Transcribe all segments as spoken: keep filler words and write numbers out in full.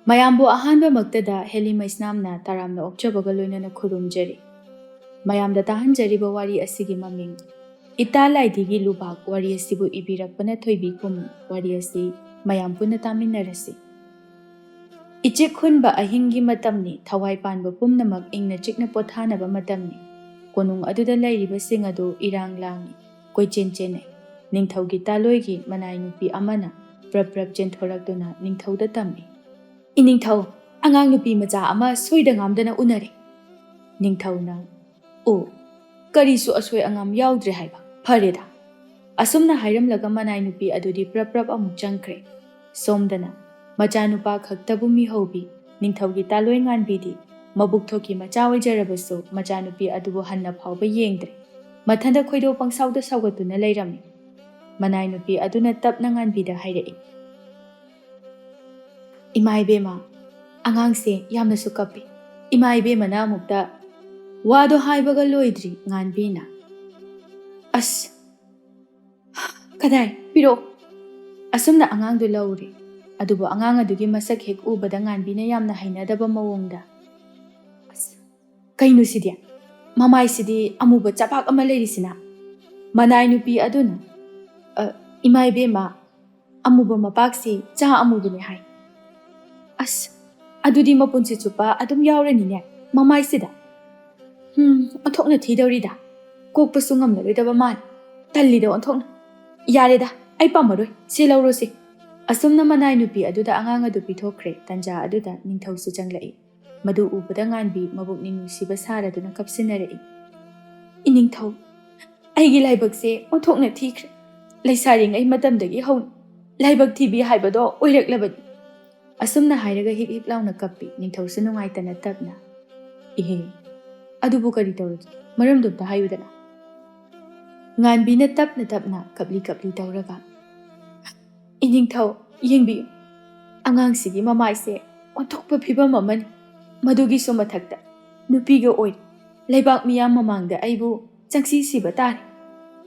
ꯃꯌꯥꯝꯕꯨ ꯑꯍꯥꯟꯕꯃꯛꯇꯗ ꯍꯦꯂꯤ ꯃꯩꯁꯅꯥꯝꯅ ꯇꯔꯥꯝꯅ ꯑꯣꯛꯆꯕꯒ ꯂꯣꯏꯅꯅ ꯈꯨꯔꯨꯝꯖꯔꯤ꯫ ꯃꯌꯥꯝꯗ ꯇꯥꯍꯟꯖꯔꯤꯕ ꯋꯥꯔꯤ ꯑꯁꯤꯒꯤ ꯃꯃꯤꯡ ꯏꯇꯥ ꯂꯥꯏꯙꯤꯒꯤ ꯂꯨꯕꯥꯛ ꯋꯥꯔꯤ ꯑꯁꯤꯕꯨ ꯏꯕꯤꯔꯛꯄꯅ ꯊꯣꯏꯕꯤ ꯀꯨꯝ꯫ ꯋꯥꯔꯤ ꯑꯁꯤ ꯃꯌꯥꯝ ꯄꯨꯟꯅ ꯇꯥꯃꯤꯟꯅꯔꯁꯤ꯫ ꯏꯆꯤꯛ ꯍꯨꯟꯕ ꯑꯍꯤꯡꯒꯤ ꯃꯇꯝꯅꯤ, ꯊꯋꯥꯏ ꯄꯥꯟꯕ ꯄꯨꯝꯅꯃꯛ ꯏꯪꯅ ꯆꯤꯛꯅ ꯄꯣꯊꯥꯅꯕ ꯃꯇꯝꯅꯤ꯫ ꯀꯣꯅꯨꯡ ꯑꯗꯨꯗ ꯂꯩꯔꯤꯕꯁꯤꯡ ꯑꯗꯨ ꯏꯔꯥꯡ ꯂꯥꯡꯏ, ꯀꯣꯏꯆꯦꯟ ꯆꯦꯟꯅꯩ꯫ ꯅꯤꯡꯊꯧꯒꯤ ꯇꯥꯂꯣꯏꯒꯤ ꯃꯅꯥꯏ ꯅꯨꯄꯤ ꯑꯃꯅ ꯄ꯭ꯔꯞ ꯄ꯭ꯔꯞ ꯆꯦꯟꯊꯣꯔꯛꯇꯨꯅ ꯅꯤꯡꯊꯧꯗ ꯇꯝꯃꯤ꯫ "ꯏꯅꯤꯡꯊꯧ, ꯑꯉꯥꯡ ꯅꯨꯄꯤ ꯃꯆꯥ ꯑꯃ ꯁꯣꯏꯗ ꯉꯥꯝꯗꯅ ꯎꯅꯔꯦ꯫" ꯅꯤꯡꯊꯧꯅ, "ꯑꯣ, ꯀꯔꯤꯁꯨ ꯑꯁꯣꯏ ꯑꯉꯥꯝ ꯌꯥꯎꯗ꯭ꯔꯦ ꯍꯥꯏꯕ? ꯐꯔꯦꯗ꯫" ꯑꯁꯨꯝꯅ ꯍꯥꯏꯔꯝꯂꯒ ꯃꯅꯥꯏ ꯅꯨꯄꯤ ꯑꯗꯨꯗꯤ ꯄ꯭ꯔꯞ ꯄ꯭ꯔꯞ ꯑꯃꯨꯛ ꯆꯪꯈ꯭ꯔꯦ꯫ ꯁꯣꯝꯗꯅ ꯃꯆꯥꯅꯨꯄꯥ ꯈꯛꯇꯕꯨ ꯃꯤꯍꯧꯕꯤ ꯅꯤꯡꯊꯧꯒꯤ ꯇꯥꯂꯣꯏ ꯉꯥꯟꯕꯤꯗꯤ ꯃꯕꯨꯛ ꯊꯣꯛꯀꯤ ꯃꯆꯥ ꯑꯣꯏꯖꯔꯕꯁꯨ ꯃꯆꯥꯅꯨꯄꯤ ꯑꯗꯨꯕꯨ ꯍꯟꯅ ꯐꯥꯎꯕ ꯌꯦꯡꯗ꯭ꯔꯦ꯫ ꯃꯊꯟꯇ ꯈꯣꯏꯗꯧ ꯄꯪꯁꯥꯎꯗ ꯁꯥꯎꯒꯠꯇꯨꯅ ꯂꯩꯔꯝꯃꯤ꯫ ꯃꯅꯥꯏ ꯅꯨꯄꯤ ꯑꯗꯨꯅ ꯇꯞꯅ ꯉꯥꯟꯕꯤꯗ ꯍꯥꯏꯔꯛꯏ, "ꯏꯃꯥ ꯏꯕꯦꯝꯃ, ꯑꯉꯥꯡꯁꯦ ꯌꯥꯝꯅꯁꯨ ꯀꯞꯄꯤ꯫" ꯏꯃꯥ ꯏꯕꯦꯝꯃꯅ ꯑꯃꯨꯛꯇ ꯋꯥꯗꯣ ꯍꯥꯏꯕꯒ ꯂꯣꯏꯗ꯭ꯔꯤ ꯉꯥꯟꯕꯤꯅ, "ꯑꯁ, ꯀꯗꯥꯏ, ꯄꯤꯔꯛꯑꯣ꯫" ꯑꯁꯨꯝꯅ ꯑꯉꯥꯡꯗꯨ ꯂꯧꯔꯦ꯫ ꯑꯗꯨꯕꯨ ꯑꯉꯥꯡ ꯑꯗꯨꯒꯤ ꯃꯁꯛ ꯍꯦꯛ ꯎꯕꯗ ꯉꯥꯟꯕꯤꯅ ꯌꯥꯝꯅ ꯍꯩꯅꯗꯕ ꯃꯑꯣꯡꯗ, "ꯑꯁ, ꯀꯩꯅꯣ ꯁꯤꯗꯤ? ꯃꯃꯥꯏꯁꯤꯗꯤ ꯑꯃꯨꯕ ꯆꯕꯥꯛ ꯑꯃ ꯂꯩꯔꯤꯁꯤꯅ?" ꯃꯅꯥꯏ ꯅꯨꯄꯤ ꯑꯗꯨꯅ, "ꯑ, ꯏꯃꯥ ꯏꯕꯦꯝꯃ, ꯑꯃꯨꯕ ꯃꯄꯥꯛꯁꯤ ꯆꯥ ꯑꯃꯨꯕꯅꯤ ꯍꯥꯏ꯫" "ꯑꯁ, ꯑꯗꯨꯗꯤ ꯃꯄꯨꯟꯁꯤ ꯆꯨꯞꯄ ꯑꯗꯨꯝ ꯌꯥꯎꯔꯅꯤꯅꯦ ꯃꯃꯥꯏꯁꯤꯗ꯫ ꯍꯝ, ꯑꯣꯟꯊꯣꯛꯅ ꯊꯤꯗꯧꯔꯤꯗ꯫ ꯀꯣꯛꯄꯁꯨ ꯉꯝꯂꯔꯣꯏꯗꯕ ꯃꯥꯜꯂꯤ꯫ ꯇꯜꯂꯤꯗ ꯑꯣꯟꯊꯣꯛꯅ꯫ ꯌꯥꯔꯦꯗ, ꯑꯩ ꯄꯥꯝꯃꯔꯣꯏ꯫ ꯁꯤ ꯂꯧꯔꯣꯁꯤ꯫" ꯑꯁꯨꯝꯅ ꯃꯅꯥꯏ ꯅꯨꯄꯤ ꯑꯗꯨꯗ ꯑꯉꯥꯡ ꯑꯗꯨ ꯄꯤꯊꯣꯛꯈ꯭ꯔꯦ꯫ ꯇꯟꯖꯥ ꯑꯗꯨꯗ ꯅꯤꯡꯊꯧꯁꯨ ꯆꯪꯂꯛꯏ꯫ ꯃꯗꯨ ꯎꯕꯗ ꯉꯥꯟꯕꯤ ꯃꯕꯨꯛꯅꯤꯡ ꯅꯨꯡꯁꯤꯕ ꯁꯥꯔꯗꯨꯅ ꯀꯞꯁꯤꯟꯅꯔꯛꯏ꯫ "ꯏꯅꯤꯡꯊꯧ, ꯑꯩꯒꯤ ꯂꯥꯏꯕꯛꯁꯦ ꯑꯣꯟꯊꯣꯛꯅ ꯊꯤꯈ꯭ꯔꯦ꯫ ꯂꯩꯁꯥꯔꯤꯉꯩ ꯃꯇꯝꯗꯒꯤ ꯍꯧꯅ ꯂꯥꯏꯕꯛ ꯊꯤꯕꯤ ꯍꯥꯏꯕꯗꯣ ꯑꯣꯏꯔꯛꯂꯕꯅꯤ꯫" ꯑꯁꯨꯝꯅ ꯍꯥꯏꯔꯒ ꯍꯤꯛ ꯍꯤꯛ ꯂꯥꯎꯅ ꯀꯞꯄꯤ꯫ ꯅꯤꯡꯊꯧꯁꯨ ꯅꯨꯡꯉꯥꯏꯇꯅ ꯇꯞꯅ, "ꯏꯍꯦ, ꯑꯗꯨꯕꯨ ꯀꯔꯤ ꯇꯧꯔꯒꯦ? ꯃꯔꯝꯗꯣ ꯑꯝꯇ ꯍꯥꯏꯌꯨꯗꯅ꯫" ꯉꯥꯟꯕꯤꯅ ꯇꯞꯅ ꯇꯞꯅ ꯀꯞꯂꯤ ꯀꯞꯂꯤ ꯇꯧꯔꯒ, "ꯏꯅꯤꯡꯊꯧ, ꯌꯦꯡꯕꯤꯌꯨ, ꯑꯉꯥꯡꯁꯤꯒꯤ ꯃꯃꯥꯏꯁꯦ ꯑꯣꯟꯊꯣꯛꯄ ꯐꯤꯕꯝ ꯑꯃꯅꯤ꯫ ꯃꯗꯨꯒꯤꯁꯨ ꯃꯊꯛꯇ ꯅꯨꯄꯤꯒ ꯑꯣꯏꯔꯤ꯫ ꯂꯩꯕꯥꯛ ꯃꯤꯌꯥꯝ ꯃꯃꯥꯡꯗ ꯑꯩꯕꯨ ꯆꯪꯁꯤ ꯁꯤꯕ ꯇꯥꯔꯦ꯫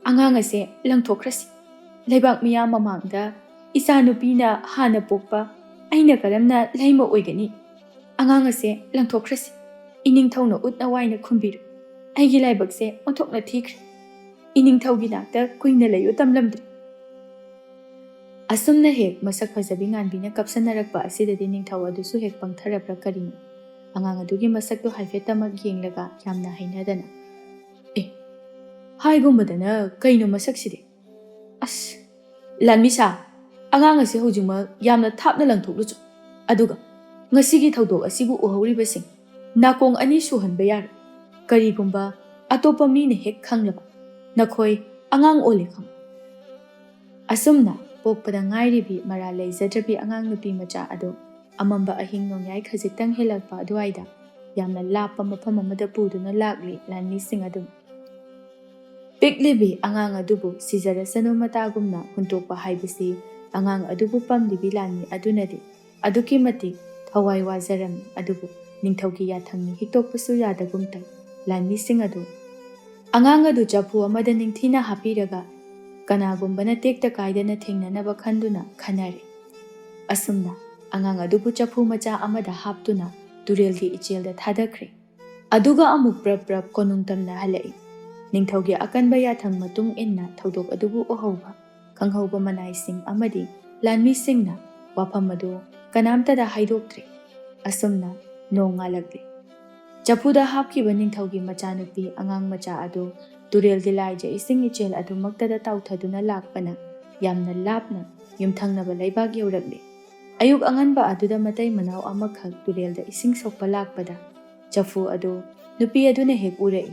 ꯑꯉꯥꯡ ꯑꯁꯦ ꯂꯪꯊꯣꯛꯈ꯭ꯔꯁꯤ꯫ ꯂꯩꯕꯥꯛ ꯃꯤꯌꯥꯝ ꯃꯃꯥꯡꯗ ꯏꯆꯥ ꯅꯨꯄꯤꯅ ꯍꯥꯟꯅ ꯄꯣꯛꯄ ꯑꯩꯅ ꯀꯔꯝꯅ ꯂꯩꯃ ꯑꯣꯏꯒꯅꯤ? ꯑꯉꯥꯡ ꯑꯁꯦ ꯂꯪꯊꯣꯛꯈ꯭ꯔꯁꯤ꯫ ꯏꯅꯤꯡꯊꯧꯅ ꯎꯠꯅ ꯋꯥꯏꯅ ꯈꯨꯝꯕꯤꯔꯣ꯫ ꯑꯩꯒꯤ ꯂꯥꯏꯕꯛꯁꯦ ꯑꯣꯟꯊꯣꯛꯅ ꯊꯤꯈ꯭ꯔꯦ꯫ ꯏꯅꯤꯡꯊꯧꯒꯤ ꯅꯥꯛꯇ ꯀꯨꯏꯅ ꯂꯩꯌꯨ ꯇꯝꯂꯝꯗ꯭ꯔꯦ꯫ ꯑꯁꯨꯝꯅ ꯍꯦꯛ ꯃꯁꯛ ꯐꯖꯕꯤ ꯉꯥꯟꯕꯤꯅ ꯀꯞꯁꯟꯅꯔꯛꯄ ꯑꯁꯤꯗꯗꯤ ꯅꯤꯡꯊꯧ ꯑꯗꯨꯁꯨ ꯍꯦꯛ ꯄꯪꯊꯔꯕ꯭ꯔꯥ ꯀꯔꯤꯅꯣ? ꯑꯉꯥꯡ ꯑꯗꯨꯒꯤ ꯃꯁꯛꯇꯨ ꯍꯥꯏꯐꯦꯠꯇꯃꯛ ꯌꯦꯡꯂꯒ ꯌꯥꯝꯅ ꯍꯩꯅꯗꯅ, "ꯑꯦ, ꯍꯥꯏꯒꯨꯝꯕꯗꯅ ꯀꯩꯅꯣ ꯃꯁꯛꯁꯤꯗꯤ? ꯑꯁ, ꯂꯥꯟꯃꯤꯁꯥ, ꯑꯉꯥꯡ ꯑꯁꯤ ꯍꯧꯖꯤꯛꯃꯛ ꯌꯥꯝꯅ ꯊꯥꯞꯅ ꯂꯪꯊꯣꯛꯂꯨꯆꯣ꯫ ꯑꯗꯨꯒ ꯉꯁꯤꯒꯤ ꯊꯧꯗꯣꯛ ꯑꯁꯤꯕꯨ ꯎꯍꯧꯔꯤꯕꯁꯤꯡ ꯅꯥꯀꯣꯡ ꯑꯅꯤ ꯁꯨꯍꯟꯕ ꯌꯥꯔꯣꯏ꯫ ꯀꯔꯤꯒꯨꯝꯕ ꯑꯇꯣꯞꯄ ꯃꯤꯅ ꯍꯦꯛ ꯈꯪꯂꯕ, ꯅꯈꯣꯏ ꯑꯉꯥꯡ ꯑꯣꯜꯂꯦ ꯈꯪꯉꯨ꯫" ꯑꯁꯨꯝꯅ ꯄꯣꯛꯄꯗ ꯉꯥꯏꯔꯤꯕꯤ ꯃꯔꯥꯜ ꯂꯩꯖꯗ꯭ꯔꯕꯤ ꯑꯉꯥꯡ ꯅꯨꯄꯤ ꯃꯆꯥ ꯑꯗꯨ ꯑꯃꯝꯕ ꯑꯍꯤꯡ ꯅꯣꯡꯌꯥꯏ ꯈꯖꯤꯛꯇꯪ ꯍꯦꯜꯂꯛꯄ ꯑꯗꯨꯋꯥꯏꯗ ꯌꯥꯝꯅ ꯂꯥꯞꯄ ꯃꯐꯝ ꯑꯃꯗ ꯄꯨꯗꯨꯅ ꯂꯥꯛꯂꯤ ꯂꯥꯟꯃꯤꯁꯤꯡ ꯑꯗꯨ꯫ ꯄꯤꯛꯂꯤꯕꯤ ꯑꯉꯥꯡ ꯑꯗꯨꯕꯨ ꯁꯤꯖꯔꯁꯅꯨ ꯃꯇꯥꯒꯨꯝꯅ ꯍꯨꯟꯇꯣꯛꯄ ꯍꯥꯏꯕꯁꯤ ꯑꯉꯥꯡ ꯑꯗꯨꯕꯨ ꯄꯝꯂꯤꯕꯤ ꯂꯥꯟꯃꯤ ꯑꯗꯨꯅꯗꯤ ꯑꯗꯨꯛꯀꯤ ꯃꯇꯤꯛ ꯊꯋꯥꯏ ꯋꯥꯖꯔꯝꯃꯤ꯫ ꯑꯗꯨꯕꯨ ꯅꯤꯡꯊꯧꯒꯤ ꯌꯥꯊꯪꯅꯤ ꯍꯤꯛꯇꯣꯛꯄꯁꯨ ꯌꯥꯗꯒꯨꯝ ꯇꯧ꯫ ꯂꯥꯟꯃꯤꯁꯤꯡ ꯑꯗꯨ ꯑꯉꯥꯡ ꯑꯗꯨ ꯆꯐꯨ ꯑꯃꯗ ꯅꯤꯡꯊꯤꯅ ꯍꯥꯞꯄꯤꯔꯒ ꯀꯅꯥꯒꯨꯝꯕꯅ ꯇꯦꯛꯇ ꯀꯥꯏꯗꯅ ꯊꯦꯡꯅꯅꯕ ꯈꯟꯗꯨꯅ ꯈꯟꯅꯔꯦ꯫ ꯑꯁꯨꯝꯅ ꯑꯉꯥꯡ ꯑꯗꯨꯕꯨ ꯆꯐꯨ ꯃꯆꯥ ꯑꯃꯗ ꯍꯥꯞꯇꯨꯅ ꯇꯨꯔꯦꯜꯒꯤ ꯏꯆꯦꯜꯗ ꯊꯥꯗꯈ꯭ꯔꯦ꯫ ꯑꯗꯨꯒ ꯑꯃꯨꯛ ꯄ꯭ꯔꯞ ꯄ꯭ꯔꯞ ꯀꯣꯅꯨꯡ ꯇꯝꯅ ꯍꯜꯂꯛꯏ꯫ ꯅꯤꯡꯊꯧꯒꯤ ꯑꯀꯟꯕ ꯌꯥꯊꯪ ꯃꯇꯨꯡ ꯏꯟꯅ ꯊꯧꯗꯣꯛ ꯑꯗꯨꯕꯨ ꯎꯍꯧꯕ, ꯈꯪꯍꯧꯕ ꯃꯅꯥꯏꯁꯤꯡ ꯑꯃꯗꯤ ꯂꯥꯟꯃꯤꯁꯤꯡꯅ ꯋꯥꯐꯝ ꯑꯗꯨ ꯀꯅꯥꯝꯇꯗ ꯍꯥꯏꯗꯣꯛꯇ꯭ꯔꯦ꯫ ꯑꯁꯨꯝꯅ ꯅꯣꯡ ꯉꯥꯜꯂꯛꯂꯦ꯫ ꯆꯐꯨꯗ ꯍꯥꯞꯈꯤꯕ ꯅꯤꯡꯊꯧꯒꯤ ꯃꯆꯥꯅꯨꯄꯤ ꯑꯉꯥꯡ ꯃꯆꯥ ꯑꯗꯨ ꯇꯨꯔꯦꯜꯒꯤ ꯂꯥꯏꯖ ꯏꯁꯤꯡ ꯏꯆꯦꯜ ꯑꯗꯨꯃꯛꯇꯗ ꯇꯥꯎꯊꯗꯨꯅ ꯂꯥꯛꯄꯅ ꯌꯥꯝꯅ ꯂꯥꯞꯅ ꯌꯨꯝꯊꯪꯅꯕ ꯂꯩꯕꯥꯛ ꯌꯧꯔꯛꯂꯦ꯫ ꯑꯌꯨꯛ ꯑꯉꯟꯕ ꯑꯗꯨꯗ ꯃꯇꯩ ꯃꯅꯥꯎ ꯑꯃꯈꯛ ꯇꯨꯔꯦꯜꯗ ꯏꯁꯤꯡ ꯁꯣꯛꯄ ꯂꯥꯛꯄꯗ ꯆꯐꯨ ꯑꯗꯨ ꯅꯨꯄꯤ ꯑꯗꯨꯅ ꯍꯦꯛ ꯎꯔꯛꯏ꯫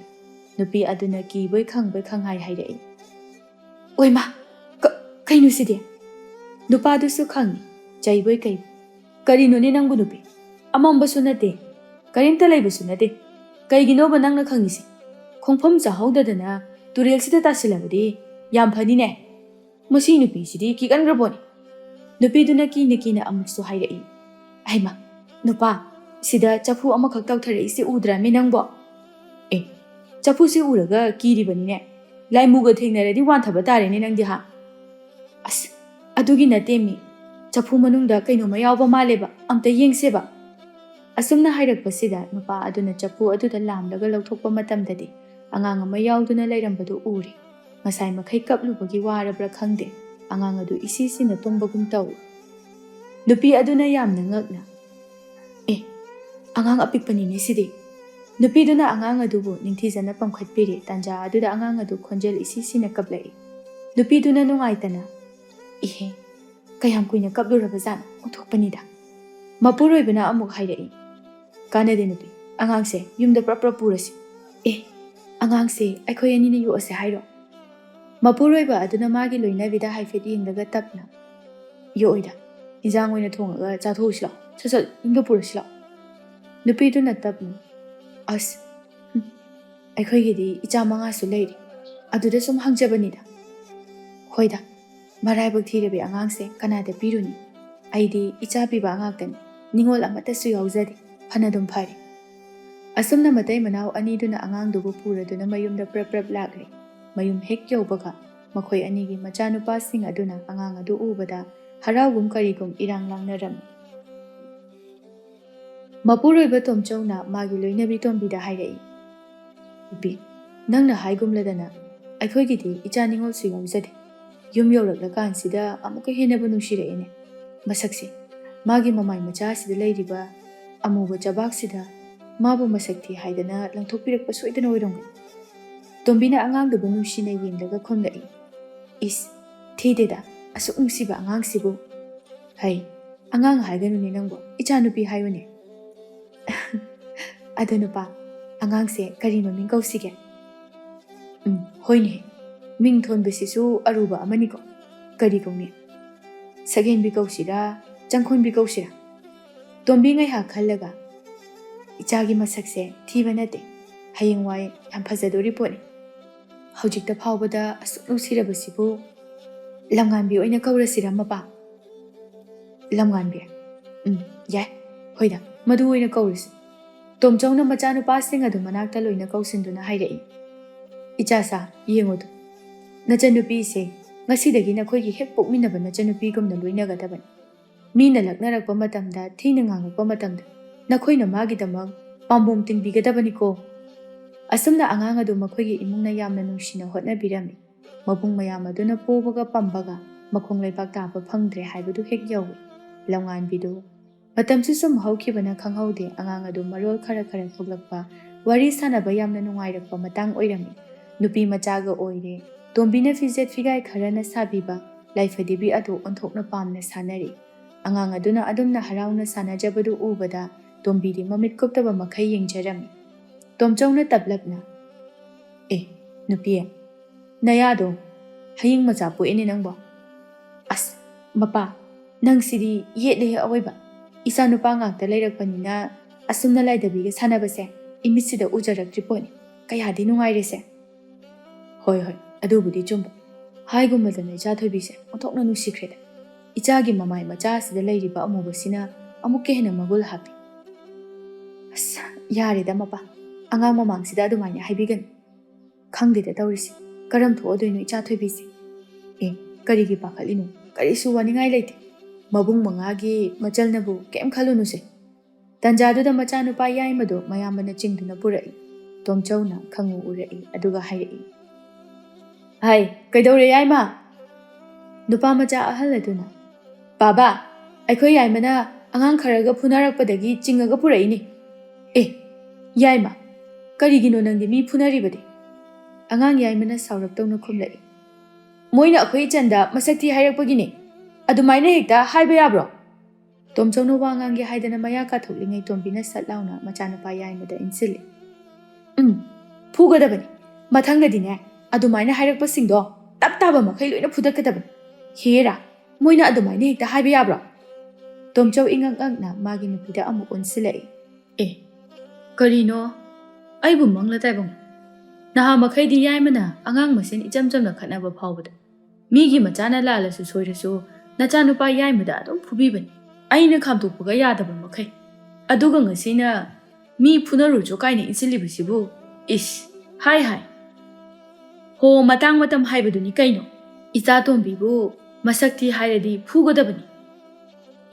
ꯅꯨꯄꯤ ꯑꯗꯨꯅ ꯀꯤꯕꯣꯏ ꯈꯪꯕꯣꯏ ꯈꯪꯍꯥꯏ ꯍꯥꯏꯔꯛꯏ꯫ "ꯑꯣꯏꯃꯥ, ꯀ-, ꯀꯩꯅꯣ ꯁꯤꯗꯤ?" ꯅꯨꯄꯥꯗꯨꯁꯨ ꯈꯪꯏ, ꯆꯩꯕꯣꯏ ꯀꯩꯕꯣꯏ꯫ "ꯀꯔꯤꯅꯣꯅꯦ ꯅꯪꯕꯨ ꯅꯨꯄꯤ? ꯑꯃꯝꯕꯁꯨ ꯅꯠꯇꯦ, ꯀꯔꯤꯝꯇ ꯂꯩꯕꯁꯨ ꯅꯠꯇꯦ꯫ ꯀꯩꯒꯤꯅꯣꯕ ꯅꯪꯅ ꯈꯪꯉꯤꯁꯦ? ꯈꯣꯡꯐꯝ ꯆꯥꯍꯧꯗꯗꯅ ꯇꯨꯔꯦꯜꯁꯤꯗ ꯇꯥꯁꯤꯜꯂꯕꯗꯤ ꯌꯥꯝ ꯐꯅꯤꯅꯦ꯫ ꯃꯁꯤ ꯅꯨꯄꯤꯁꯤꯗꯤ ꯀꯤꯒꯟꯈ꯭ꯔꯕꯣꯅꯦ꯫" ꯅꯨꯄꯤꯗꯨꯅ ꯀꯤꯅ ꯀꯤꯅ ꯑꯃꯨꯛꯁꯨ ꯍꯥꯏꯔꯛꯏ꯫ "ꯍꯩꯃꯥ, ꯅꯨꯄꯥ, ꯁꯤꯗ ꯆꯐꯨ ꯑꯃꯈꯛ ꯇꯥꯎꯊꯔꯛꯏꯁꯤ ꯎꯗ꯭ꯔꯃꯤ ꯅꯪꯕꯣ?" "ꯑꯦ, ꯆꯐꯨꯁꯤ ꯎꯔꯒ ꯀꯤꯔꯤꯕꯅꯤꯅꯦ꯫ ꯂꯥꯏꯃꯨꯒ ꯊꯦꯡꯅꯔꯗꯤ ꯋꯥꯟꯊꯕ ꯇꯥꯔꯦꯅꯦ ꯅꯪꯗꯤ ꯍꯥ?" "ꯑꯁ, ꯑꯗꯨꯒꯤ ꯅꯠꯇꯦꯃꯤ꯫ "ꯆꯐꯨ ꯃꯅꯨꯡꯗ ꯀꯩꯅꯣꯝꯃ ꯌꯥꯎꯕ ꯃꯥꯜꯂꯦꯕ, ꯑꯝꯇ ꯌꯦꯡꯁꯦꯕ"꯫ ꯑꯁꯨꯝꯅ ꯍꯥꯏꯔꯛꯄꯁꯤꯗ ꯅꯨꯄꯥ ꯑꯗꯨꯅ ꯆꯐꯨ ꯑꯗꯨꯗ ꯂꯥꯝꯂꯒ ꯂꯧꯊꯣꯛꯄ ꯃꯇꯝꯗꯗꯤ ꯑꯉꯥꯡ ꯑꯃ ꯌꯥꯎꯗꯨꯅ ꯂꯩꯔꯝꯕꯗꯨ ꯎꯔꯦ꯫ ꯉꯁꯥꯏ ꯃꯈꯩ ꯀꯞꯂꯨꯕꯒꯤ ꯋꯥꯔꯕ꯭ꯔꯥ ꯈꯪꯗꯦ, ꯑꯉꯥꯡ ꯑꯗꯨ ꯏꯁꯤ ꯁꯤꯅ ꯇꯨꯝꯕꯒꯨꯝ ꯇꯧꯏ꯫ ꯅꯨꯄꯤ ꯑꯗꯨꯅ ꯌꯥꯝꯅ ꯉꯛꯅ, "ꯑꯦ, ꯑꯉꯥꯡ ꯑꯄꯤꯛꯄꯅꯤꯅꯦ ꯁꯤꯗꯤ"꯫ ꯅꯨꯄꯤꯗꯨꯅ ꯑꯉꯥꯡ ꯑꯗꯨꯕꯨ ꯅꯤꯡꯊꯤꯖꯅ ꯄꯝꯈꯠꯄꯤꯔꯦ꯫ ꯇꯥꯟꯖꯥ ꯑꯗꯨꯗ ꯑꯉꯥꯡ ꯑꯗꯨ ꯈꯣꯟꯖꯦꯜ ꯏꯁꯤ ꯁꯤꯅ ꯀꯞꯂꯛꯏ꯫ ꯅꯨꯄꯤꯗꯨꯅ ꯅꯨꯡꯉꯥꯏꯇꯅ, "ꯏꯍꯦ, ꯀꯌꯥꯝ ꯀꯨꯏꯅ ꯀꯞꯂꯨꯔꯕꯖꯥꯠꯅꯣ, ꯑꯣꯟꯊꯣꯛꯄꯅꯤꯗ"꯫ ꯃꯄꯨꯔꯣꯏꯕꯅ ꯑꯃꯨꯛ ꯍꯥꯏꯔꯛꯏ, "ꯀꯥꯟꯅꯗꯦ ꯅꯨꯄꯤ, ꯑꯉꯥꯡꯁꯦ ꯌꯨꯝꯗ ꯄ꯭ꯔꯞ ꯄ꯭ꯔꯞ ꯄꯨꯔꯁꯤ"꯫ "ꯑꯦ, ꯑꯉꯥꯡꯁꯦ ꯑꯩꯈꯣꯏ ꯑꯅꯤꯅ ꯌꯣꯛꯑꯁꯦ ꯍꯥꯏꯔꯣ?" ꯃꯄꯨꯔꯣꯏꯕ ꯑꯗꯨꯅ ꯃꯥꯒꯤ ꯂꯣꯏꯅꯕꯤꯗ ꯍꯥꯏꯐꯦꯠ ꯌꯦꯡꯂꯒ ꯇꯞꯅ, "ꯌꯣꯛꯑꯣꯏꯗ, ꯏꯟꯖꯥꯡ ꯑꯣꯏꯅ ꯊꯣꯡꯉꯒ ꯆꯥꯊꯣꯛꯎꯁꯤ ꯂꯥꯛꯑꯣ, ꯁꯠ ꯁꯠ ꯌꯨꯝꯗ ꯄꯨꯔꯁꯤ ꯂꯥꯛꯑꯣ"꯫ ꯅꯨꯄꯤꯗꯨꯅ ꯇꯞꯅ, "ꯑꯁ, ꯍꯨꯝ, ꯑꯩꯈꯣꯏꯒꯤꯗꯤ ꯏꯆꯥ ꯃꯉꯥꯁꯨ ꯂꯩꯔꯤ, ꯑꯗꯨꯗ ꯁꯨꯝ ꯍꯪꯖꯕꯅꯤꯗ"꯫ "ꯍꯣꯏꯗ, ꯃꯔꯥꯏꯕꯛ ꯊꯤꯔꯕꯤ ꯑꯉꯥꯡꯁꯦ ꯀꯅꯥꯗ ꯄꯤꯔꯨꯅꯤ? ꯑꯩꯗꯤ ꯏꯆꯥ ꯄꯤꯕ ꯉꯥꯛꯇꯅꯤ, ꯅꯤꯡꯉꯣꯜ ꯑꯃꯠꯇꯁꯨ ꯌꯥꯎꯖꯗꯦ, ꯐꯅꯗꯨꯝ ꯐꯔꯦ"꯫ ꯑꯁꯨꯝꯅ ꯃꯇꯩ ꯃꯅꯥꯎ ꯑꯅꯤꯗꯨꯅ ꯑꯉꯥꯡꯗꯨꯕꯨ ꯄꯨꯔꯗꯨꯅ ꯃꯌꯨꯝꯗ ꯄ꯭ꯔꯞ ꯄ꯭ꯔꯞ ꯂꯥꯛꯂꯦ꯫ ꯃꯌꯨꯝ ꯍꯦꯛ ꯌꯧꯕꯒ ꯃꯈꯣꯏ ꯑꯅꯤꯒꯤ ꯃꯆꯥꯅꯨꯄꯥꯁꯤꯡ ꯑꯗꯨꯅ ꯑꯉꯥꯡ ꯑꯗꯨ ꯎꯕꯗ ꯍꯔꯥꯎꯒꯨꯝ ꯀꯔꯤꯒꯨꯝ ꯏꯔꯥꯡ ꯂꯥꯡꯅꯔꯝꯃꯤ꯫ ꯃꯄꯨꯔꯣꯏꯕ ꯇꯣꯝꯆꯧꯅ ꯃꯥꯒꯤ ꯂꯣꯏꯅꯕꯤ ꯇꯣꯝꯕꯤꯗ ꯍꯥꯏꯔꯛꯏ, "ꯅꯨꯄꯤ, ꯅꯪꯅ ꯍꯥꯏꯒꯨꯝꯂꯗꯅ ꯑꯩꯈꯣꯏꯒꯤꯗꯤ ꯏꯆꯥ ꯅꯤꯉꯣꯜꯁꯨ ꯌꯥꯎꯖꯗꯦ꯫ ꯌꯨꯝ ꯌꯧꯔꯛꯂꯀꯥꯟꯁꯤꯗ ꯑꯃꯨꯛꯀ ꯍꯦꯟꯅꯕꯨ ꯅꯨꯡꯁꯤꯔꯛꯑꯦꯅꯦ ꯃꯁꯛꯁꯦ꯫ ꯃꯥꯒꯤ ꯃꯃꯥꯏ ꯃꯆꯥꯁꯤꯗ ꯂꯩꯔꯤꯕ ꯑꯃꯨꯕ ꯆꯕꯥꯛꯁꯤꯗ ꯃꯥꯕꯨ ꯃꯁꯛ ꯊꯤ ꯍꯥꯏꯗꯅ ꯂꯪꯊꯣꯛꯄꯤꯔꯛꯄ ꯁꯣꯏꯗꯅ ꯑꯣꯏꯔꯝꯒꯅꯤ"꯫ ꯇꯣꯝꯕꯤꯅ ꯑꯉꯥꯡꯗꯨꯕꯨ ꯅꯨꯡꯁꯤꯅ ꯌꯦꯡꯂꯒ ꯈꯨꯝꯂꯛꯏ, "ꯏꯁ, ꯊꯤꯗꯦꯗ, ꯑꯁꯨꯛ ꯅꯨꯡꯁꯤꯕ ꯑꯉꯥꯡꯁꯤꯕꯨ"꯫ "ꯍꯩ, ꯑꯉꯥꯡ ꯍꯥꯏꯒꯅꯨꯅꯦ ꯅꯪꯕꯨ, ꯏꯆꯥꯅꯨꯄꯤ ꯍꯥꯏꯌꯨꯅꯦ"꯫ "ꯑꯗꯣ ꯅꯨꯄꯥ, ꯑꯉꯥꯡꯁꯦ ꯀꯔꯤ ꯃꯃꯤꯡ ꯀꯧꯁꯤꯒꯦ?" "ꯎꯝ, ꯍꯣꯏꯅꯦ, ꯃꯤꯡ ꯊꯣꯟꯕꯁꯤꯁꯨ ꯑꯔꯨꯕ ꯑꯃꯅꯤꯀꯣ꯫ ꯀꯔꯤ ꯀꯧꯅꯤ? ꯁꯛꯍꯦꯟꯕꯤ ꯀꯧꯁꯤꯔꯥ, ꯆꯪꯈꯣꯟꯕꯤ ꯀꯧꯁꯤꯔꯥ?" ꯇꯣꯝꯕꯤ ꯉꯥꯏꯍꯥꯛ ꯈꯜꯂꯒ, "ꯏꯆꯥꯒꯤ ꯃꯁꯛꯁꯦ ꯊꯤꯕ ꯅꯠꯇꯦ, ꯍꯌꯦꯡꯋꯥꯏ ꯌꯥꯝ ꯐꯖꯗꯣꯔꯤ ꯄꯣꯠꯅꯤ꯫ ꯍꯧꯖꯤꯛꯇ ꯐꯥꯎꯕꯗ ꯑꯁꯨꯛ ꯅꯨꯡꯁꯤꯔꯕꯁꯤꯕꯨ ꯂꯝꯉꯥꯟꯕꯤ ꯑꯣꯏꯅ ꯀꯧꯔꯁꯤꯔꯥ ꯃꯄꯥ?" "ꯂꯝꯉꯥꯟꯕꯤ? ꯎꯝ, ꯌꯥꯏ꯫ ꯍꯣꯏꯗ, ꯃꯗꯨ ꯑꯣꯏꯅ ꯀꯧꯔꯁꯤ"꯫ ꯇꯣꯝꯆꯧꯅ ꯃꯆꯥꯅꯨꯄꯥꯁꯤꯡ ꯑꯗꯨ ꯃꯅꯥꯛꯇ ꯂꯣꯏꯅ ꯀꯧꯁꯤꯟꯗꯨꯅ ꯍꯥꯏꯔꯛꯏ, "ꯏꯆꯥꯁꯥ, ꯌꯦꯡꯉꯨꯗꯨ, ꯅꯆꯟꯅꯨꯄꯤꯁꯦ ꯉꯁꯤꯗꯒꯤ ꯅꯈꯣꯏꯒꯤ ꯍꯦꯛ ꯄꯣꯛꯃꯤꯟꯅꯕ ꯅꯆꯟꯅꯨꯄꯤꯒꯨꯝꯅ ꯂꯣꯏꯅꯒꯗꯕꯅꯤ꯫ ꯃꯤꯅ ꯂꯛꯅꯔꯛꯄ ꯃꯇꯝꯗ, ꯊꯤꯅ ꯉꯥꯡꯉꯛꯄ ꯃꯇꯝꯗ ꯅꯈꯣꯏꯅ ꯃꯥꯒꯤꯗꯃꯛ ꯄꯥꯝꯕꯣꯝ ꯇꯤꯡꯕꯤꯒꯗꯕꯅꯤꯀꯣ꯫ ꯑꯁꯨꯝꯅ ꯑꯉꯥꯡ ꯑꯗꯨ ꯃꯈꯣꯏꯒꯤ ꯏꯃꯨꯡꯅ ꯌꯥꯝꯅ ꯅꯨꯡꯁꯤꯅ ꯍꯣꯠꯅꯕꯤꯔꯝꯃꯤ꯫ ꯃꯕꯨꯡ ꯃꯌꯥꯝ ꯑꯗꯨꯅ ꯄꯣꯕꯒ ꯄꯝꯕꯒ ꯃꯈꯣꯡ ꯂꯩꯕꯥꯛ ꯇꯥꯕ ꯐꯪꯗ꯭ꯔꯦ ꯍꯥꯏꯕꯗꯨ ꯍꯦꯛ ꯌꯧꯏ꯫ ꯂꯝꯉꯥꯟꯕꯤꯗꯨ꯫ ꯃꯇꯝꯁꯨ ꯁꯨꯝ ꯍꯧꯈꯤꯕꯅ ꯈꯪꯍꯧꯗꯦ꯫ ꯑꯉꯥꯡ ꯑꯗꯨ ꯃꯔꯣꯜ ꯈꯔ ꯈꯔ ꯊꯣꯛꯂꯛꯄ, ꯋꯥꯔꯤ ꯁꯥꯟꯅꯕ ꯌꯥꯝꯅ ꯅꯨꯡꯉꯥꯏꯔꯛꯄ ꯃꯇꯥꯡ ꯑꯣꯏꯔꯝꯃꯤ꯫ ꯅꯨꯄꯤ ꯃꯆꯥꯒ ꯑꯣꯏꯔꯦ꯫ ꯇꯣꯝꯕꯤꯅ ꯐꯤꯖꯦꯠ ꯐꯤꯒꯥꯏ ꯈꯔꯅ ꯁꯥꯕꯤꯕ ꯂꯥꯏꯐꯗꯤꯕꯤ ꯑꯗꯨ ꯑꯣꯟꯊꯣꯛꯅ ꯄꯥꯝꯅ ꯁꯥꯟꯅꯔꯤ꯫ ꯑꯉꯥꯡ ꯑꯗꯨꯅ ꯑꯗꯨꯝꯅ ꯍꯔꯥꯎꯅ ꯁꯥꯟꯅꯖꯕꯗꯨ ꯎꯕꯗ ꯇꯣꯝꯕꯤꯗꯤ ꯃꯃꯤꯠ ꯀꯨꯞꯇꯕ ꯃꯈꯩ ꯌꯦꯡꯖꯔꯝꯃꯤ꯫ ꯇꯣꯝꯆꯧꯅ ꯇꯞꯂꯞꯅ, "ꯑꯦ, ꯅꯨꯄꯤ, ꯅꯌꯥꯗꯣ ꯍꯌꯤꯡ ꯃꯆꯥ ꯄꯣꯛꯑꯦꯅꯦ ꯅꯪꯕꯣ꯫ ꯑꯁ, ꯃꯄꯥ, ꯅꯪꯁꯤꯗꯤ ꯌꯦꯠꯂꯦꯍꯦ ꯑꯋꯣꯏꯕ꯫ ꯏꯆꯥ ꯅꯨꯄꯥ ꯉꯥꯛꯇ ꯂꯩꯔꯛꯄꯅꯤꯅ ꯑꯁꯨꯝꯅ ꯂꯥꯏꯗꯕꯤꯒ ꯁꯥꯟꯅꯕꯁꯦ ꯏꯃꯤꯠꯁꯤꯗ ꯎꯖꯔꯛꯇ꯭ꯔꯤ ꯄꯣꯠꯅꯤ꯫ ꯀꯌꯥꯗꯤ ꯅꯨꯡꯉꯥꯏꯔꯦꯁꯦ꯫" "ꯍꯣꯏ, ꯍꯣꯏ, ꯑꯗꯨꯕꯨꯗꯤ ꯆꯨꯝꯕ꯫ ꯍꯥꯏꯒꯨꯝꯕꯗꯅ ꯏꯆꯥ ꯊꯣꯏꯕꯤꯁꯦ ꯑꯣꯟꯊꯣꯛꯅ ꯅꯨꯡꯁꯤꯈ꯭ꯔꯦꯗ꯫ ꯏꯆꯥꯒꯤ ꯃꯃꯥꯏ ꯃꯆꯥ ꯑꯁꯤꯗ ꯂꯩꯔꯤꯕ ꯑꯃꯨꯕꯁꯤꯅ ꯑꯃꯨꯛꯀ ꯍꯦꯟꯅ ꯃꯒꯨꯜ ꯍꯥꯞꯄꯤ꯫" "ꯑꯁ, ꯌꯥꯔꯦꯗ ꯃꯄꯥ, ꯑꯉꯥꯡ ꯃꯃꯥꯡꯁꯤꯗ ꯑꯗꯨꯃꯥꯏꯅ ꯍꯥꯏꯕꯤꯒꯅꯨ꯫ ꯈꯪꯗꯦꯗ ꯇꯧꯔꯤꯁꯤ, ꯀꯔꯝ ꯊꯣꯛꯑꯗꯣꯏꯅꯣ ꯏꯆꯥ ꯊꯣꯏꯕꯤꯁꯦ?" "ꯑꯦ, ꯀꯔꯤꯒꯤ ꯄꯥꯈꯠꯂꯤꯅꯣ? ꯀꯔꯤꯁꯨ ꯋꯥꯅꯤꯡꯉꯥꯏ ꯂꯩꯇꯦ꯫ ꯃꯕꯨꯡ ꯃꯉꯥꯒꯤ ꯃꯆꯜꯅꯕꯨ ꯀꯩꯝ ꯈꯜꯂꯨꯅꯨꯁꯦ꯫" ꯇꯟꯖꯥꯗꯨꯗ ꯃꯆꯥꯅꯨꯄꯥ ꯌꯥꯏꯃꯗꯣ ꯃꯌꯥꯝꯕꯅ ꯆꯤꯡꯗꯨꯅ ꯄꯨꯔꯛꯏ꯫ ꯇꯣꯝꯆꯧꯅ ꯈꯪꯎ ꯎꯔꯛꯏ, ꯑꯗꯨꯒ ꯍꯥꯏꯔꯛꯏ, "ꯍꯥꯏ, ꯀꯩꯗꯧꯔꯦ ꯌꯥꯏꯃ?" ꯅꯨꯄꯥ ꯃꯆꯥ ꯑꯍꯜ ꯑꯗꯨꯅ, "ꯕꯥꯕꯥ, ꯑꯩꯈꯣꯏ ꯌꯥꯏꯃꯅ ꯑꯉꯥꯡ ꯈꯔꯒ ꯐꯨꯅꯔꯛꯄꯗꯒꯤ ꯆꯤꯡꯉꯒ ꯄꯨꯔꯛꯏꯅꯤ꯫" "ꯑꯦ, ꯌꯥꯏꯃ, ꯀꯔꯤꯒꯤꯅꯣ ꯅꯪꯗꯤ ꯃꯤ ꯐꯨꯅꯔꯤꯕꯗꯤ?" ꯑꯉꯥꯡ ꯌꯥꯏꯃꯅ ꯁꯥꯎꯔꯞ ꯇꯧꯅ ꯈꯨꯝꯂꯛꯏ, "ꯃꯣꯏꯅ ꯑꯩꯈꯣꯏ ꯏꯆꯟꯗ ꯃꯁꯛ ꯊꯤ ꯍꯥꯏꯔꯛꯄꯒꯤꯅꯤ꯫ ꯑꯗꯨꯃꯥꯏꯅ ꯍꯦꯛꯇ ꯍꯥꯏꯕ ꯌꯥꯕ꯭ꯔꯣ?" ꯇꯣꯝꯆꯧꯅ ꯋꯥ ꯉꯥꯡꯒꯦ ꯍꯥꯏꯗꯅ ꯃꯌꯥ ꯀꯥꯊꯣꯛꯂꯤꯉꯩ ꯇꯣꯝꯕꯤꯅ ꯁꯠ ꯂꯥꯎꯅ ꯃꯆꯥꯅꯨꯄꯥ ꯌꯥꯏꯃꯗ ꯏꯟꯁꯤꯜꯂꯤ꯫ "ꯎꯝ, ꯐꯨꯒꯗꯕꯅꯤ꯫ ꯃꯊꯪꯗꯗꯤꯅꯦ, ꯑꯗꯨꯃꯥꯏꯅ ꯍꯥꯏꯔꯛꯄꯁꯤꯡꯗꯣ ꯇꯞ ꯇꯥꯕ ꯃꯈꯩ ꯂꯣꯏꯅ ꯐꯨꯗꯠꯀꯗꯕꯅꯤ꯫ ꯍꯦꯔꯥ, ꯃꯣꯏꯅ ꯑꯗꯨꯃꯥꯏꯅ ꯍꯦꯛꯇ ꯍꯥꯏꯕ ꯌꯥꯕ꯭ꯔꯣ?" ꯇꯣꯝꯆꯧ ꯏꯉꯛ ꯉꯛꯅ ꯃꯥꯒꯤ ꯅꯨꯄꯤꯗ ꯑꯃꯨꯛ ꯑꯣꯟꯁꯤꯜꯂꯛꯏ꯫ "ꯑꯦ, ꯀꯔꯤꯅꯣ? ꯑꯩꯕꯨ ꯃꯪꯂ ꯇꯥꯏꯕꯪ? ꯅꯍꯥ ꯃꯈꯩꯗꯤ ꯌꯥꯏꯃꯅ ꯑꯉꯥꯡ ꯃꯁꯦꯟ ꯏꯆꯝ ꯆꯝꯅ ꯈꯠꯅꯕ ꯐꯥꯎꯕꯗ ꯃꯤꯒꯤ ꯃꯆꯥꯅ ꯂꯥꯜꯂꯁꯨ ꯁꯣꯏꯔꯁꯨ ꯅꯆꯥꯅꯨꯄꯥ ꯌꯥꯏꯃꯗ ꯑꯗꯨꯝ ꯐꯨꯕꯤꯕꯅꯤ꯫ ꯑꯩꯅ ꯈꯥꯝꯗꯣꯛꯄꯒ ꯌꯥꯗꯕ ꯃꯈꯩ꯫ ꯑꯗꯨꯒ ꯉꯁꯤꯅ ꯃꯤ ꯐꯨꯅꯔꯨꯆꯣ ꯀꯥꯏꯅ ꯏꯟꯁꯤꯜꯂꯤꯕꯁꯤꯕꯨ? ꯏꯁ, ꯍꯥꯏ ꯍꯥꯏ꯫ ꯍꯣ, ꯃꯇꯥꯡ ꯃꯇꯝ ꯍꯥꯏꯕꯗꯨꯅꯤ ꯀꯩꯅꯣ꯫ ꯏꯆꯥ ꯇꯣꯝꯕꯤꯕꯨ ꯃꯁꯛ ꯊꯤ ꯍꯥꯏꯔꯗꯤ ꯐꯨꯒꯗꯕꯅꯤ꯫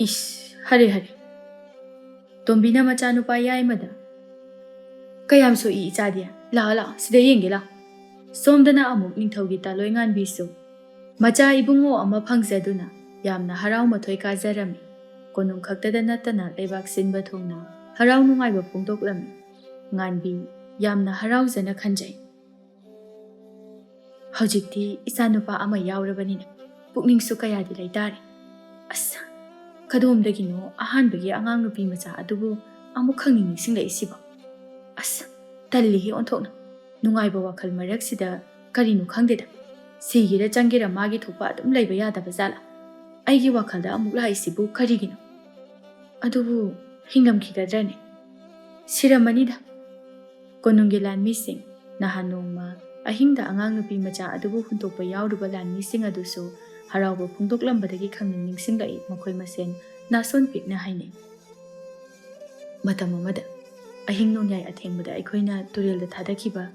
ꯏꯁ, ꯍꯔꯦ ꯍꯔꯦ꯫ ꯇꯣꯝꯕꯤꯅ ꯃꯆꯥꯅꯨꯄꯥ ꯌꯥꯏꯃꯗ, "ꯀꯌꯥꯝ ꯁꯣꯛꯏ ꯏꯆꯥꯗꯤ? ꯂꯥꯛꯑꯣ ꯂꯥꯛꯑꯣ, ꯁꯤꯗ ꯌꯦꯡꯒꯦ ꯂꯥꯛꯑꯣ"꯫ ꯁꯣꯝꯗꯅ ꯑꯃꯨꯛ ꯅꯤꯡꯊꯧꯒꯤ ꯇꯥꯂꯣꯏ ꯉꯥꯟꯕꯤꯁꯨ ꯃꯆꯥ ꯏꯕꯨꯡꯉꯣ ꯑꯃ ꯐꯪꯖꯗꯨꯅ ꯌꯥꯝꯅ ꯍꯔꯥꯎ ꯃꯊꯣꯏ ꯀꯥꯖꯔꯝꯃꯤ꯫ ꯀꯣꯅꯨꯡ ꯈꯛꯇꯗ ꯅꯠꯇꯅ ꯂꯩꯕꯥꯛ ꯁꯤꯟꯕ ꯊꯨꯡꯅ ꯍꯔꯥꯎ ꯅꯨꯡꯉꯥꯏꯕ ꯐꯣꯡꯗꯣꯛꯂꯝꯃꯤ꯫ ꯉꯥꯟꯕꯤ ꯌꯥꯝꯅ ꯍꯔꯥꯎꯖꯅ ꯈꯟꯖꯩ꯫ "ꯍꯧꯖꯤꯛꯇꯤ ꯏꯆꯥꯅꯨꯄꯥ ꯑꯃ ꯌꯥꯎꯔꯕꯅꯤꯅ ꯄꯨꯛꯅꯤꯡꯁꯨ ꯀꯌꯥꯗꯤ ꯂꯩꯇꯥꯔꯦ꯫ ꯑꯁ, ꯀꯗꯣꯝꯗꯒꯤꯅꯣ ꯑꯍꯥꯟꯕꯒꯤ ꯑꯉꯥꯡ ꯅꯨꯄꯤ ꯃꯆꯥ ꯑꯗꯨꯕꯨ ꯑꯃꯨꯛ ꯈꯪꯅꯤꯡ ꯅꯤꯡꯁꯤꯡꯂꯛꯏꯁꯤꯕꯣ? ꯑꯁ, ꯇꯜꯂꯤꯍꯦ ꯑꯣꯟꯊꯣꯛꯅ꯫ ꯅꯨꯡꯉꯥꯏꯕ ꯋꯥꯈꯜ ꯃꯔꯛꯁꯤꯗ ꯀꯔꯤꯅꯣ ꯈꯪꯗꯦꯗ꯫ ꯁꯤꯒꯦꯔ ꯆꯪꯒꯦꯔ ꯃꯥꯒꯤ ꯊꯣꯛꯄ ꯑꯗꯨꯝ ꯂꯩꯕ ꯌꯥꯗꯕ ꯖꯥꯠꯂꯥ? ꯑꯩꯒꯤ ꯋꯥꯈꯜꯗ ꯑꯃꯨꯛ ꯂꯥꯛꯏꯁꯤꯕꯨ ꯀꯔꯤꯒꯤꯅꯣ? ꯑꯗꯨꯕꯨ ꯍꯤꯡꯂꯝꯈꯤꯒꯗ꯭ꯔꯅꯦ? ꯁꯤꯔꯝꯃꯅꯤꯗ"꯫ ꯀꯣꯅꯨꯡꯒꯤ ꯂꯥꯟꯃꯤꯁꯤꯡ, ꯅꯍꯥꯟ ꯅꯣꯡꯃ ꯑꯍꯤꯡꯗ ꯑꯉꯥꯡ ꯅꯨꯄꯤ ꯃꯆꯥ ꯑꯗꯨꯕꯨ ꯍꯨꯟꯇꯣꯛꯄ ꯌꯥꯎꯔꯨꯕ ꯂꯥꯟꯃꯤꯁꯤꯡ ꯑꯗꯨꯁꯨ ꯍꯔꯥꯎꯕ ꯐꯣꯡꯗꯣꯛꯂꯝꯕꯗꯒꯤ ꯈꯪꯅꯤꯡ ꯅꯤꯡꯁꯤꯡꯂꯛꯏ ꯃꯈꯣꯏ ꯃꯁꯦꯟ ꯅꯥꯁꯣꯟ ꯄꯤꯛꯅ ꯍꯥꯏꯅꯩ꯫ "ꯃꯇꯝ ꯑꯃꯗ ꯑꯍꯤꯡ ꯅꯣꯡꯌꯥꯏ ꯑꯊꯦꯡꯕꯗ ꯑꯩꯈꯣꯏꯅ ꯇꯨꯔꯦꯜꯗ ꯊꯥꯗꯈꯤꯕ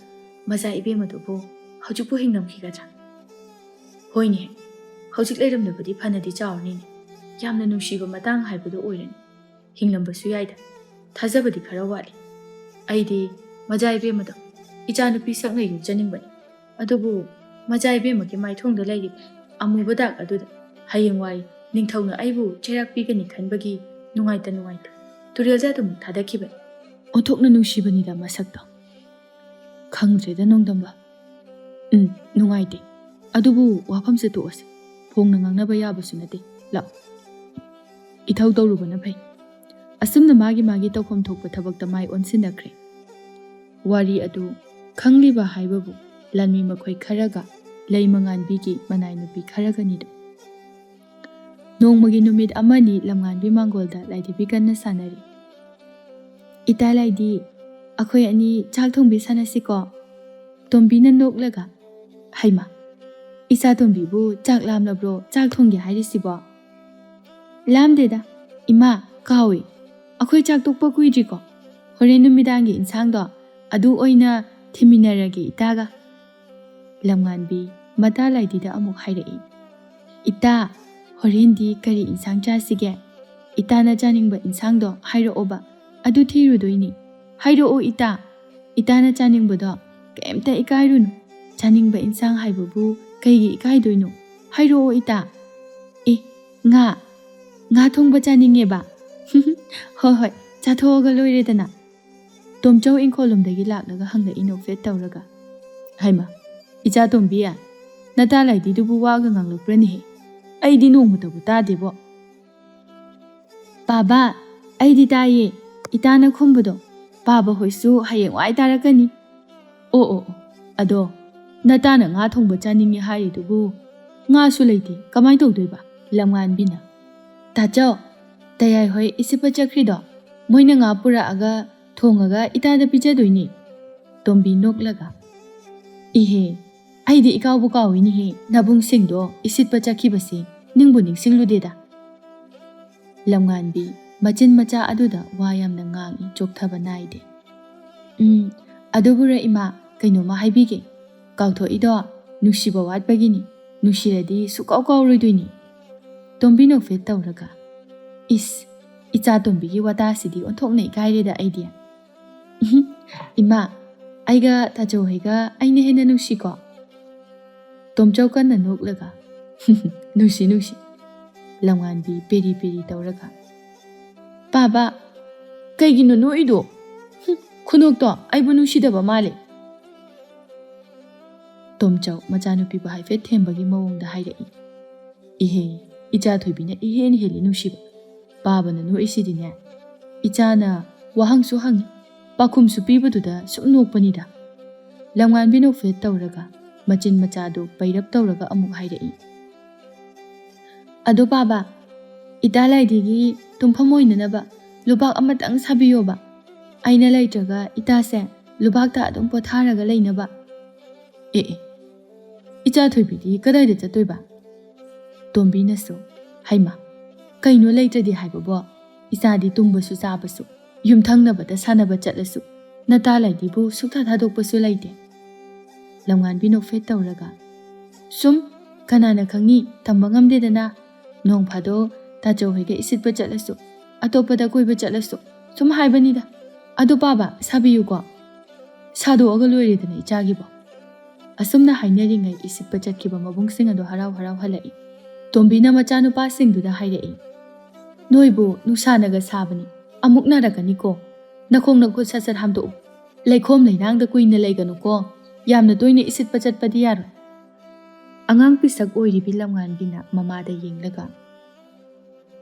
ꯃꯆꯥ ꯏꯕꯦꯝ ꯑꯗꯨꯕꯨ ꯍꯧꯖꯤꯛꯄꯨ ꯍꯤꯡꯂꯝꯈꯤꯒꯗ꯭ꯔꯥ? ꯍꯣꯏꯅꯦ, ꯍꯧꯖꯤꯛ ꯂꯩꯔꯝꯂꯕꯗꯤ ꯐꯅꯗꯤ ꯆꯥꯎꯔꯅꯤꯅꯦ꯫ ꯌꯥꯝꯅ ꯅꯨꯡꯁꯤꯕ ꯃꯇꯥꯡ ꯍꯥꯏꯕꯗꯨ ꯑꯣꯏꯔꯅꯤ꯫ ꯍꯤꯡꯂꯝꯕꯁꯨ ꯌꯥꯏꯗ꯫ ꯊꯥꯖꯕꯗꯤ ꯈꯔ ꯋꯥꯠꯂꯤ꯫ ꯑꯩꯗꯤ ꯃꯆꯥ ꯏꯕꯦꯝ ꯑꯗꯣ ꯏꯆꯥꯅꯨꯄꯤ ꯁꯛꯅ ꯌꯣꯛꯆꯅꯤꯡꯕꯅꯤ꯫ ꯑꯗꯨꯕꯨ ꯃꯆꯥ ꯏꯕꯦꯝꯃꯒꯤ ꯃꯥꯏꯊꯣꯡꯗ ꯂꯩꯔꯤꯕ ꯑꯃꯨꯕ ꯗꯥꯛ ꯑꯗꯨꯗ ꯍꯌꯦꯡꯋꯥꯏ ꯅꯤꯡꯊꯧꯅ ꯑꯩꯕꯨ ꯆꯩꯔꯥꯛ ꯄꯤꯒꯅꯤ ꯈꯟꯕꯒꯤ ꯅꯨꯡꯉꯥꯏꯇ ꯅꯨꯡꯉꯥꯏꯇ ꯇꯨꯔꯦꯜꯗ ꯑꯗꯨꯃꯨꯛ ꯊꯥꯗꯈꯤꯕꯅꯤ꯫ ꯑꯣꯟꯊꯣꯛꯅ ꯅꯨꯡꯁꯤꯕꯅꯤꯗ ꯃꯁꯛꯇꯣ꯫ ꯈꯪꯗ꯭ꯔꯦꯗ ꯅꯣꯡꯗꯝꯕ꯫ ꯎꯝ, ꯅꯨꯡꯉꯥꯏꯇꯦ꯫ ꯑꯗꯨꯕꯨ ꯋꯥꯐꯝꯁꯦ ꯇꯣꯛꯑꯁꯦ꯫ ꯐꯣꯡꯅ ꯉꯥꯡꯅꯕ ꯌꯥꯕꯁꯨ ꯅꯠꯇꯦ꯫ ꯂꯥꯛꯑꯣ꯫ ꯏꯊꯧ ꯇꯧꯔꯨꯕꯅ ꯐꯩ"꯫ ꯑꯁꯨꯝꯅ ꯃꯥꯒꯤ ꯃꯥꯒꯤ ꯇꯧꯐꯝ ꯊꯣꯛꯄ ꯊꯕꯛꯇ ꯃꯥꯏ ꯑꯣꯟꯁꯤꯟꯅꯈ꯭ꯔꯦ꯫ ꯋꯥꯔꯤ ꯑꯗꯨ ꯈꯪꯂꯤꯕ ꯍꯥꯏꯕꯕꯨ ꯂꯥꯟꯃꯤ ꯃꯈꯣꯏ ꯈꯔꯒ ꯂꯩꯃꯉꯥꯟꯕꯤꯒꯤ ꯃꯅꯥꯏ ꯅꯨꯄꯤ ꯈꯔꯒꯅꯤꯗꯣ꯫ ꯅꯣꯡꯃꯒꯤ ꯅꯨꯃꯤꯠ ꯑꯃꯅꯤ ꯂꯝꯉꯥꯟꯕꯤ ꯃꯥꯡꯒꯣꯜꯗ ꯂꯥꯏꯙꯤꯕꯤ ꯀꯟꯅ ꯁꯥꯟꯅꯔꯤ꯫ "ꯏꯇꯥ ꯂꯥꯏꯗꯤ, ꯑꯩꯈꯣꯏ ꯑꯅꯤ ꯆꯥꯛ ꯊꯣꯡꯕꯤ ꯁꯥꯟꯅꯁꯤꯀꯣ?" ꯇꯣꯝꯕꯤꯅ ꯅꯣꯛꯂꯒ, "ꯍꯩꯃꯥ, ꯏꯆꯥ ꯇꯣꯝꯕꯤꯕꯨ ꯆꯥꯛ ꯂꯥꯝꯂꯕ꯭ꯔꯣ ꯆꯥꯛ ꯊꯣꯡꯒꯦ ꯍꯥꯏꯔꯤꯁꯤꯕꯣ?" "ꯂꯥꯝꯗꯦꯗ, ꯏꯃꯥ, ꯀꯥꯎꯏ꯫ ꯑꯩꯈꯣꯏ ꯆꯥꯛ ꯇꯣꯛꯄ ꯀꯨꯏꯗ꯭ꯔꯤꯀꯣ꯫ ꯍꯣꯔꯦꯟ ꯅꯨꯃꯤꯗꯥꯡꯒꯤ ꯏꯟꯁꯥꯡꯗꯣ ꯑꯗꯨ ꯑꯣꯏꯅ ꯊꯤꯃꯤꯟꯅꯔꯒꯦ ꯏꯇꯥꯒ"꯫ ꯂꯝꯉꯥꯟꯕꯤ ꯃꯇꯥ ꯂꯥꯏꯗꯤꯗ ꯑꯃꯨꯛ ꯍꯥꯏꯔꯛꯏ, "ꯏꯇꯥ, ꯍꯣꯔꯦꯟꯗꯤ ꯀꯔꯤ ꯏꯟꯁꯥꯡ ꯆꯥꯁꯤꯒꯦ?" "ꯏꯇꯥꯅ ꯆꯥꯅꯤꯡꯕ ꯏꯟꯁꯥꯡꯗꯣ ꯍꯥꯏꯔꯛꯑꯣꯕ, ꯑꯗꯨ ꯊꯤꯔꯨꯗꯣꯏꯅꯤ꯫ ꯍꯥꯏꯔꯛꯑꯣ ꯏꯇꯥ, ꯏꯇꯥꯅ ꯆꯥꯅꯤꯡꯕꯗꯣ ꯀꯩꯝꯇ ꯏꯀꯥꯏꯔꯨꯅꯨ꯫ ꯆꯥꯅꯤꯡꯕ ꯏꯟꯁꯥꯡ ꯍꯥꯏꯕꯕꯨ ꯀꯩꯒꯤ ꯏꯀꯥꯏꯗꯣꯏꯅꯣ? ꯍꯥꯏꯔꯛꯑꯣ ꯏꯇꯥ꯫" "ꯑꯦ, ꯉꯥ, ꯉꯥ ꯊꯣꯡꯕ ꯆꯥꯅꯤꯡꯉꯦꯕ꯫" "ꯍꯣꯏ ꯍꯣꯏ, ꯆꯥꯊꯣꯛꯑꯒ ꯂꯣꯏꯔꯦꯗꯅ꯫" ꯇꯣꯝꯆꯧ ꯏꯪꯈꯣꯜꯂꯣꯝꯗꯒꯤ ꯂꯥꯛꯂꯒ ꯍꯪꯂꯛꯏ ꯅꯣꯛꯐꯦꯠ ꯇꯧꯔꯒ꯫ "ꯍꯩꯃ, ꯏꯆꯥ ꯇꯣꯝꯕꯤ, ꯅꯇꯥ ꯂꯥꯏꯗꯤꯗꯨꯕꯨ ꯋꯥꯒ ꯉꯥꯡꯂꯛꯄ꯭ꯔꯅꯦꯍꯦ? ꯑꯩꯗꯤ ꯅꯣꯡꯃꯇꯕꯨ ꯇꯥꯗꯦꯕꯣ꯫" "ꯄꯥꯕ, ꯑꯩꯗꯤ ꯇꯥꯏꯌꯦ, ꯏꯇꯥꯅ ꯈꯨꯝꯕꯗꯣ꯫ ꯄꯥꯕ ꯍꯣꯏꯁꯨ ꯍꯌꯦꯡꯋꯥꯏ ꯇꯥꯔꯛꯀꯅꯤ꯫" "ꯑꯣ ꯑꯣ ꯑꯣ, ꯑꯗꯣ ꯅꯇꯥꯅ ꯉꯥ ꯊꯣꯡꯕ ꯆꯥꯅꯤꯡꯉꯦ ꯍꯥꯏꯔꯤꯗꯨꯕꯨ ꯉꯥꯁꯨ ꯂꯩꯇꯦ, ꯀꯃꯥꯏ ꯇꯧꯗꯣꯏꯕ?" ꯂꯝꯉꯥꯟꯕꯤꯅ꯫ "ꯇꯥꯆꯧ, ꯇꯌꯥꯏ ꯍꯣꯏ ꯏꯁꯤꯠꯄ ꯆꯠꯈ꯭ꯔꯤꯗꯣ, ꯃꯣꯏꯅ ꯉꯥ ꯄꯨꯔꯛꯑꯒ ꯊꯣꯡꯉꯒ ꯏꯇꯥꯗ ꯄꯤꯖꯗꯣꯏꯅꯤ꯫" ꯇꯣꯝꯕꯤ ꯅꯣꯛꯂꯒ꯫ "ꯏꯍꯦ, ꯑꯩꯗꯤ ꯏꯀꯥꯎꯕꯨ ꯀꯥꯎꯏꯅꯦꯍꯦ, ꯅꯕꯨꯡꯁꯤꯡꯗꯣ ꯏꯁꯤꯠꯄ ꯆꯠꯈꯤꯕꯁꯤ ꯅꯤꯡꯕꯨ ꯅꯤꯡꯁꯤꯡꯂꯨꯗꯦꯗ꯫" ꯂꯝꯉꯥꯟꯕꯤ ꯃꯆꯤꯟ ꯃꯆꯥ ꯑꯗꯨꯗ ꯋꯥ ꯌꯥꯝꯅ ꯉꯥꯡꯏ, ꯆꯣꯛꯊꯕ ꯅꯥꯏꯗꯦ꯫ "ꯎꯝ, ꯑꯗꯨꯕꯨꯔ ꯏꯃꯥ, ꯀꯩꯅꯣꯝꯃ ꯍꯥꯏꯕꯤꯒꯦ꯫ ꯀꯥꯎꯊꯣꯛꯏꯗꯣ ꯅꯨꯡꯁꯤꯕ ꯋꯥꯠꯄꯒꯤꯅꯤ, ꯅꯨꯡꯁꯤꯔꯗꯤ ꯁꯨꯛꯀꯥꯎ ꯀꯥꯎꯔꯣꯏꯗꯣꯏꯅꯤ꯫" ꯇꯣꯝꯕꯤ ꯅꯣꯛꯐꯦꯠ ꯇꯧꯔꯒ꯫ "ꯏꯁ, ꯏꯆꯥ ꯇꯣꯝꯕꯤꯒꯤ ꯋꯥꯇꯥꯁꯤꯗꯤ ꯑꯣꯟꯊꯣꯛꯅ ꯏꯀꯥꯏꯔꯦꯗ ꯑꯩꯗꯤ꯫" "ꯎꯝꯍꯨꯝ, ꯏꯃꯥ, ꯑꯩꯒ ꯇꯥꯆꯧ ꯍꯣꯏꯒ ꯑꯩꯅ ꯍꯦꯟꯅ ꯅꯨꯡꯁꯤꯀꯣ?" ꯇꯣꯝꯆꯧ ꯀꯟꯅ ꯅꯣꯛꯂꯒ꯫ "ꯅꯨꯡꯁꯤ, ꯅꯨꯡꯁꯤ꯫" ꯂꯝꯉꯥꯟꯕꯤ ꯄꯦꯔꯤ ꯄꯦꯔꯤ ꯇꯧꯔꯒ꯫ "ꯄꯥꯕ, ꯀꯩꯒꯤꯅꯣ ꯅꯣꯛꯏꯗꯣ? ꯍꯨꯝ, ꯈꯨꯅꯣꯛꯇꯣ ꯑꯩꯕꯨ ꯅꯨꯡꯁꯤꯗꯕ ꯃꯥꯜꯂꯦ꯫" ꯇꯣꯝꯆꯧ ꯃꯆꯥꯅꯨꯄꯤꯕꯨ ꯍꯥꯏꯐꯦꯠ ꯊꯦꯝꯕꯒꯤ ꯃꯑꯣꯡꯗ ꯍꯥꯏꯔꯛꯏ꯫ "ꯏꯍꯦ, ꯏꯆꯥ ꯊꯣꯏꯕꯤꯅ ꯏꯍꯦꯟ ꯍꯦꯜꯂꯤ ꯅꯨꯡꯁꯤꯕ꯫ ꯄꯥꯕꯅ ꯅꯣꯛꯏꯁꯤꯗꯤꯅꯦ, ꯏꯆꯥꯅ ꯋꯥꯍꯪꯁꯨ ꯍꯪꯉꯤ, ꯄꯥꯎꯈꯨꯝꯁꯨ ꯄꯤꯕꯗꯨꯗ ꯁꯨꯝ ꯅꯣꯛꯄꯅꯤꯗ꯫" ꯂꯝꯉꯥꯟꯕꯤ ꯅꯣꯛꯐꯦꯠ ꯇꯧꯔꯒ ꯃꯆꯤꯟ ꯃꯆꯥꯗꯨ ꯄꯩꯔꯞ ꯇꯧꯔꯒ ꯑꯃꯨꯛ ꯍꯥꯏꯔꯛꯏ꯫ "ꯑꯗꯣ ꯄꯥꯕ, ꯏꯇꯥ ꯂꯥꯏꯗꯤꯒꯤ ꯇꯨꯝꯐꯝ ꯑꯣꯏꯅꯅꯕ ꯂꯨꯕꯥꯛ ꯑꯃꯇꯪ ꯁꯥꯕꯤꯌꯣꯕ꯫ ꯑꯩꯅ ꯂꯩꯇ꯭ꯔꯒ ꯏꯇꯥꯁꯦ ꯂꯨꯕꯥꯛꯇ ꯑꯗꯨꯝ ꯄꯣꯊꯥꯔꯒ ꯂꯩꯅꯕ꯫" "ꯑꯦ ꯑꯦ, ꯏꯆꯥ ꯊꯣꯏꯕꯤꯗꯤ ꯀꯗꯥꯏꯗ ꯆꯠꯇꯣꯏꯕ?" ꯇꯣꯝꯕꯤꯅꯁꯨ꯫ "ꯍꯩꯃ, ꯀꯩꯅꯣ ꯂꯩꯇ꯭ꯔꯗꯤ ꯍꯥꯏꯕꯕꯣ? ꯏꯆꯥꯗꯤ ꯇꯨꯝꯕꯁꯨ ꯆꯥꯕꯁꯨ, ꯌꯨꯝꯊꯪꯅꯕꯗ ꯁꯥꯟꯅꯕ ꯆꯠꯂꯁꯨ, ꯅꯇꯥ ꯂꯥꯏꯗꯤꯕꯨ ꯁꯨꯛꯊꯥ ꯊꯥꯗꯣꯛꯄꯁꯨ ꯂꯩꯇꯦ꯫" ꯂꯝꯉꯥꯟꯕꯤ ꯅꯣꯛꯐꯦꯠ ꯇꯧꯔꯒ꯫ "ꯁꯨꯝ, ꯀꯅꯥꯅ ꯈꯪꯉꯤ, ꯇꯝꯕ ꯉꯝꯗꯦꯗꯅ꯫ ꯅꯣꯡ ꯐꯥꯗꯣꯛ ꯇꯥꯆꯧ ꯍꯣꯏꯒ ꯏꯁꯤꯠꯄ ꯆꯠꯂꯁꯨ, ꯑꯇꯣꯞꯄꯗ ꯀꯣꯏꯕ ꯆꯠꯂꯁꯨ ꯁꯨꯝ ꯍꯥꯏꯕꯅꯤꯗ꯫ ꯑꯗꯣ ꯄꯥꯕ, ꯁꯥꯕꯤꯌꯨꯀꯣ꯫ ꯁꯥꯗꯣꯛꯑꯒ ꯂꯣꯏꯔꯦꯗꯅ ꯏꯆꯥꯒꯤꯕꯣ꯫ ꯑꯁꯨꯝꯅ ꯍꯥꯏꯅꯔꯤꯉꯩ ꯏꯁꯤꯠꯄ ꯆꯠꯈꯤꯕ ꯃꯕꯨꯡꯁꯤꯡ ꯑꯗꯣ ꯍꯔꯥꯎ ꯍꯔꯥꯎ ꯍꯜꯂꯛꯏ꯫ ꯇꯣꯝꯕꯤꯅ ꯃꯆꯥꯅꯨꯄꯥꯁꯤꯡꯗꯨꯗ ꯍꯥꯏꯔꯛꯏ, "ꯅꯣꯏꯕꯨ ꯅꯨꯡꯁꯥꯅꯒ ꯁꯥꯕꯅꯤ, ꯑꯃꯨꯛ ꯅꯥꯔꯛꯀꯅꯤꯀꯣ꯫ ꯅꯈꯣꯡ ꯅꯈꯨꯠ ꯁꯠ ꯁꯠ ꯍꯥꯝꯗꯣꯛꯎ꯫ ꯂꯩꯈꯣꯝ ꯂꯩꯅꯥꯡꯗ ꯀꯨꯏꯅ ꯂꯩꯒꯅꯨꯀꯣ꯫ ꯌꯥꯝꯅ ꯇꯣꯏꯅ ꯏꯁꯤꯠꯄ ꯆꯠꯄꯗꯤ ꯌꯥꯔꯣꯏ"꯫ ꯑꯉꯥꯡ ꯄꯤꯁꯛ ꯑꯣꯏꯔꯤꯕꯤ ꯂꯝꯉꯥꯟꯕꯤꯅ ꯃꯃꯥꯗ ꯌꯦꯡꯂꯒ,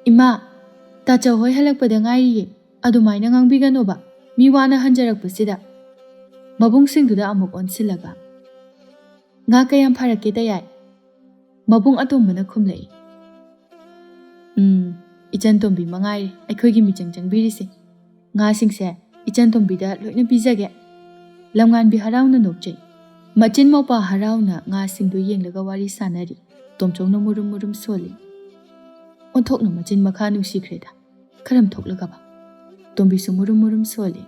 "ꯏꯃꯥ, ꯇꯥꯆꯧ ꯍꯣꯏ ꯍꯜꯂꯛꯄꯗ ꯉꯥꯏꯔꯤꯌꯦ, ꯑꯗꯨꯃꯥꯏꯅ ꯉꯥꯡꯕꯤꯒꯅꯣꯕ, ꯃꯤ ꯋꯥꯅ ꯍꯟꯖꯔꯛꯄꯁꯤꯗ"꯫ ꯃꯕꯨꯡꯁꯤꯡꯗꯨꯗ ꯑꯃꯨꯛ ꯑꯣꯟꯁꯤꯜꯂꯒ, "ꯉꯥ ꯀꯌꯥꯝ ꯐꯥꯔꯛꯀꯦ ꯇꯌꯥꯏ?" ꯃꯕꯨꯡ ꯑꯇꯣꯝꯕꯅ ꯈꯨꯝꯂꯛꯏ, "ꯎꯝ, ꯏꯆꯟ ꯇꯣꯝꯕꯤ ꯃꯉꯥꯏꯔꯦ ꯑꯩꯈꯣꯏꯒꯤ ꯃꯤꯆꯪ ꯆꯪꯕꯤꯔꯤꯁꯦ꯫ ꯉꯥꯁꯤꯡꯁꯦ ꯏꯆꯟ ꯇꯣꯝꯕꯤꯗ ꯂꯣꯏꯅ ꯄꯤꯖꯒꯦ"꯫ ꯂꯝꯉꯥꯟꯕꯤ ꯍꯔꯥꯎꯅ ꯅꯣꯛꯆꯩ꯫ ꯃꯆꯤꯟ ꯃꯧꯄꯥ ꯍꯔꯥꯎꯅ ꯉꯥꯁꯤꯡꯗꯨ ꯌꯦꯡꯂꯒ ꯋꯥꯔꯤ ꯁꯥꯅꯔꯤ꯫ ꯇꯣꯝꯆꯧꯅ ꯃꯨꯔꯨꯝ ꯃꯨꯔꯨꯝ ꯁꯣꯜꯂꯤ꯫ ꯑꯣꯟꯊꯣꯛꯅ ꯃꯆꯤꯟ ꯃꯈꯥ ꯅꯨꯡꯁꯤꯈ꯭ꯔꯦꯗ꯫ ꯀꯔꯝ ꯊꯣꯛꯂꯒꯕ? ꯇꯣꯝꯕꯤꯁꯨ ꯃꯨꯔꯨꯝ ꯃꯨꯔꯨꯝ ꯁꯣꯜꯂꯤ꯫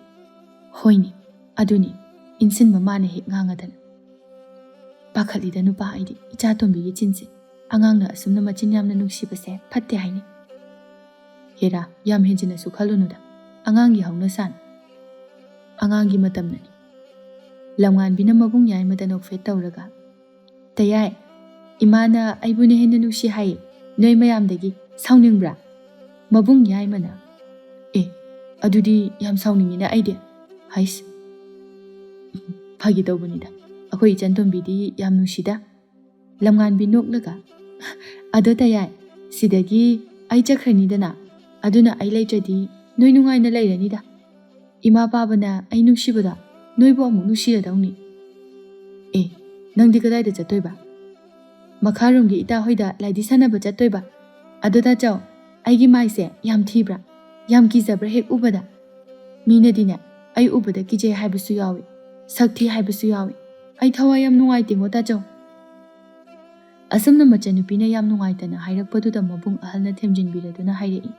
"ꯍꯣꯏꯅꯦ, ꯑꯗꯨꯅꯤ, ꯏꯟꯁꯤꯟꯕ ꯃꯥꯅ ꯍꯦꯛ ꯉꯥꯡꯉꯗꯅ꯫ ꯄꯥꯈꯠꯂꯤꯗ ꯅꯨꯄꯥ ꯑꯩꯗꯤ, ꯏꯆꯥ ꯇꯣꯝꯕꯤꯒꯤ ꯆꯤꯟꯁꯦ꯫ ꯑꯉꯥꯡꯅ ꯑꯁꯨꯝꯅ ꯃꯆꯤꯟ ꯌꯥꯝꯅ ꯅꯨꯡꯁꯤꯕꯁꯦ ꯐꯠꯇꯦ ꯍꯥꯏꯅꯤ"꯫ ꯍꯦꯔꯥ, ꯌꯥꯝ ꯍꯦꯟꯖꯤꯟꯅꯁꯨ ꯈꯜꯂꯨꯅꯨꯗ꯫ ꯑꯉꯥꯡꯒꯤ ꯍꯧꯅꯁꯥꯅꯤ꯫ ꯑꯉꯥꯡꯒꯤ ꯃꯇꯝꯅꯅꯤ꯫ ꯂꯝꯉꯥꯟꯕꯤꯅ ꯃꯕꯨꯡ ꯌꯥꯏꯃꯗ ꯅꯣꯛꯐꯦꯠ ꯇꯧꯔꯒ, "ꯇꯌꯥꯏ, ꯏꯃꯥꯅ ꯑꯩꯕꯨꯅ ꯍꯦꯟꯅ ꯅꯨꯡꯁꯤ ꯍꯥꯏꯌꯦ ꯅꯣꯏ ꯃꯌꯥꯝꯗꯒꯤ꯫ ꯁꯥꯎꯅꯤꯡꯕ꯭ꯔꯥ?" ꯃꯕꯨꯡ ꯌꯥꯏꯃꯅ, "ꯑꯦ, ꯑꯗꯨꯗꯤ ꯌꯥꯝ ꯁꯥꯎꯅꯤꯡꯉꯤꯅ ꯑꯩꯗꯤ"꯫ "ꯍꯩꯁ, ꯐꯥꯒꯤ ꯇꯧꯕꯅꯤꯗ꯫ ꯑꯩꯈꯣꯏ ꯏꯆꯟ ꯇꯣꯝꯕꯤꯗꯤ ꯌꯥꯝ ꯅꯨꯡꯁꯤꯗ"꯫ ꯂꯝꯉꯥꯟꯕꯤ ꯅꯣꯛꯂꯒ, "ꯑꯗꯣ ꯇꯌꯥꯏ, ꯁꯤꯗꯒꯤ ꯑꯩ ꯆꯠꯈ꯭ꯔꯅꯤꯗꯅ, ꯑꯗꯨꯅ ꯑꯩ ꯂꯩꯇ꯭ꯔꯗꯤ ꯅꯣꯏ ꯅꯨꯡꯉꯥꯏꯅ ꯂꯩꯔꯅꯤꯗ꯫ ꯏꯃꯥ ꯄꯥꯕꯅ ꯑꯩ ꯅꯨꯡꯁꯤꯕꯗꯣ ꯅꯣꯏꯕꯨ ꯑꯃꯨꯛ ꯅꯨꯡꯁꯤꯔꯗꯧꯅꯤ"꯫ "ꯑꯦ, ꯅꯪꯗꯤ ꯀꯗꯥꯏꯗ ꯆꯠꯇꯣꯏꯕ?" "ꯃꯈꯥꯔꯣꯝꯒꯤ ꯏꯇꯥ ꯍꯣꯏꯗ ꯂꯥꯏꯙꯤ ꯁꯥꯟꯅꯕ ꯆꯠꯇꯣꯏꯕ꯫ ꯑꯗꯣ ꯇꯥꯆꯧ, ꯑꯩꯒꯤ ꯃꯥꯏꯁꯦ ꯌꯥꯝ ꯊꯤꯕ꯭ꯔꯥ? ꯌꯥꯝ ꯀꯤꯖꯕ꯭ꯔꯥ ꯍꯦꯛ ꯎꯕꯗ? ꯃꯤꯅꯗꯤꯅꯦ, ꯑꯩ ꯎꯕꯗ ꯀꯤꯖꯩ ꯍꯥꯏꯕꯁꯨ ꯌꯥꯎꯏ, ꯁꯛ ꯊꯤ ꯍꯥꯏꯕꯁꯨ ꯌꯥꯎꯏ꯫ ꯑꯩ ꯊꯋꯥꯏ ꯌꯥꯝ ꯅꯨꯡꯉꯥꯏꯇꯦꯉꯣ ꯇꯥꯆꯧ"꯫ ꯑꯁꯨꯝꯅ ꯃꯆꯟꯅꯨꯄꯤꯅ ꯌꯥꯝ ꯅꯨꯡꯉꯥꯏꯇꯅ ꯍꯥꯏꯔꯛꯄꯗꯨꯗ ꯃꯕꯨꯡ ꯑꯍꯜꯅ ꯊꯦꯝꯖꯤꯟꯕꯤꯔꯗꯨꯅ ꯍꯥꯏꯔꯛꯏ,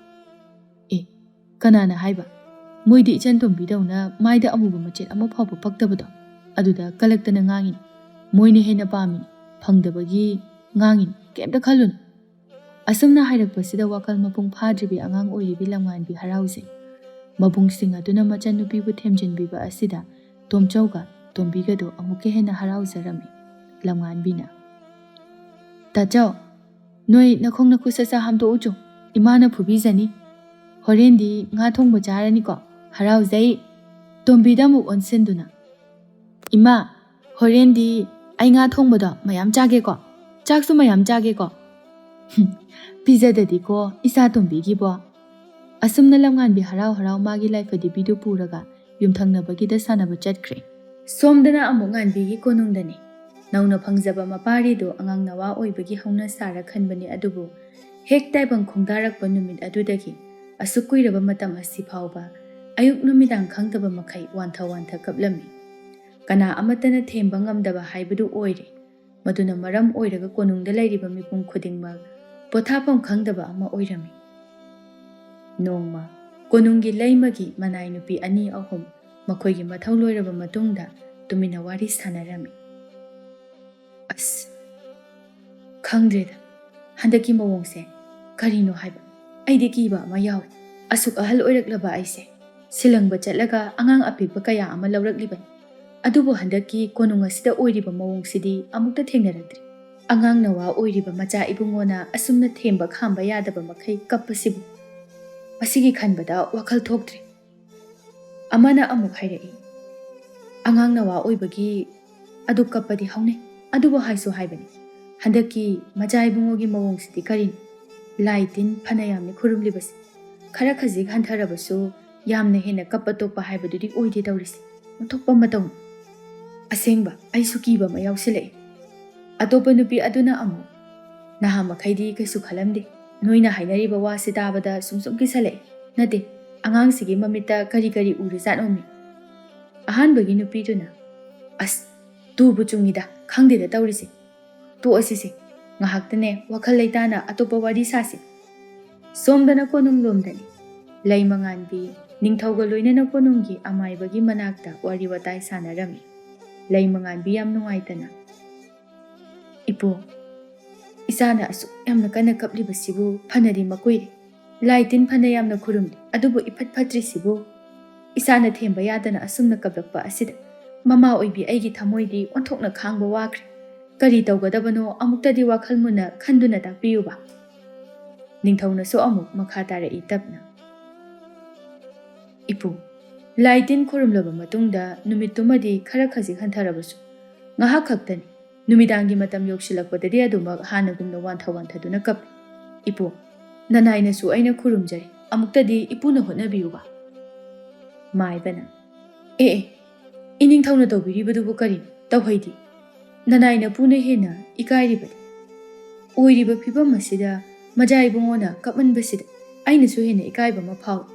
"ꯑꯦ, ꯀꯅꯥꯅ ꯍꯥꯏꯕ? ꯃꯣꯏꯗꯤ ꯏꯆꯟ ꯇꯣꯝꯕꯤꯗꯧꯅ ꯃꯥꯏꯗ ꯑꯃꯨꯕ ꯃꯆꯦꯠ ꯑꯃ ꯐꯥꯎꯕ ꯄꯛꯇꯕꯗꯣ, ꯑꯗꯨꯗ ꯀꯂꯛꯇꯅ ꯉꯥꯡꯉꯤꯅꯤ꯫ ꯃꯣꯏꯅ ꯍꯦꯟꯅ ꯄꯥꯝꯃꯤꯅꯤ, ꯐꯪꯗꯕꯒꯤ ꯉꯥꯡꯉꯤꯅꯤ, ꯀꯩꯝꯇ ꯈꯜꯂꯨꯅꯨ"꯫ ꯑꯁꯨꯝꯅ ꯍꯥꯏꯔꯛꯄꯁꯤꯗ ꯋꯥꯈꯜ ꯃꯄꯨꯡ ꯐꯥꯗ꯭ꯔꯤꯕꯤ ꯑꯉꯥꯡ ꯑꯣꯏꯔꯤꯕꯤ ꯂꯝꯉꯥꯟꯕꯤ ꯍꯔꯥꯎꯖꯩ꯫ ꯃꯕꯨꯡꯁꯤꯡ ꯑꯗꯨꯅ ꯃꯆꯟꯅꯨꯄꯤꯕꯨ ꯊꯦꯝꯖꯤꯟꯕꯤꯕ ꯑꯁꯤꯗ ꯇꯣꯝꯆꯧꯒ ꯇꯣꯝꯕꯤꯒꯗꯣ ꯑꯃꯨꯛꯀ ꯍꯦꯟꯅ ꯍꯔꯥꯎꯖꯔꯝꯃꯤ꯫ ꯂꯝꯉꯥꯟꯕꯤꯅ, "ꯇꯥꯆꯧ, ꯅꯣꯏ ꯅꯈꯣꯡ ꯅꯈꯨꯠ ꯁꯠ ꯁꯠ ꯍꯥꯝꯗꯣꯛꯎꯆꯣ, ꯏꯃꯥꯅ ꯐꯨꯕꯤꯖꯅꯤ꯫ ꯍꯣꯔꯦꯟꯗꯤ ꯉꯥ ꯊꯣꯡꯕ ꯆꯥꯔꯅꯤꯀꯣ꯫ ꯍꯔꯥꯎꯖꯩ꯫" ꯇꯣꯝꯕꯤꯗ ꯑꯃꯨꯛ ꯑꯣꯟꯁꯤꯟꯗꯨꯅ, "ꯏꯃꯥ, ꯍꯣꯔꯦꯟꯗꯤ ꯑꯩ ꯉꯥ ꯊꯣꯡꯕꯗꯣ ꯃꯌꯥꯝ ꯆꯥꯒꯦꯀꯣ, ꯆꯥꯛꯁꯨ ꯃꯌꯥꯝ ꯆꯥꯒꯦꯀꯣ꯫" "ꯍꯨꯝ, ꯄꯤꯖꯗꯗꯤꯀꯣ ꯏꯆꯥ ꯇꯣꯝꯕꯤꯒꯤꯕꯣ꯫" ꯑꯁꯨꯝꯅ ꯂꯝꯉꯥꯟꯕꯤ ꯍꯔꯥꯎ ꯍꯔꯥꯎ ꯃꯥꯒꯤ ꯂꯥꯏꯐꯗꯤꯕꯤꯗꯨ ꯄꯨꯔꯒ ꯌꯨꯝꯊꯪꯅꯕꯒꯤꯗ ꯁꯥꯟꯅꯕ ꯆꯠꯈ꯭ꯔꯦ꯫ ꯁꯣꯝꯗꯅ ꯑꯃꯨꯛ ꯉꯥꯟꯕꯤꯒꯤ ꯀꯣꯅꯨꯡꯗꯅꯤ꯫ ꯅꯧꯅ ꯐꯪꯖꯕ ꯃꯄꯥꯔꯤꯗꯨ ꯑꯉꯥꯡ ꯅꯋꯥ ꯑꯣꯏꯕꯒꯤ ꯍꯧꯅ ꯁꯥꯔ ꯈꯟꯕꯅꯤ, ꯑꯗꯨꯕꯨ ꯍꯦꯛ ꯇꯥꯏꯕꯪ ꯈꯣꯡꯗꯥꯔꯛꯄ ꯅꯨꯃꯤꯠ ꯑꯗꯨꯗꯒꯤ ꯑꯁꯨꯛ ꯀꯨꯏꯔꯕ ꯃꯇꯝ ꯑꯁꯤ ꯐꯥꯎꯕ ꯑꯌꯨꯛ ꯅꯨꯃꯤꯗꯥꯡ ꯈꯪꯗꯕ ꯃꯈꯩ ꯋꯥꯟꯊ ꯋꯥꯟꯊ ꯀꯞꯂꯝꯃꯤ꯫ ꯀꯅꯥ ꯑꯃꯠꯇꯅ ꯊꯦꯝꯕ ꯉꯝꯗꯕ ꯍꯥꯏꯕꯗꯨ ꯑꯣꯏꯔꯦ꯫ ꯃꯗꯨꯅ ꯃꯔꯝ ꯑꯣꯏꯔꯒ ꯀꯣꯅꯨꯡꯗ ꯂꯩꯔꯤꯕ ꯃꯤꯄꯨꯝ ꯈꯨꯗꯤꯡꯃꯛ ꯄꯣꯊꯥꯐꯝ ꯈꯪꯗꯕ ꯑꯃ ꯑꯣꯏꯔꯝꯃꯤ꯫ ꯅꯣꯡꯃ ꯀꯣꯅꯨꯡꯒꯤ ꯂꯩꯃꯒꯤ ꯃꯅꯥꯏ ꯅꯨꯄꯤ ꯑꯅꯤ ꯑꯍꯨꯝ ꯃꯈꯣꯏꯒꯤ ꯃꯊꯧ ꯂꯣꯏꯔꯕ ꯃꯇꯨꯡꯗ ꯇꯨꯃꯤꯟꯅ ꯋꯥꯔꯤ ꯁꯥꯟꯅꯔꯝꯃꯤ꯫ "ꯑꯁ, ꯈꯪꯗ꯭ꯔꯦꯗ, ꯍꯟꯗꯛꯀꯤ ꯃꯑꯣꯡꯁꯦ ꯀꯔꯤꯅꯣ ꯍꯥꯏꯕ꯫ ꯑꯩꯗꯤ ꯀꯤꯕ ꯑꯃ ꯌꯥꯎꯏ꯫ ꯑꯁꯨꯛ ꯑꯍꯜ ꯑꯣꯏꯔꯛꯂꯕ ꯑꯩꯁꯦ ꯁꯤꯂꯪꯕ ꯆꯠꯂꯒ ꯑꯉꯥꯡ ꯑꯄꯤꯛꯄ ꯀꯌꯥ ꯑꯃ ꯂꯧꯔꯛꯂꯤꯕꯅꯤ꯫ ꯑꯗꯨꯕꯨ ꯍꯟꯗꯛꯀꯤ ꯀꯣꯅꯨꯡ ꯑꯁꯤꯗ ꯑꯣꯏꯔꯤꯕ ꯃꯑꯣꯡꯁꯤꯗꯤ ꯑꯃꯨꯛꯇ ꯊꯦꯡꯅꯔꯛꯇ꯭ꯔꯤ꯫ ꯑꯉꯥꯡ ꯅꯋꯥ ꯑꯣꯏꯔꯤꯕ ꯃꯆꯥ ꯏꯕꯨꯡꯉꯣꯅ ꯑꯁꯨꯝꯅ ꯊꯦꯝꯕ ꯈꯥꯝꯕ ꯌꯥꯗꯕ ꯃꯈꯩ ꯀꯞꯄꯁꯤꯕꯨ꯫ ꯃꯁꯤꯒꯤ ꯈꯟꯕꯗ ꯋꯥꯈꯜ ꯊꯣꯛꯇ꯭ꯔꯦ꯫" ꯑꯃꯅ ꯑꯃꯨꯛ ꯍꯥꯏꯔꯛꯏ, "ꯑꯉꯥꯡ ꯅꯋꯥ ꯑꯣꯏꯕꯒꯤ ꯑꯗꯨ ꯀꯞꯄꯗꯤ ꯍꯧꯅꯩ, ꯑꯗꯨꯕꯨ ꯍꯥꯏꯁꯨ ꯍꯥꯏꯕꯅꯤ, ꯍꯟꯗꯛꯀꯤ ꯃꯆꯥ ꯏꯕꯨꯡꯉꯣꯒꯤ ꯃꯑꯣꯡꯁꯤꯗꯤ ꯀꯔꯤꯅꯣ? ꯂꯥꯏ ꯇꯤꯟ ꯐꯅ ꯌꯥꯝꯅ ꯈꯨꯔꯨꯝꯂꯤꯕꯁꯤ, ꯈꯔ ꯈꯖꯤꯛ ꯍꯟꯊꯔꯕꯁꯨ ꯌꯥꯝꯅ ꯍꯦꯟꯅ ꯀꯞꯄ ꯇꯣꯛꯄ ꯍꯥꯏꯕꯗꯨꯗꯤ ꯑꯣꯏꯗꯦ ꯇꯧꯔꯤꯁꯤ꯫ ꯑꯣꯟꯊꯣꯛꯄ ꯑꯃ ꯇꯧꯅꯤ꯫ ꯑꯁꯦꯡꯕ, ꯑꯩꯁꯨ ꯀꯤꯕ ꯑꯃ ꯌꯥꯎꯁꯤꯜꯂꯛꯏ꯫" ꯑꯇꯣꯞꯄ ꯅꯨꯄꯤ ꯑꯗꯨꯅ ꯑꯃꯨꯛ, "ꯅꯍꯥ ꯃꯈꯩꯗꯤ ꯀꯩꯁꯨ ꯈꯜꯂꯝꯗꯦ꯫ ꯅꯣꯏꯅ ꯍꯥꯏꯅꯔꯤꯕ ꯋꯥꯁꯤ ꯇꯥꯕꯗ ꯁꯨꯝ ꯁꯨꯝ ꯀꯤꯁꯜꯂꯛꯏ꯫ ꯅꯠꯇꯦ, ꯑꯉꯥꯡꯁꯤꯒꯤ ꯃꯃꯤꯠꯇ ꯀꯔꯤ ꯀꯔꯤ ꯎꯔꯤꯖꯥꯠꯅꯣꯃꯤ?" ꯑꯍꯥꯟꯕꯒꯤ ꯅꯨꯄꯤꯗꯨꯅ, "ꯑꯁ, ꯇꯨꯕꯨ ꯆꯨꯡꯉꯤꯗ, ꯈꯪꯗꯦꯗ ꯇꯧꯔꯤꯁꯦ꯫ ꯇꯣꯛꯑꯁꯤꯁꯦ, ꯉꯥꯏꯍꯥꯛꯇꯅꯦ ꯋꯥꯈꯜ ꯂꯩꯇꯥꯅ ꯑꯇꯣꯞꯄ ꯋꯥꯔꯤ ꯁꯥꯁꯤ꯫" ꯁꯣꯝꯗꯅ ꯀꯣꯅꯨꯡꯂꯣꯝꯗꯅꯤ꯫ ꯂꯩꯃꯉꯥꯟꯕꯤ ꯅꯤꯡꯊꯧꯒ ꯂꯣꯏꯅꯅ ꯀꯣꯅꯨꯡꯒꯤ ꯑꯃꯥꯏꯕꯒꯤ ꯃꯅꯥꯛꯇ ꯋꯥꯔꯤ ꯋꯥꯇꯥꯏ ꯁꯥꯟꯅꯔꯝꯃꯤ꯫ ꯂꯩꯃꯉꯥꯟꯕꯤ ꯌꯥꯝ ꯅꯨꯡꯉꯥꯏꯇꯅ, "ꯏꯄꯨ, ꯏꯆꯥꯅ ꯑꯁꯨꯛ ꯌꯥꯝꯅ ꯀꯟꯅ ꯀꯞꯂꯤꯕꯁꯤꯕꯨ ꯐꯅꯗꯤ ꯃꯀꯨꯏꯔꯦ꯫ ꯂꯥꯏ ꯇꯤꯟ ꯐꯅ ꯌꯥꯝꯅ ꯈꯨꯔꯨꯝꯂꯤ, ꯑꯗꯨꯕꯨ ꯏꯐꯠ ꯐꯠꯇ꯭ꯔꯤꯁꯤꯕꯨ꯫ ꯏꯁꯥꯅ ꯊꯦꯝꯕ ꯌꯥꯗꯅ ꯑꯁꯨꯝꯅ ꯀꯞꯂꯛꯄ ꯑꯁꯤꯗ ꯃꯃꯥ ꯑꯣꯏꯕꯤ ꯑꯩꯒꯤ ꯊꯃꯣꯏꯗꯤ ꯑꯣꯟꯊꯣꯛꯅ ꯈꯥꯡꯕ ꯋꯥꯈ꯭ꯔꯦ꯫ ꯀꯔꯤ ꯇꯧꯒꯗꯕꯅꯣ ꯑꯃꯨꯛꯇꯗꯤ ꯋꯥꯈꯜ ꯃꯨꯟꯅ ꯈꯟꯗꯨꯅ ꯇꯥꯛꯄꯤꯌꯨꯕ꯫ ꯅꯤꯡꯊꯧꯅꯁꯨ ꯑꯃꯨꯛ ꯃꯈꯥ ꯇꯥꯔꯛꯏ ꯇꯞꯅ꯫ ꯏꯄꯨ, ꯂꯥꯏ ꯇꯤꯟ ꯈꯨꯔꯨꯝꯂꯕ ꯃꯇꯨꯡꯗ ꯅꯨꯃꯤꯠꯇꯨꯃꯗꯤ ꯈꯔ ꯈꯖꯤꯛ ꯍꯟꯊꯔꯕꯁꯨ ꯉꯥꯏꯍꯥꯛ ꯈꯛꯇꯅꯤ꯫ ꯅꯨꯃꯤꯗꯥꯡꯒꯤ ꯃꯇꯝ ꯌꯧꯁꯤꯜꯂꯛꯄꯗꯗꯤ ꯑꯗꯨꯃꯛ ꯍꯥꯟꯅꯒꯨꯝꯅ ꯋꯥꯟꯊ ꯋꯥꯟꯊꯗꯨꯅ ꯀꯞꯄꯤ꯫ ꯏꯄꯨ, ꯅꯅꯥꯏꯅꯁꯨ ꯑꯩꯅ ꯈꯨꯔꯨꯝꯖꯔꯤ, ꯑꯃꯨꯛꯇꯗꯤ ꯏꯄꯨꯅ ꯍꯣꯠꯅꯕꯤꯌꯨꯕ꯫ ꯃꯥꯏꯕꯅ, ꯑꯦ ꯑꯦ, ꯏꯅꯤꯡꯊꯧꯅ ꯇꯧꯕꯤꯔꯤꯕꯗꯨꯕꯨ ꯀꯔꯤꯅꯣ? ꯇꯧꯍꯩꯗꯦ꯫ ꯅꯅꯥꯏ ꯅꯄꯨꯅ ꯍꯦꯟꯅ ꯏꯀꯥꯏꯔꯤꯕꯗꯤ꯫ ꯑꯣꯏꯔꯤꯕ ꯐꯤꯕꯝ ꯑꯁꯤꯗ ꯃꯖꯥ ꯏꯕꯨꯡꯉꯣꯅ ꯀꯞꯃꯟꯕꯁꯤꯗ ꯑꯩꯅꯁꯨ ꯍꯦꯟꯅ ꯏꯀꯥꯏꯕ ꯑꯃ ꯐꯥꯎꯏ꯫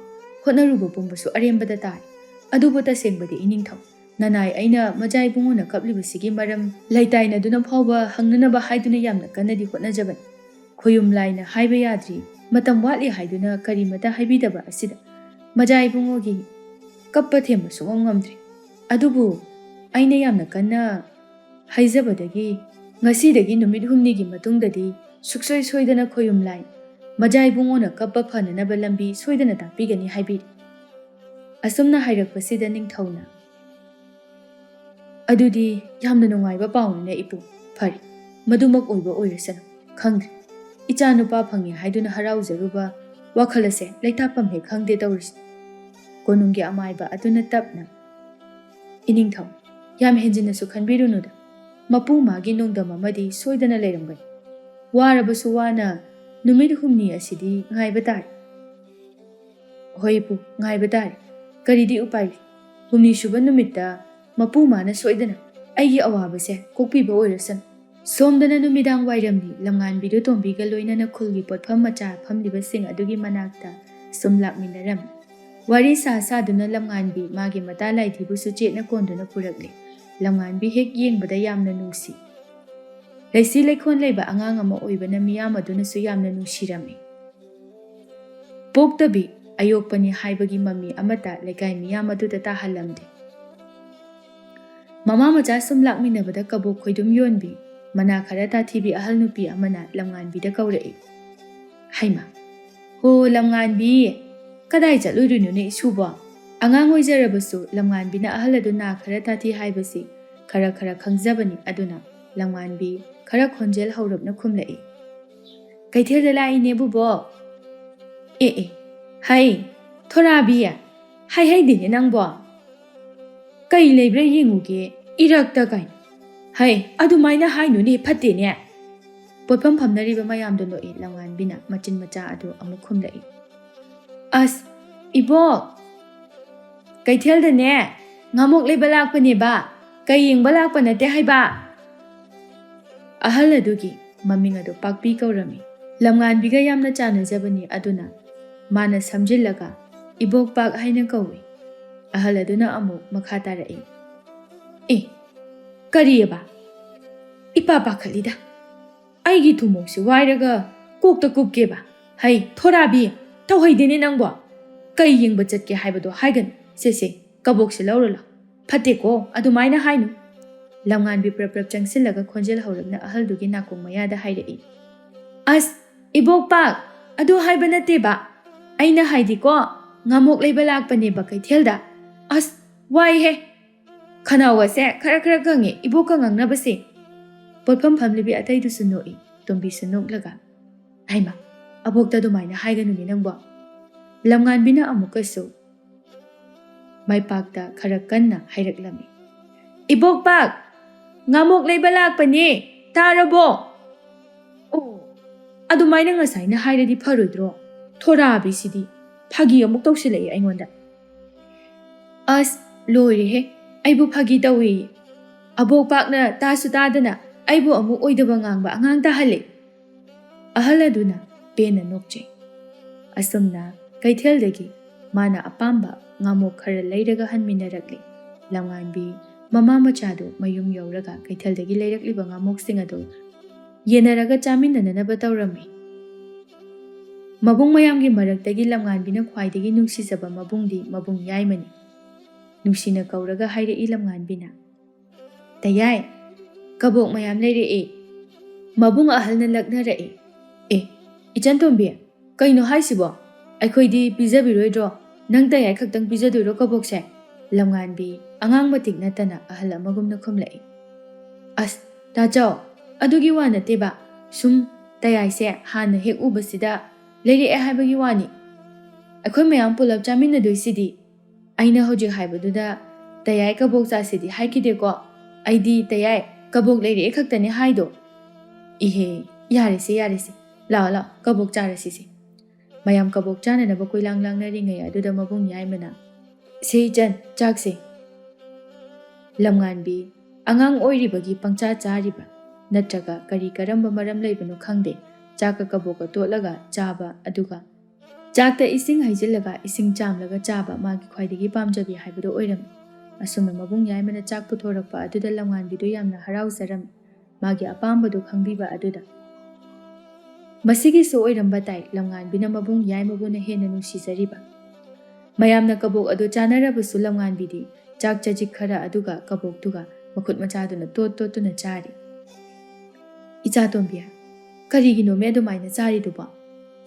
ꯍꯣꯠꯅꯔꯨꯕ ꯄꯨꯝꯕꯁꯨ ꯑꯔꯦꯝꯕꯗ ꯇꯥꯔꯦ꯫ ꯑꯗꯨꯕꯨ ꯇꯁꯦꯡꯕꯗꯤ ꯏꯅꯤꯡꯊꯧ, ꯅꯅꯥꯏ ꯑꯩꯅ ꯃꯖꯥ ꯏꯕꯨꯡꯉꯣꯅ ꯀꯞꯂꯤꯕꯁꯤꯒꯤ ꯃꯔꯝ ꯂꯩꯇꯥꯏꯅꯗꯨꯅ ꯐꯥꯎꯕ ꯍꯪꯅꯅꯕ ꯍꯥꯏꯗꯨꯅ ꯌꯥꯝꯅ ꯀꯟꯅꯗꯤ ꯍꯣꯠꯅꯖꯕꯅꯤ꯫ ꯈꯣꯌꯨꯝ ꯂꯥꯏꯅ ꯍꯥꯏꯕ ꯌꯥꯗ꯭ꯔꯤ, ꯃꯇꯝ ꯋꯥꯠꯂꯤ ꯍꯥꯏꯗꯨꯅ ꯀꯔꯤꯃꯇ ꯍꯥꯏꯕꯤꯗꯕ ꯑꯁꯤꯗ ꯃꯖꯥ ꯏꯕꯨꯡꯉꯣꯒꯤ ꯀꯞꯄ ꯊꯦꯝꯕ ꯁꯨꯡꯉꯝ ꯉꯝꯗ꯭ꯔꯦ꯫ ꯑꯗꯨꯕꯨ ꯑꯩꯅ ꯌꯥꯝꯅ ꯀꯟꯅ ꯍꯥꯏꯖꯕꯗꯒꯤ ꯉꯁꯤꯗꯒꯤ ꯅꯨꯃꯤꯠ ꯍꯨꯝꯅꯤꯒꯤ ꯃꯇꯨꯡꯗꯗꯤ ꯁꯨꯛꯁꯣꯏ ꯁꯣꯏꯗꯅ ꯈꯣꯌꯨꯝ ꯂꯥꯏ ꯃꯖꯥ ꯏꯕꯨꯡꯉꯣꯅ ꯀꯞꯄ ꯐꯅꯅꯕ ꯂꯝꯕꯤ ꯁꯣꯏꯗꯅ ꯇꯥꯛꯄꯤꯒꯅꯤ ꯍꯥꯏꯕꯤꯔꯤ꯫ ꯑꯁꯨꯝꯅ ꯍꯥꯏꯔꯛꯄꯁꯤꯗ ꯅꯤꯡꯊꯧꯅ, "ꯑꯗꯨꯗꯤ ꯌꯥꯝꯅ ꯅꯨꯡꯉꯥꯏꯕ ꯄꯥꯎꯅꯤꯅꯦ ꯏꯄꯨ꯫ ꯐꯔꯦ, ꯃꯗꯨꯃꯛ ꯑꯣꯏꯕ ꯑꯣꯏꯔꯁꯅꯨ꯫ ꯈꯪꯗ꯭ꯔꯦ, ꯏꯆꯥ ꯅꯨꯄꯥ ꯐꯪꯉꯦ ꯍꯥꯏꯗꯨꯅ ꯍꯔꯥꯎꯖꯔꯨꯕ ꯋꯥꯈꯜ ꯑꯁꯦ ꯂꯩꯇꯥꯐꯝ ꯍꯦꯛ ꯈꯪꯗꯦ ꯇꯧꯔꯤꯁꯤ꯫" ꯀꯣꯅꯨꯡꯒꯤ ꯑꯃꯥꯏꯕ ꯑꯗꯨꯅ ꯇꯞꯅ, "ꯏꯅꯤꯡꯊꯧ, ꯌꯥꯝ ꯍꯦꯟꯖꯤꯟꯅꯁꯨ ꯈꯟꯕꯤꯔꯨꯅꯨꯗ꯫ ꯃꯄꯨ ꯃꯥꯒꯤ ꯅꯣꯡꯗꯝ ꯑꯃꯗꯤ ꯁꯣꯏꯗꯅ ꯂꯩꯔꯝꯒꯅꯤ꯫ ꯋꯥꯔꯕꯁꯨ ꯋꯥꯅ ꯅꯨꯃꯤꯠ ꯍꯨꯝꯅꯤ ꯑꯁꯤꯗꯤ ꯉꯥꯏꯕ ꯇꯥꯔꯦ꯫" "ꯍꯣꯏ ꯏꯄꯨ, ꯉꯥꯏꯕ ꯇꯥꯔꯦ꯫ ꯀꯔꯤꯗꯤ ꯎꯄꯥꯏ ꯂꯩ? ꯍꯨꯝꯅꯤ ꯁꯨꯕ ꯅꯨꯃꯤꯠꯇ ꯃꯄꯨ ꯃꯥꯅ ꯁꯣꯏꯗꯅ ꯑꯩꯒꯤ ꯑꯋꯥꯕꯁꯦ ꯀꯣꯛꯄꯤꯕ ꯑꯣꯏꯔꯁꯅꯨ꯫" ꯁꯣꯝꯗꯅ ꯅꯨꯃꯤꯗꯥꯡ ꯋꯥꯏꯔꯝꯅꯤ꯫ ꯂꯝꯉꯥꯟꯕꯤꯗꯨ ꯇꯣꯝꯕꯤꯒ ꯂꯣꯏꯅꯅ ꯈꯨꯜꯒꯤ ꯄꯣꯠꯐꯝ ꯃꯆꯥ ꯐꯝꯂꯤꯕꯁꯤꯡ ꯑꯗꯨꯒꯤ ꯃꯅꯥꯛꯇ ꯁꯨꯝ ꯂꯥꯛꯃꯤꯟꯅꯔꯝꯃꯤ꯫ ꯋꯥꯔꯤ ꯁꯥ ꯁꯥꯗꯨꯅ ꯂꯝꯉꯥꯟꯕꯤ ꯃꯥꯒꯤ ꯃꯇꯥ ꯂꯥꯏꯙꯤꯕꯨꯁꯨ ꯆꯦꯠꯅ ꯀꯣꯟꯗꯨꯅ ꯄꯨꯔꯛꯂꯦ꯫ ꯂꯝꯉꯥꯟꯕꯤ ꯍꯦꯛ ꯌꯦꯡꯕꯗ ꯌꯥꯝꯅ ꯅꯨꯡꯁꯤ꯫ ꯂꯩꯁꯤ ꯂꯩꯈꯣꯟ ꯂꯩꯕ ꯑꯉꯥꯡ ꯑꯃ ꯑꯣꯏꯕꯅ ꯃꯤꯌꯥꯝ ꯑꯗꯨꯅꯁꯨ ꯌꯥꯝꯅ ꯅꯨꯡꯁꯤꯔꯝꯃꯤ꯫ ꯄꯣꯛꯇꯕꯤ ꯑꯌꯣꯛꯄꯅꯤ ꯍꯥꯏꯕꯒꯤ ꯃꯃꯤ ꯑꯃꯠꯇ ꯂꯩꯀꯥꯏ ꯃꯤꯌꯥꯝ ꯑꯗꯨꯗ ꯇꯥꯍꯜꯂꯝꯗꯦ꯫ ꯃꯃꯥ ꯃꯆꯥ ꯁꯨꯝ ꯂꯥꯛꯃꯤꯟꯅꯕꯗ ꯀꯕꯣꯛ ꯈꯣꯏꯗꯨꯝ ꯌꯣꯟꯕꯤ, ꯃꯅꯥ ꯈꯔ ꯇꯥꯊꯤꯕꯤ ꯑꯍꯜ ꯅꯨꯄꯤ ꯑꯃꯅ ꯂꯝꯉꯥꯟꯕꯤꯗ ꯀꯧꯔꯛꯏ꯫ "ꯍꯩꯃꯥ, ꯍꯣ ꯂꯝꯉꯥꯟꯕꯤ, ꯀꯗꯥꯏ ꯆꯠꯂꯨꯔꯤꯅꯣꯅꯦ ꯏꯁꯨꯕꯣ?" ꯑꯉꯥꯡ ꯑꯣꯏꯖꯔꯕꯁꯨ ꯂꯝꯉꯥꯟꯕꯤꯅ ꯑꯍꯜ ꯑꯗꯨ ꯅꯥ ꯈꯔ ꯇꯥꯊꯤ ꯍꯥꯏꯕꯁꯤ ꯈꯔ ꯈꯔ ꯈꯪꯖꯕꯅꯤ꯫ ꯑꯗꯨꯅ ꯂꯝꯉꯥꯟꯕꯤ ꯈꯔ ꯈꯣꯟꯖꯦꯜ ꯍꯧꯔꯞꯅ ꯈꯨꯝꯂꯛꯏ꯫ "ꯀꯩꯊꯦꯜꯗ ꯂꯥꯛꯏꯅꯦ ꯕꯨꯕꯣꯛ꯫ ꯑꯦ ꯑꯦ, ꯍꯩ, ꯊꯣꯔꯥꯕꯤ, ꯍꯩ ꯍꯩꯗꯤꯅꯦ ꯅꯪꯕꯣ꯫ ꯀꯩ ꯂꯩꯕ꯭ꯔꯥ ꯌꯦꯡꯉꯨꯒꯦ, ꯏꯔꯛꯇ ꯀꯩꯅꯣ꯫ ꯍꯩ, ꯑꯗꯨꯃꯥꯏꯅ ꯍꯥꯏꯅꯨꯅꯦ, ꯐꯠꯇꯦꯅꯦ꯫" ꯄꯣꯠꯐꯝ ꯐꯝꯅꯔꯤꯕ ꯃꯌꯥꯝꯗꯣ ꯅꯣꯛꯏ꯫ ꯂꯝꯉꯥꯟꯕꯤꯅ ꯃꯆꯤꯟ ꯃꯆꯥ ꯑꯗꯨ ꯑꯃꯨꯛ ꯈꯨꯝꯂꯛꯏ꯫ "ꯑꯁ, ꯏꯕꯣꯛ, ꯀꯩꯊꯦꯜꯗꯅꯦ ꯉꯥꯃꯣꯛ ꯂꯩꯕ ꯂꯥꯛꯄꯅꯦꯕ, ꯀꯩ ꯌꯦꯡꯕ ꯂꯥꯛꯄ ꯅꯠꯇꯦ ꯍꯥꯏꯕ꯫" ꯑꯍꯜ ꯑꯗꯨꯒꯤ ꯃꯃꯤꯡ ꯑꯗꯨ ꯄꯥꯛꯄꯤ ꯀꯧꯔꯝꯃꯤ꯫ ꯂꯝꯉꯥꯟꯕꯤꯒ ꯌꯥꯝꯅ ꯆꯥꯟꯅꯖꯕꯅꯤ, ꯑꯗꯨꯅ ꯃꯥꯅ ꯁꯝꯖꯤꯜꯂꯒ "ꯏꯕꯣꯛ ꯄꯥꯛ" ꯍꯥꯏꯅ ꯀꯧꯏ꯫ ꯑꯍꯜ ꯑꯗꯨꯅ ꯑꯃꯨꯛ ꯃꯈꯥ ꯇꯥꯔꯛꯏ꯫ "ꯑꯦ, ꯀꯔꯤꯑꯕ? ꯏꯄꯥ ꯄꯥꯈꯠꯂꯤꯗ꯫ ꯑꯩꯒꯤ ꯊꯨꯃꯣꯛꯁꯤ ꯋꯥꯏꯔꯒ ꯀꯣꯛꯇ ꯀꯨꯞꯀꯦꯕ꯫ ꯍꯩ, ꯊꯣꯔꯥꯕꯤ, ꯇꯧꯍꯩꯗꯦꯅꯦ ꯅꯪꯕꯣ꯫ ꯀꯩ ꯌꯦꯡꯕ ꯆꯠꯀꯦ ꯍꯥꯏꯕꯗꯣ ꯍꯥꯏꯒꯅꯨ꯫ ꯁꯦ, ꯁꯦ, ꯀꯕꯣꯛꯁꯦ ꯂꯧꯔꯣ ꯂꯥꯎ꯫ ꯐꯠꯇꯦꯀꯣ, ꯑꯗꯨꯃꯥꯏꯅ ꯍꯥꯏꯅꯨ꯫" ꯂꯝꯉꯥꯟꯕꯤ ꯄ꯭ꯔꯞ ꯄ꯭ꯔꯞ ꯆꯪꯁꯤꯜꯂꯒ ꯈꯣꯟꯖꯦꯜ ꯍꯧꯔꯞꯅ ꯑꯍꯜꯗꯨꯒꯤ ꯅꯥꯀꯣꯡ ꯃꯌꯥꯗ ꯍꯥꯏꯔꯛꯏ꯫ "ꯑꯁ, ꯏꯕꯣꯛ ꯄꯥꯛ, ꯑꯗꯨ ꯍꯥꯏꯕ ꯅꯠꯇꯦꯕ꯫ ꯑꯩꯅ ꯍꯥꯏꯗꯤꯀꯣ, ꯉꯥꯃꯣꯛ ꯂꯩꯕ ꯂꯥꯛꯄꯅꯦꯕ ꯀꯩꯊꯦꯜꯗ꯫ ꯑꯁ, ꯋꯥꯏꯍꯦ꯫ ꯈꯅꯥꯎꯒꯁꯦ ꯈꯔ ꯈꯔ ꯀꯪꯉꯦ ꯏꯕꯣꯛꯀ ꯉꯥꯡꯅꯕꯁꯦ꯫" ꯄꯣꯠꯐꯝ ꯐꯝꯂꯤꯕꯤ ꯑꯇꯩꯗꯨꯁꯨ ꯅꯣꯛꯏ꯫ ꯇꯣꯝꯕꯤꯁꯨ ꯅꯣꯛꯂꯒ, "ꯍꯩꯃꯥ, ꯑꯕꯣꯛꯇ ꯑꯗꯨꯃꯥꯏꯅ ꯍꯥꯏꯒꯅꯨꯅꯦ ꯅꯪꯕꯣ꯫" ꯂꯝꯉꯥꯟꯕꯤꯅ ꯑꯃꯨꯛꯀꯁꯨ ꯃꯥꯏꯄꯥꯛꯇ ꯈꯔ ꯀꯟꯅ ꯍꯥꯏꯔꯛꯂꯝꯃꯤ꯫ "ꯏꯕꯣꯛ ꯄꯥꯛ, ꯉꯥꯃꯣꯛ ꯂꯩꯕ ꯂꯥꯛꯄꯅꯦ, ꯇꯥꯔꯕꯣ?" "ꯑꯣ, ꯑꯗꯨꯃꯥꯏꯅ ꯉꯁꯥꯏꯅ ꯍꯥꯏꯔꯗꯤ ꯐꯔꯣꯏꯗ꯭ꯔꯣ? ꯊꯣꯔꯥꯕꯤꯁꯤꯗꯤ ꯐꯥꯒꯤ ꯑꯃꯨꯛ ꯇꯧꯁꯤꯜꯂꯛꯑꯦ ꯑꯩꯉꯣꯟꯗ꯫" "ꯑꯁ, ꯂꯣꯏꯔꯦꯍꯦ, ꯑꯩꯕꯨ ꯐꯥꯒꯤ ꯇꯧꯏꯌꯦ꯫ ꯑꯕꯣꯛ ꯄꯥꯛꯅ ꯇꯥꯁꯨ ꯇꯥꯗꯅ ꯑꯩꯕꯨ ꯑꯃꯨꯛ ꯑꯣꯏꯗꯕ ꯉꯥꯡꯕ ꯑꯉꯥꯡ ꯇꯥꯍꯜꯂꯦ꯫" ꯑꯍꯜ ꯑꯗꯨꯅ ꯄꯦꯟꯅ ꯅꯣꯛꯆꯩ꯫ ꯑꯁꯨꯝꯅ ꯀꯩꯊꯦꯜꯗꯒꯤ ꯃꯥꯅ ꯑꯄꯥꯝꯕ ꯉꯥꯃꯣꯛ ꯈꯔ ꯂꯩꯔꯒ ꯍꯟꯃꯤꯟꯅꯔꯛꯂꯤ꯫ ꯂꯝꯉꯥꯟꯕꯤ ꯃꯃꯥ ꯃꯆꯥꯗꯨ ꯃꯌꯨꯝ ꯌꯧꯔꯒ ꯀꯩꯊꯦꯜꯗꯒꯤ ꯂꯩꯔꯛꯂꯤꯕ ꯉꯥꯃꯣꯛꯁꯤꯡ ꯑꯗꯨ ꯌꯦꯟꯅꯔꯒ ꯆꯥꯃꯤꯟꯅꯅꯅꯕ ꯇꯧꯔꯝꯃꯤ꯫ ꯃꯕꯨꯡ ꯃꯌꯥꯝꯒꯤ ꯃꯔꯛꯇꯒꯤ ꯂꯝꯉꯥꯟꯕꯤꯅ ꯈ꯭ꯋꯥꯏꯗꯒꯤ ꯅꯨꯡꯁꯤꯖꯕ ꯃꯕꯨꯡꯗꯤ ꯃꯕꯨꯡ ꯌꯥꯏꯃꯅꯤ꯫ ꯅꯨꯡꯁꯤꯅ ꯀꯧꯔꯒ ꯍꯥꯏꯔꯛꯏ ꯂꯝꯉꯥꯟꯕꯤꯅ, "ꯇꯌꯥꯏ, "ꯀꯕꯣꯛ ꯃꯌꯥꯝ ꯂꯩꯔꯛꯑꯦ꯫ ꯃꯕꯨꯡ ꯑꯍꯜꯅ ꯂꯛꯅꯔꯛꯑꯦ꯫ ꯑꯦ, ꯏꯆꯟ ꯇꯣꯝꯕꯤ, ꯀꯩꯅꯣ ꯍꯥꯏꯁꯤꯕꯣ? ꯑꯩꯈꯣꯏꯗꯤ ꯄꯤꯖꯕꯤꯔꯣꯏꯗ꯭ꯔꯣ? ꯅꯪ ꯇꯌꯥꯏ ꯈꯛꯇꯪ ꯄꯤꯖꯗꯣꯏꯔꯣ ꯀꯕꯣꯛꯁꯦ?" ꯂꯝꯉꯥꯟꯕꯤ ꯑꯉꯥꯡ ꯃꯇꯤꯛ ꯅꯠꯇꯅ ꯑꯍꯜ ꯑꯃꯒꯨꯝꯅ ꯈꯨꯝꯂꯛꯏ꯫ "ꯑꯁ, ꯇꯥꯆꯧ, ꯑꯗꯨꯒꯤ ꯋꯥ ꯅꯠꯇꯦꯕ꯫ ꯁꯨꯝ ꯇꯌꯥꯏꯁꯦ ꯍꯥꯟꯅ ꯍꯦꯛ ꯎꯕꯁꯤꯗ ꯂꯩꯔꯛꯑꯦ ꯍꯥꯏꯕꯒꯤ ꯋꯥꯅꯤ꯫ ꯑꯩꯈꯣꯏ ꯃꯌꯥꯝ ꯄꯨꯂꯞ ꯆꯥꯃꯤꯟꯅꯗꯣꯏꯁꯤꯗꯤ꯫ ꯑꯩꯅ ꯍꯧꯖꯤꯛ ꯍꯥꯏꯕꯗꯨꯗ ꯇꯌꯥꯏ ꯀꯕꯣꯛ ꯆꯥꯁꯤꯗꯤ ꯍꯥꯏꯈꯤꯗꯦꯀꯣ꯫ ꯑꯩꯗꯤ ꯇꯌꯥꯏ ꯀꯕꯣꯛ ꯂꯩꯔꯛꯑꯦ ꯈꯛꯇꯅꯦ ꯍꯥꯏꯗꯣ꯫" "ꯏꯍꯦ, ꯌꯥꯔꯦꯁꯦ, ꯌꯥꯔꯦꯁꯦ꯫ ꯂꯥꯛꯑꯣ, ꯂꯥꯛꯑꯣ, ꯀꯕꯣꯛ ꯆꯥꯔꯁꯤꯁꯦ꯫" ꯃꯌꯥꯝ ꯀꯕꯣꯛ ꯆꯥꯅꯅꯕ ꯀꯣꯏꯂꯥꯡ ꯂꯥꯡꯅꯔꯤꯉꯩ ꯑꯗꯨꯗ ꯃꯕꯨꯡ ꯌꯥꯏꯃꯅ, "ꯁꯦ ꯏꯆꯟ, ꯆꯥꯛꯁꯦ꯫" ꯂꯝꯉꯥꯟꯕꯤ ꯑꯉꯥꯡ ꯑꯣꯏꯔꯤꯕꯒꯤ ꯄꯪꯆꯥ ꯆꯥꯔꯤꯕ ꯅꯠꯇ꯭ꯔꯒ ꯀꯔꯤ ꯀꯔꯝꯕ ꯃꯔꯝ ꯂꯩꯕꯅꯣ ꯈꯪꯗꯦ, ꯆꯥꯛꯀ ꯀꯕꯣꯛꯀ ꯇꯣꯠꯂꯒ ꯆꯥꯕ, ꯑꯗꯨꯒ ꯆꯥꯛꯇ ꯏꯁꯤꯡ ꯍꯩꯖꯤꯜꯂꯒ ꯏꯁꯤꯡ ꯆꯥꯝꯂꯒ ꯆꯥꯕ ꯃꯥꯒꯤ ꯈ꯭ꯋꯥꯏꯗꯒꯤ ꯄꯥꯝꯖꯕꯤ ꯍꯥꯏꯕꯗꯨ ꯑꯣꯏꯔꯝꯃꯤ꯫ ꯑꯁꯨꯝꯅ ꯃꯕꯨꯡ ꯌꯥꯏꯃꯅ ꯆꯥꯛ ꯄꯨꯊꯣꯔꯛꯄ ꯑꯗꯨꯗ ꯂꯝꯉꯥꯟꯕꯤꯗꯨ ꯌꯥꯝꯅ ꯍꯔꯥꯎꯖꯔꯝꯃꯤ, ꯃꯥꯒꯤ ꯑꯄꯥꯝꯕꯗꯨ ꯈꯪꯕꯤꯕ ꯑꯗꯨꯗ꯫ ꯃꯁꯤꯒꯤꯁꯨ ꯑꯣꯏꯔꯝꯕ ꯇꯥꯏ ꯂꯝꯉꯥꯟꯕꯤꯅ ꯃꯕꯨꯡ ꯌꯥꯏꯃꯕꯨꯅ ꯍꯦꯟꯅ ꯅꯨꯡꯁꯤꯖꯔꯤꯕ꯫ ꯃꯌꯥꯝꯅ ꯀꯕꯣꯛ ꯑꯗꯨ ꯆꯥꯅꯔꯕꯁꯨ ꯂꯝꯉꯥꯟꯕꯤꯗꯤ ꯆꯥꯛ ꯆꯖꯤꯛ ꯈꯔ ꯑꯗꯨꯒ ꯀꯕꯣꯛꯇꯨꯒ ꯃꯈꯨꯠ ꯃꯆꯥꯗꯨꯅ ꯇꯣꯠ ꯇꯣꯠꯇꯨꯅ ꯆꯥꯔꯤ꯫ "ꯏꯆꯥ ꯇꯣꯝꯕꯤ, ꯀꯔꯤꯒꯤꯅꯣꯃꯦ ꯑꯗꯨꯃꯥꯏꯅ ꯆꯥꯔꯤꯗꯨꯕꯣ?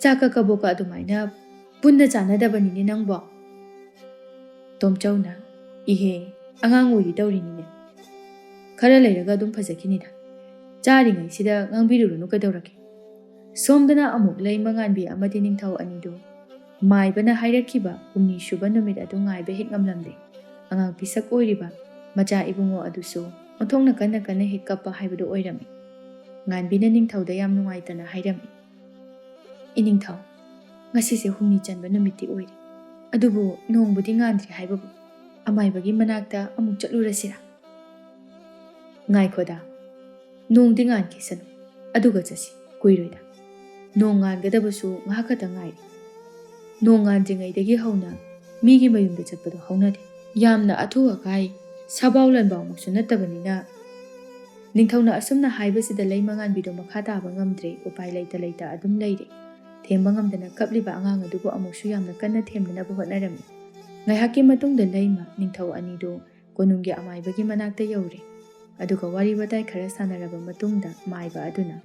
ꯆꯥꯛꯀ ꯀꯕꯣꯛꯀ ꯑꯗꯨꯃꯥꯏꯅ ꯄꯨꯟꯅ ꯆꯥꯅꯗꯕꯅꯤꯅꯦ ꯅꯪꯕꯣ꯫" ꯇꯣꯝꯆꯧꯅ, "ꯏꯍꯦ, ꯑꯉꯥꯡ ꯑꯣꯏꯔꯤ ꯇꯧꯔꯤꯅꯤꯅꯦ꯫ ꯈꯔ ꯂꯩꯔꯒ ꯑꯗꯨꯝ ꯐꯖꯈꯤꯅꯤꯗ꯫ ꯆꯥꯔꯤꯉꯩꯁꯤꯗ ꯉꯥꯡꯕꯤꯔꯨꯔꯅꯨ ꯀꯩꯗꯧꯔꯒꯦ꯫" ꯁꯣꯝꯗꯅ ꯑꯃꯨꯛ ꯂꯩꯃꯉꯥꯟꯕꯤ ꯑꯃꯗꯤ ꯅꯤꯡꯊꯧ ꯑꯅꯤꯗꯨ ꯃꯥꯏꯕꯅ ꯍꯥꯏꯔꯛꯈꯤꯕ ꯍꯨꯝꯅꯤ ꯁꯨꯕ ꯅꯨꯃꯤꯠ ꯑꯗꯨ ꯉꯥꯏꯕ ꯍꯦꯛ ꯉꯝꯂꯝꯗꯦ꯫ ꯑꯉꯥꯡ ꯄꯤꯁꯛ ꯑꯣꯏꯔꯤꯕ ꯃꯆꯥ ꯏꯕꯨꯡꯉꯣ ꯑꯗꯨꯁꯨ ꯑꯣꯟꯊꯣꯛꯅ ꯀꯟꯅ ꯀꯟꯅ ꯍꯦꯛ ꯀꯞꯄ ꯍꯥꯏꯕꯗꯨ ꯑꯣꯏꯔꯝꯃꯤ꯫ ꯉꯥꯟꯕꯤꯅ ꯅꯤꯡꯊꯧꯗ ꯌꯥꯝ ꯅꯨꯡꯉꯥꯏꯇꯅ ꯍꯥꯏꯔꯝꯃꯤ, "ꯏꯅꯤꯡꯊꯧ, ꯉꯁꯤꯁꯦ ꯍꯨꯝꯅꯤ ꯆꯟꯕ ꯅꯨꯃꯤꯠꯇꯤ ꯑꯣꯏꯔꯦ, ꯑꯗꯨꯕꯨ ꯅꯣꯡꯕꯨꯗꯤ ꯉꯥꯟꯗ꯭ꯔꯤ ꯍꯥꯏꯕꯕꯨ ꯑꯃꯥꯏꯕꯒꯤ ꯃꯅꯥꯛꯇ ꯑꯃꯨꯛ ꯆꯠꯂꯨꯔꯁꯤꯔꯥ?" "ꯉꯥꯏꯈꯣꯗ, ꯅꯣꯡꯗꯤ ꯉꯥꯟꯈꯤꯁꯅꯨ, ꯑꯗꯨꯒ ꯆꯠꯁꯤ, ꯀꯨꯏꯔꯣꯏꯗ꯫ ꯅꯣꯡ ꯉꯥꯟꯒꯗꯕꯁꯨ ꯉꯥꯏꯍꯥꯛ ꯈꯛꯇ ꯉꯥꯏꯔꯦ꯫ ꯅꯣꯡ ꯉꯥꯟꯗ꯭ꯔꯤꯉꯩꯗꯒꯤ ꯍꯧꯅ ꯃꯤꯒꯤ ꯃꯌꯨꯝꯗ ꯆꯠꯄꯗꯣ ꯍꯧꯅꯗꯦ꯫ ꯌꯥꯝꯅ ꯑꯊꯨ ꯑꯀꯥꯏ, ꯁꯥꯕꯥꯎ ꯂꯥꯟꯕꯥꯎꯃꯛꯁꯨ ꯅꯠꯇꯕꯅꯤꯅ꯫" ꯅꯤꯡꯊꯧꯅ ꯑꯁꯨꯝꯅ ꯍꯥꯏꯕꯁꯤꯗ ꯂꯩꯃꯉꯥꯟꯕꯤꯗꯣ ꯃꯈꯥ ꯇꯥꯕ ꯉꯝꯗ꯭ꯔꯦ, ꯎꯄꯥꯏ ꯂꯩꯇ ꯂꯩꯇ ꯑꯗꯨꯝ ꯂꯩꯔꯦ꯫ ꯊꯦꯝꯕ ꯉꯝꯗꯅ ꯀꯞꯂꯤꯕ ꯑꯉꯥꯡ ꯑꯗꯨꯕꯨ ꯑꯃꯨꯛꯁꯨ ꯌꯥꯝꯅ ꯀꯟꯅ ꯊꯦꯝꯅꯅꯕ ꯍꯣꯠꯅꯔꯝꯃꯤ꯫ ꯉꯥꯏꯍꯥꯛꯀꯤ ꯃꯇꯨꯡꯗ ꯂꯩꯃ, ꯅꯤꯡꯊꯧ ꯑꯅꯤꯗꯨ ꯀꯣꯅꯨꯡꯒꯤ ꯑꯃꯥꯏꯕꯒꯤ ꯃꯅꯥꯛꯇ ꯌꯧꯔꯦ꯫ ꯑꯗꯨꯒ ꯋꯥꯔꯤ ꯋꯥꯇꯥꯏ ꯈꯔ ꯁꯥꯟꯅꯔꯕ ꯃꯇꯨꯡꯗ ꯃꯥꯏꯕ ꯑꯗꯨꯅ,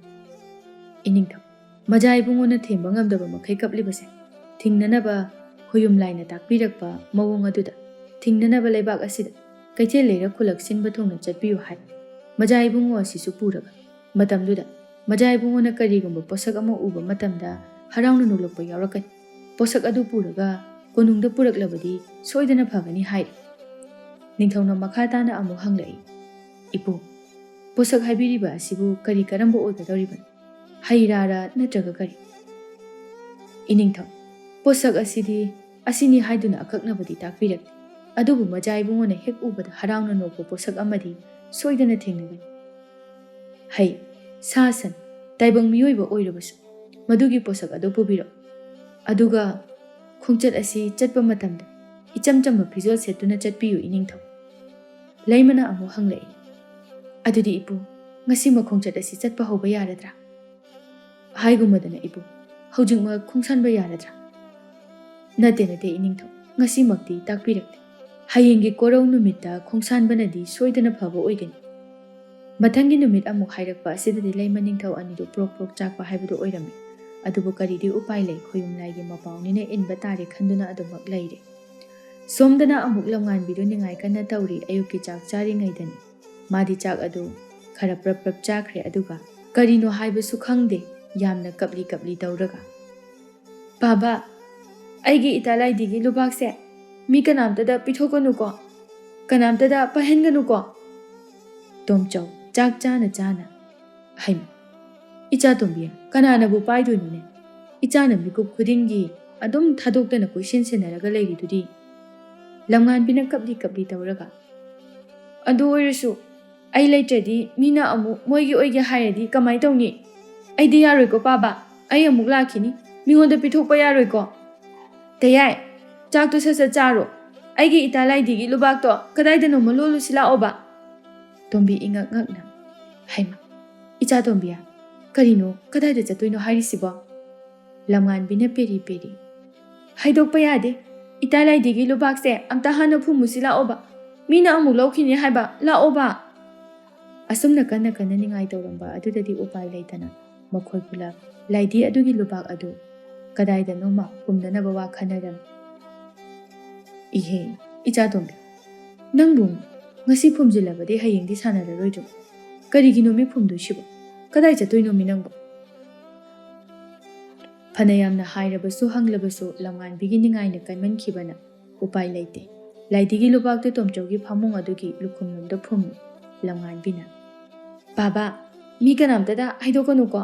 "ꯏꯅꯤꯡꯊꯧ, ꯃꯖꯥ ꯏꯕꯨꯡꯉꯣꯅ ꯊꯦꯝꯕ ꯉꯝꯗꯕ ꯃꯈꯩ ꯀꯞꯂꯤꯕꯁꯦ ꯊꯤꯡꯅꯅꯕ ꯈꯣꯌꯨꯝ ꯂꯥꯏꯅ ꯇꯥꯛꯄꯤꯔꯛꯄ ꯃꯑꯣꯡ ꯑꯗꯨꯗ ꯊꯤꯡꯅꯅꯕ ꯂꯩꯕꯥꯛ ꯑꯁꯤꯗ ꯀꯩꯊꯦꯜ ꯂꯩꯔꯛ ꯈꯨꯜꯂꯛ ꯁꯤꯟꯕ ꯊꯨꯡꯅ ꯆꯠꯄꯤꯌꯨ ꯍꯥꯏ꯫ ꯃꯖꯥ ꯏꯕꯨꯡꯉꯣ ꯑꯁꯤꯁꯨ ꯄꯨꯔꯒ ꯃꯇꯝꯗꯨꯗ ꯃꯖꯥ ꯏꯕꯨꯡꯉꯣꯅ ꯀꯔꯤꯒꯨꯝꯕ ꯄꯣꯠꯁꯛ ꯑꯃ ꯎꯕ ꯃꯇꯝꯗ ꯍꯔꯥꯎꯅ ꯅꯣꯛꯂꯛꯄ ꯌꯥꯎꯔꯛꯀꯅꯤ꯫ ꯄꯣꯠꯁꯛ ꯑꯗꯨ ꯄꯨꯔꯒ ꯀꯣꯅꯨꯡꯗ ꯄꯨꯔꯛꯂꯕꯗꯤ ꯁꯣꯏꯗꯅ ꯐꯒꯅꯤ" ꯍꯥꯏꯔꯤ꯫ ꯅꯤꯡꯊꯧꯅ ꯃꯈꯥ ꯇꯥꯅ ꯑꯃꯨꯛ ꯍꯪꯂꯛꯏ, "ꯏꯄꯨ, ꯄꯣꯠꯁꯛ ꯍꯥꯏꯕꯤꯔꯤꯕ ꯑꯁꯤꯕꯨ ꯀꯔꯤ ꯀꯔꯝꯕ ꯑꯣꯏꯒꯗꯧꯔꯤꯕꯅꯣ? ꯍꯩ ꯔꯥꯔ ꯅꯠꯇ꯭ꯔꯒ ꯀꯔꯤ?" "ꯏꯅꯤꯡꯊꯧ, ꯄꯣꯠꯁꯛ ꯑꯁꯤꯗꯤ ꯑꯁꯤꯅꯤ ꯍꯥꯏꯗꯨꯅ ꯑꯀꯛꯅꯕꯗꯤ ꯇꯥꯛꯄꯤꯔꯛꯇꯦ꯫ ꯑꯗꯨꯕꯨ ꯃꯖꯥ ꯏꯕꯨꯡꯉꯣꯅ ꯍꯦꯛ ꯎꯕꯗ ꯍꯔꯥꯎꯅ ꯅꯣꯛꯄ ꯄꯣꯠꯁꯛ ꯑꯃꯗꯤ ꯁꯣꯏꯗꯅ ꯊꯦꯡꯅꯒꯅꯤ꯫ ꯍꯩ, ꯁꯥ ꯁꯟ, ꯇꯥꯏꯕꯪ ꯃꯤꯑꯣꯏꯕ ꯑꯣꯏꯔꯕꯁꯨ ꯃꯗꯨꯒꯤ ꯄꯣꯠꯁꯛ ꯑꯗꯨ ꯄꯨꯕꯤꯔꯛꯎ꯫ ꯑꯗꯨꯒ ꯈꯣꯡꯆꯠ ꯑꯁꯤ ꯆꯠꯄ ꯃꯇꯝꯗ ꯏꯆꯝ ꯆꯝꯕ ꯐꯤꯖꯣꯜ ꯁꯦꯠꯇꯨꯅ ꯆꯠꯄꯤꯌꯨ ꯏꯅꯤꯡꯊꯧ꯫" ꯂꯩꯃꯅ ꯑꯃꯨꯛ ꯍꯪꯂꯛꯏ, "ꯑꯗꯨꯗꯤ ꯏꯄꯨ, ꯉꯁꯤꯃꯛ ꯈꯣꯡꯆꯠ ꯑꯁꯤ ꯆꯠꯄ ꯍꯧꯕ ꯌꯥꯔꯗ꯭ꯔꯥ?" "ꯍꯥꯏꯒꯨꯝꯕꯗꯅ ꯏꯄꯨ, ꯍꯧꯖꯤꯛꯃꯛ ꯈꯣꯡꯁꯥꯟꯕ ꯌꯥꯔꯗ꯭ꯔꯥ?" "ꯅꯠꯇꯦ, ꯅꯠꯇꯦ ꯏꯅꯤꯡꯊꯧ, ꯉꯁꯤꯃꯛꯇꯤ ꯇꯥꯛꯄꯤꯔꯛꯇꯦ꯫ ꯍꯌꯦꯡꯒꯤ ꯀꯣꯔꯧ ꯅꯨꯃꯤꯠꯇ ꯈꯣꯡꯁꯥꯟꯕꯅꯗꯤ ꯁꯣꯏꯗꯅ ꯐꯕ ꯑꯣꯏꯒꯅꯤ꯫" ꯃꯊꯪꯒꯤ ꯅꯨꯃꯤꯠ ꯑꯃꯨꯛ ꯍꯥꯏꯔꯛꯄ ꯑꯁꯤꯗꯗꯤ ꯂꯩꯃ ꯅꯤꯡꯊꯧ ꯑꯅꯤꯗꯨ ꯄ꯭ꯔꯣꯛ ꯄ꯭ꯔꯣꯛ ꯆꯥꯛꯄ ꯍꯥꯏꯕꯗꯨ ꯑꯣꯏꯔꯝꯃꯤ꯫ ꯑꯗꯨꯕꯨ ꯀꯔꯤꯗꯤ ꯎꯄꯥꯏ ꯂꯩ, ꯈꯣꯌꯨꯝ ꯂꯥꯏꯒꯤ ꯃꯄꯥꯎꯅꯤꯅ ꯏꯟꯕ ꯇꯥꯔꯦ ꯈꯟꯗꯨꯅ ꯑꯗꯨꯃꯛ ꯂꯩꯔꯦ꯫ ꯁꯣꯝꯗꯅ ꯑꯃꯨꯛ ꯂꯝꯉꯥꯟꯕꯤꯗꯨ ꯅꯤꯡꯉꯥꯏ ꯀꯟꯅ ꯇꯧꯔꯤ꯫ ꯑꯌꯨꯛꯀꯤ ꯆꯥꯛ ꯆꯥꯔꯤꯉꯩꯗꯅꯤ꯫ ꯃꯥꯗꯤ ꯆꯥꯛ ꯑꯗꯨ ꯈꯔ ꯄ꯭ꯔꯞ ꯄ꯭ꯔꯞ ꯆꯥꯈ꯭ꯔꯦ, ꯑꯗꯨꯒ ꯀꯔꯤꯅꯣ ꯍꯥꯏꯕꯁꯨ ꯈꯪꯗꯦ, ꯌꯥꯝꯅ ꯀꯞꯂꯤ ꯀꯞꯂꯤ ꯇꯧꯔꯒ, "ꯄꯥꯕ, ꯑꯩꯒꯤ ꯏꯇꯥ ꯂꯥꯏꯙꯤꯒꯤ ꯂꯨꯕꯥꯛꯁꯦ ꯃꯤ ꯀꯅꯥꯝꯇꯗ ꯄꯤꯊꯣꯛꯀꯅꯨꯀꯣ, ꯀꯅꯥꯝꯇꯗ ꯄꯥꯏꯍꯟꯒꯅꯨꯀꯣ꯫" ꯇꯣꯝꯆꯧ ꯆꯥꯛ ꯆꯥꯅ ꯆꯥꯅ, "ꯍꯩꯃ, ꯏꯆꯥ ꯇꯣꯝꯕꯤ, ꯀꯅꯥꯅꯕꯨ ꯄꯥꯏꯗꯣꯏꯅꯣꯅꯦ? ꯏꯆꯥꯅ ꯃꯤꯀꯨꯞ ꯈꯨꯗꯤꯡꯒꯤ ꯑꯗꯨꯝ ꯊꯥꯗꯣꯛꯇꯅ ꯀꯣꯏꯁꯦꯟ ꯁꯦꯟꯅꯔꯒ ꯂꯩꯔꯤꯗꯨꯗꯤ?" ꯂꯝꯉꯥꯟꯕꯤꯅ ꯀꯞꯂꯤ ꯀꯞꯂꯤ ꯇꯧꯔꯒ, "ꯑꯗꯨ ꯑꯣꯏꯔꯁꯨ ꯑꯩ ꯂꯩꯇ꯭ꯔꯗꯤ ꯃꯤꯅ ꯑꯃꯨꯛ ꯃꯣꯏꯒꯤ ꯑꯣꯏꯒꯦ ꯍꯥꯏꯔꯗꯤ ꯀꯃꯥꯏ ꯇꯧꯅꯤ? ꯑꯩꯗꯤ ꯌꯥꯔꯣꯏꯀꯣ ꯄꯥꯕ, ꯑꯩ ꯑꯃꯨꯛ ꯂꯥꯛꯈꯤꯅꯤ, ꯃꯤꯉꯣꯟꯗ ꯄꯤꯊꯣꯛꯄ ꯌꯥꯔꯣꯏꯀꯣ꯫ ꯇꯌꯥꯏ, ꯆꯥꯛꯇꯣ ꯁꯠ ꯁꯠ ꯆꯥꯔꯣ, ꯑꯩꯒꯤ ꯏꯇꯥ ꯂꯥꯏꯙꯤꯒꯤ ꯂꯨꯕꯥꯛꯇꯣ ꯀꯗꯥꯏꯗꯅꯣꯃ ꯂꯣꯜꯂꯨꯁꯤ ꯂꯥꯛꯑꯣꯕ꯫" ꯇꯣꯝꯕꯤ ꯏꯉꯛ ꯉꯛꯅ, "ꯍꯩꯃ, ꯏꯆꯥ ꯇꯣꯝꯕꯤ, ꯀꯔꯤꯅꯣ, ꯀꯗꯥꯏꯗ ꯆꯠꯇꯣꯏꯅꯣ ꯍꯥꯏꯔꯤꯁꯤꯕꯣ?" ꯂꯝꯉꯥꯟꯕꯤꯅ ꯄꯦꯔꯤ ꯄꯦꯔꯤ, "ꯍꯥꯏꯗꯣꯛꯄ ꯌꯥꯗꯦ, ꯏꯇꯥ ꯂꯥꯏꯙꯤꯒꯤ ꯂꯨꯕꯥꯛꯁꯦ ꯑꯝꯇ ꯍꯥꯟꯅ ꯐꯨꯝꯃꯨꯁꯤ ꯂꯥꯛꯑꯣꯕ, ꯃꯤꯅ ꯑꯃꯨꯛ ꯂꯧꯈꯤꯅꯤ ꯍꯥꯏꯕ, ꯂꯥꯛꯑꯣꯕ꯫" ꯑꯁꯨꯝꯅ ꯀꯟꯅ ꯀꯟꯅ ꯅꯤꯡꯉꯥꯏ ꯇꯧꯔꯝꯕ ꯑꯗꯨꯗꯗꯤ ꯎꯄꯥꯏ ꯂꯩꯇꯅ ꯃꯈꯣꯏ ꯄꯨꯂꯞ ꯂꯥꯏꯙꯤ ꯑꯗꯨꯒꯤ ꯂꯨꯕꯥꯛ ꯑꯗꯨ ꯀꯗꯥꯏꯗꯅꯣꯃ ꯐꯨꯝꯅꯅꯕ ꯋꯥ ꯈꯟꯅꯔꯝꯃꯤ꯫ "ꯏꯍꯦ, ꯏꯆꯥꯇꯣꯝꯕꯤ, ꯅꯪꯕꯨ ꯉꯁꯤ ꯐꯨꯝꯖꯤꯜꯂꯕꯗꯤ ꯍꯌꯦꯡꯗꯤ ꯁꯥꯟꯅꯔꯔꯣꯏꯗ꯭ꯔꯣ? ꯀꯔꯤꯒꯤꯅꯣꯃꯤ ꯐꯨꯝꯗꯣꯏꯁꯤꯕꯣ? ꯀꯗꯥꯏ ꯆꯠꯇꯣꯏꯅꯣꯃꯤ ꯅꯪꯕꯨ?" ꯐꯅ ꯌꯥꯝꯅ ꯍꯥꯏꯔꯕꯁꯨ ꯍꯪꯂꯕꯁꯨ ꯂꯝꯉꯥꯟꯕꯤꯒꯤ ꯅꯤꯡꯉꯥꯏꯅ ꯀꯟꯃꯟꯈꯤꯕꯅ ꯎꯄꯥꯏ ꯂꯩꯇꯦ꯫ ꯂꯥꯏꯙꯤꯒꯤ ꯂꯨꯕꯥꯛꯇ ꯇꯣꯝꯆꯧꯒꯤ ꯐꯃꯨꯡ ꯑꯗꯨꯒꯤ ꯂꯨꯈꯨꯝꯂꯣꯝꯗ ꯐꯨꯝꯃꯤ ꯂꯝꯉꯥꯟꯕꯤꯅ꯫ "ꯕꯥꯕꯥ, ꯃꯤ ꯀꯅꯥꯝꯇꯗ ꯍꯥꯏꯗꯣꯛꯀꯅꯨꯀꯣ꯫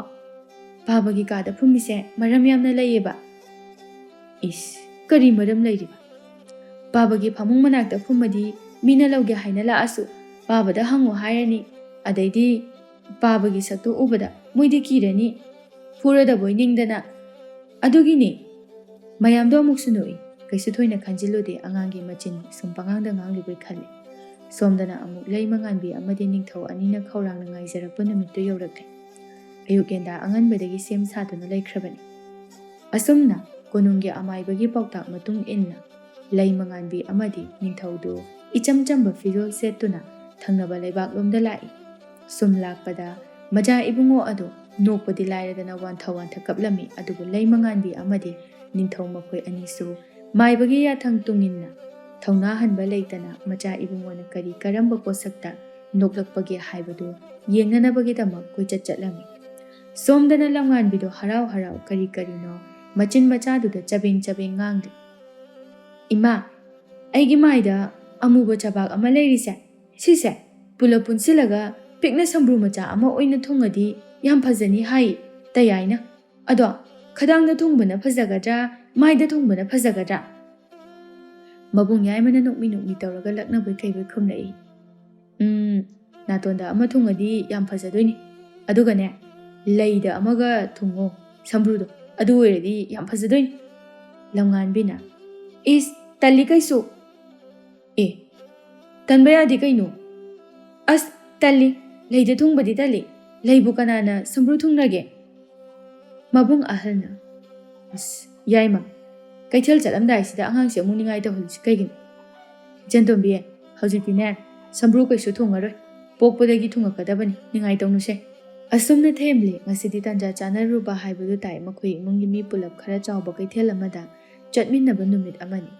ꯕꯥꯕꯥꯒꯤ ꯀꯥꯗ ꯐꯨꯝꯃꯤꯁꯦ ꯃꯔꯝ ꯌꯥꯝꯅ ꯂꯩꯌꯦꯕ꯫" "ꯏꯁ, ꯀꯔꯤ ꯃꯔꯝ ꯂꯩꯔꯤꯕ? ꯕꯥꯕꯥꯒꯤ ꯐꯃꯨꯡ ꯃꯅꯥꯛꯇ ꯐꯨꯝꯃꯗꯤ ꯃꯤꯅ ꯂꯧꯒꯦ ꯍꯥꯏꯅ ꯂꯥꯛꯑꯁꯨ ꯕꯥꯕꯥꯗ ꯍꯪꯉꯣ ꯍꯥꯏꯔꯅꯤ꯫ ꯑꯗꯩꯗꯤ ꯕꯥꯕꯥꯒꯤ ꯁꯛꯇꯨ ꯎꯕꯗ ꯃꯣꯏꯗꯤ ꯀꯤꯔꯅꯤ꯫ ꯐꯨꯔꯗꯕꯣꯏ ꯅꯤꯡꯗꯅ꯫ ꯑꯗꯨꯒꯤꯅꯤ꯫" ꯃꯌꯥꯝꯗꯣ ꯑꯃꯨꯛꯁꯨ ꯅꯣꯛꯏ꯫ ꯀꯩꯁꯨ ꯊꯣꯏꯅ ꯈꯟꯖꯤꯜꯂꯨꯗꯦ ꯑꯉꯥꯡꯒꯤ ꯃꯆꯤꯟ ꯁꯨꯝ ꯄꯉꯥꯡꯗ ꯉꯥꯡꯂꯤꯕꯣꯏ ꯈꯜꯂꯤ꯫ ꯁꯣꯝꯗꯅ ꯑꯃꯨꯛ ꯂꯩꯃꯉꯥꯟꯕꯤ ꯑꯃꯗꯤ ꯅꯤꯡꯊꯧ ꯑꯅꯤꯅ ꯈꯧꯔꯥꯡꯅ ꯉꯥꯏꯖꯔꯛꯄ ꯅꯨꯃꯤꯠꯇꯨ ꯌꯧꯔꯛꯂꯦ꯫ ꯑꯌꯨꯛ ꯉꯟꯇꯥ ꯑꯉꯟꯕꯗꯒꯤ ꯁꯦꯝ ꯁꯥꯗꯨꯅ ꯂꯩꯈ꯭ꯔꯕꯅꯤ꯫ ꯑꯁꯨꯝꯅ ꯀꯣꯅꯨꯡꯒꯤ ꯑꯃꯥꯏꯕꯒꯤ ꯄꯥꯎꯇꯥꯛ ꯃꯇꯨꯡ ꯏꯟꯅ ꯂꯩꯃꯉꯥꯟꯕꯤ ꯑꯃꯗꯤ ꯅꯤꯡꯊꯧꯗꯨ ꯏꯆꯝ ꯆꯝꯕ ꯐꯤꯖꯣꯜ ꯁꯦꯠꯇꯨꯅ ꯊꯪꯅꯕ ꯂꯩꯕꯥꯛꯂꯣꯝꯗ ꯂꯥꯛꯏ꯫ ꯁꯨꯝ ꯂꯥꯛꯄꯗ ꯃꯆꯥ ꯏꯕꯨꯡꯉꯣ ꯑꯗꯨ ꯅꯣꯛꯄꯗꯤ ꯂꯥꯏꯔꯗꯅ ꯋꯥꯟꯊ ꯋꯥꯟꯊ ꯀꯞꯂꯝꯃꯤ꯫ ꯑꯗꯨꯕꯨ ꯂꯩꯃꯉꯥꯟꯕꯤ ꯑꯃꯗꯤ ꯅꯤꯡꯊꯧ ꯃꯈꯣꯏ ꯑꯅꯤꯁꯨ ꯃꯥꯏꯕꯒꯤ ꯌꯥꯊꯪ ꯇꯨꯡꯏꯟꯅ ꯊꯧꯅꯥ ꯍꯟꯕ ꯂꯩꯇꯅ ꯃꯆꯥ ꯏꯕꯨꯡꯉꯣꯅ ꯀꯔꯤ ꯀꯔꯝꯕ ꯄꯣꯠꯁꯛꯇ ꯅꯣꯛꯂꯛꯄꯒꯦ ꯍꯥꯏꯕꯗꯨ ꯌꯦꯡꯅꯅꯕꯒꯤꯗꯃꯛ ꯀꯣꯏꯆꯠ ꯆꯠꯂꯝꯃꯤ꯫ ꯁꯣꯝꯗꯅ ꯂꯝꯉꯥꯟꯕꯤꯗꯣ ꯍꯔꯥꯎ ꯍꯔꯥꯎ ꯀꯔꯤ ꯀꯔꯤꯅꯣ ꯃꯆꯤꯟ ꯃꯆꯥꯗꯨꯗ ꯆꯕꯦꯡ ꯆꯕꯦꯡ ꯉꯥꯡꯂꯤ꯫ "ꯏꯃꯥ, ꯑꯩꯒꯤ ꯃꯥꯏꯗ ꯑꯃꯨꯕ ꯆꯕꯥꯛ ꯑꯃ ꯂꯩꯔꯤꯁꯦ, ꯁꯤꯁꯦ ꯄꯨꯂꯞ ꯄꯨꯟꯁꯤꯜꯂꯒ ꯄꯤꯛꯅ ꯁꯝꯕ꯭ꯔꯨ ꯃꯆꯥ ꯑꯃ ꯑꯣꯏꯅ ꯊꯨꯡꯉꯗꯤ ꯌꯥꯝ ꯐꯖꯅꯤ ꯍꯥꯏ ꯇꯌꯥꯏꯅ꯫ ꯑꯗꯣ ꯈꯗꯥꯡꯗ ꯊꯨꯡꯕꯅ ꯐꯖꯒꯗ꯭ꯔꯥ, ꯃꯥꯏꯗ ꯊꯨꯡꯕꯅ ꯐꯖꯒꯗ꯭ꯔꯥ?" ꯃꯕꯨꯡ ꯌꯥꯏꯃꯅ ꯅꯣꯛꯃꯤ ꯅꯣꯛꯃꯤ ꯇꯧꯔꯒ ꯂꯛꯅꯕꯣꯏ ꯀꯩꯕꯣꯏ ꯈꯨꯝꯂꯛꯏ꯫ "ꯎꯝ, ꯅꯥꯇꯣꯟꯗ ꯑꯃ ꯊꯨꯡꯉꯗꯤ ꯌꯥꯝ ꯐꯖꯗꯣꯏꯅꯤ꯫ ꯑꯗꯨꯒꯅꯦ, ꯂꯩꯗ ꯑꯃꯒ ꯊꯨꯡꯉꯣ, ꯁꯝꯕ꯭ꯔꯨꯗꯣ, ꯑꯗꯨ ꯑꯣꯏꯔꯗꯤ ꯌꯥꯝ ꯐꯖꯗꯣꯏꯅꯤ꯫" ꯂꯝꯉꯥꯟꯕꯤꯅ, "ꯏꯁ, ꯇꯜꯂꯤ ꯀꯩꯁꯨ꯫" "ꯑꯦ, ꯇꯟꯕ ꯌꯥꯗꯦ ꯀꯩꯅꯣ꯫" "ꯑꯁ, ꯇꯜꯂꯤ, ꯂꯩꯗ ꯊꯨꯡꯕꯗꯤ ꯇꯜꯂꯤ꯫ ꯂꯩꯕꯨ ꯀꯅꯥꯅ ꯁꯝꯕ꯭ꯔꯨ ꯊꯨꯡꯅꯒꯦ?" ꯃꯕꯨꯡ ꯑꯍꯜꯅ, "ꯑꯁ, ꯌꯥꯏꯃ, ꯀꯩꯊꯦꯜ ꯆꯠꯂꯝꯗꯥꯏꯁꯤꯗ ꯑꯉꯥꯡꯁꯦ ꯑꯃꯨꯛ ꯅꯤꯡꯉꯥꯏ ꯇꯧꯍꯜꯂꯤꯁꯤ ꯀꯩꯒꯤꯅꯣ? ꯏꯆꯟꯇꯣꯝꯕꯤ, ꯍꯧꯖꯤꯛꯇꯤꯅꯦ, ꯁꯝꯕ꯭ꯔꯨ ꯀꯩꯁꯨ ꯊꯨꯡꯉꯔꯣꯏ꯫ ꯄꯣꯛꯄꯗꯒꯤ ꯊꯨꯡꯉꯛꯀꯗꯕꯅꯤ, ꯅꯤꯡꯉꯥꯏ ꯇꯧꯅꯨꯁꯦ꯫ ꯑꯁꯨꯝꯅ ꯊꯦꯝꯂꯦ꯫ ꯉꯁꯤꯗꯤ ꯇꯥꯟꯖꯥ ꯆꯥꯅꯔꯨꯕ ꯍꯥꯏꯕꯗꯨ ꯇꯥꯏ꯫ ꯃꯈꯣꯏ ꯏꯃꯨꯡꯒꯤ ꯃꯤ ꯄꯨꯂꯞ ꯈꯔ ꯆꯥꯎꯕ ꯀꯩꯊꯦꯜ ꯑꯃꯗ ꯆꯠꯃꯤꯟꯅꯕ ꯅꯨꯃꯤꯠ ꯑꯃꯅꯤ꯫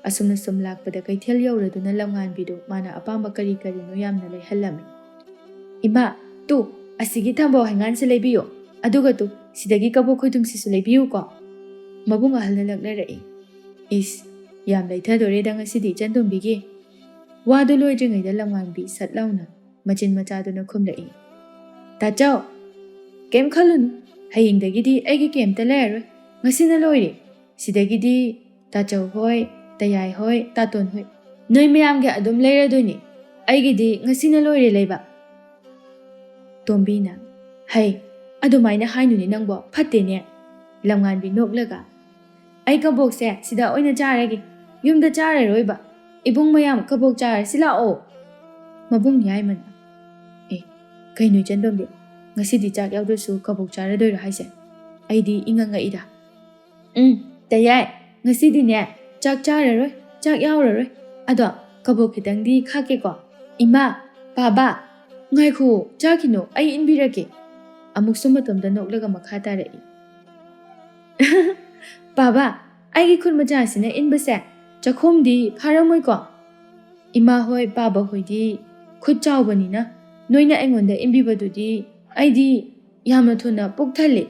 ꯑꯁꯨꯝꯅ ꯁꯨꯝ ꯂꯥꯛꯄꯗ ꯀꯩꯊꯦꯜ ꯌꯧꯔꯗꯨꯅ ꯂꯝꯉꯥꯟꯕꯤꯗꯨ ꯃꯥꯅ ꯑꯄꯥꯝꯕ ꯀꯔꯤ ꯀꯔꯤꯅꯣ ꯌꯥꯝꯅ ꯂꯩꯍꯜꯂꯝꯃꯤ꯫ "ꯏꯃꯥ, ꯇꯨ, ꯑꯁꯤꯒꯤ ꯊꯝꯕꯧ ꯍꯩꯉꯥꯟꯁꯤ ꯂꯩꯕꯤꯌꯨ꯫ ꯑꯗꯨꯒ ꯇꯨ, ꯁꯤꯗꯒꯤ ꯀꯕꯣꯛ ꯈꯣꯏꯗꯨꯝꯁꯤꯁꯨ ꯂꯩꯕꯤꯌꯨꯀꯣ꯫" ꯃꯕꯨꯡ ꯑꯍꯜꯅ ꯂꯛꯅꯔꯛꯏ꯫ "ꯏꯁ, ꯌꯥꯝ ꯂꯩꯊꯗꯣꯔꯦꯗ ꯉꯁꯤꯗꯤ ꯏꯆꯟꯇꯣꯝꯕꯤꯒꯤ꯫" ꯋꯥꯗꯨ ꯂꯣꯏꯗ꯭ꯔꯤꯉꯩꯗ ꯂꯝꯉꯥꯟꯕꯤ ꯁꯠ ꯂꯥꯎꯅ ꯃꯆꯤꯟ ꯃꯆꯥꯗꯨꯅ ꯈꯨꯝꯂꯛꯏ꯫ "ꯇꯥꯆꯧ, ꯀꯩꯝ ꯈꯜꯂꯨꯅꯨ꯫ ꯍꯌꯦꯡꯗꯒꯤꯗꯤ ꯑꯩꯒꯤ ꯀꯩꯝꯇ ꯂꯩꯔꯔꯣꯏ꯫ ꯉꯁꯤꯅ ꯂꯣꯏꯔꯦ꯫ ꯁꯤꯗꯒꯤꯗꯤ ꯇꯥꯆꯧ ꯍꯣꯏ, ꯇꯌꯥꯏ ꯍꯣꯏ, ꯇꯥꯇꯣꯟ ꯍꯣꯏ, ꯅꯣꯏ ꯃꯌꯥꯝꯒꯤ ꯑꯗꯨꯝ ꯂꯩꯔꯗꯣꯏꯅꯤ꯫ ꯑꯩꯒꯤꯗꯤ ꯉꯁꯤꯅ ꯂꯣꯏꯔꯦ ꯂꯩꯕ꯫" ꯇꯣꯝꯕꯤꯅ, "ꯍꯩ, ꯑꯗꯨꯃꯥꯏꯅ ꯍꯥꯏꯅꯨꯅꯦ ꯅꯪꯕꯣ, ꯐꯠꯇꯦꯅꯦ꯫" ꯂꯝꯉꯥꯟꯕꯤ ꯅꯣꯛꯂꯒ, "ꯑꯩ ꯀꯕꯣꯛꯁꯦ ꯁꯤꯗ ꯑꯣꯏꯅ ꯆꯥꯔꯒꯦ꯫ ꯌꯨꯝꯗ ꯆꯥꯔꯔꯣꯏꯕ꯫ ꯏꯕꯨꯡ ꯃꯌꯥꯝ ꯀꯕꯣꯛ ꯆꯥꯔꯁꯤ ꯂꯥꯛꯑꯣ꯫" ꯃꯕꯨꯡ ꯌꯥꯏꯃꯅ, "ꯑꯦ, ꯀꯩꯅꯣ ꯏꯆꯟꯇꯣꯝꯕꯤ, ꯉꯁꯤꯗꯤ ꯆꯥꯛ ꯌꯥꯎꯗ꯭ꯔꯁꯨ ꯀꯕꯣꯛ ꯆꯥꯔꯗꯣꯏꯔꯣ ꯍꯥꯏꯁꯦ? ꯑꯩꯗꯤ ꯏꯉꯛ ꯉꯛꯏꯗ꯫" "ꯎꯝ, ꯇꯌꯥꯏ, ꯉꯁꯤꯗꯤꯅꯦ ꯆꯥꯛ ꯆꯥꯔꯔꯣꯏ, ꯆꯥꯛ ꯌꯥꯎꯔꯔꯣꯏ꯫ ꯑꯗꯣ ꯀꯕꯣꯛ ꯈꯤꯇꯪꯗꯤ ꯈꯥꯛꯀꯦꯀꯣ꯫ ꯏꯃꯥ, ꯄꯥꯕ, ꯉꯥꯏꯈꯣ, ꯆꯥꯈꯤꯅꯨ, ꯑꯩ ꯏꯟꯕꯤꯔꯛꯀꯦ꯫" ꯑꯃꯨꯛꯁꯨ ꯃꯇꯣꯝꯗ ꯅꯣꯛꯂꯒ ꯃꯈꯥ ꯇꯥꯔꯛꯏ꯫ "ꯄꯥꯕ, ꯑꯩꯒꯤ ꯈꯨꯠ ꯃꯆꯥꯁꯤꯅ ꯏꯟꯕꯁꯦ ꯆꯥꯛꯈꯣꯝꯗꯤ ꯐꯥꯔꯝꯃꯣꯏꯀꯣ? ꯏꯃꯥ ꯍꯣꯏ, ꯄꯥꯕ ꯍꯣꯏꯗꯤ ꯈꯨꯠ ꯆꯥꯎꯕꯅꯤꯅ ꯅꯣꯏꯅ ꯑꯩꯉꯣꯟꯗ ꯏꯟꯕꯤꯕꯗꯨꯗꯤ ꯑꯩꯗꯤ ꯌꯥꯝꯅ ꯊꯨꯅ ꯄꯨꯛ ꯊꯜꯂꯤ꯫"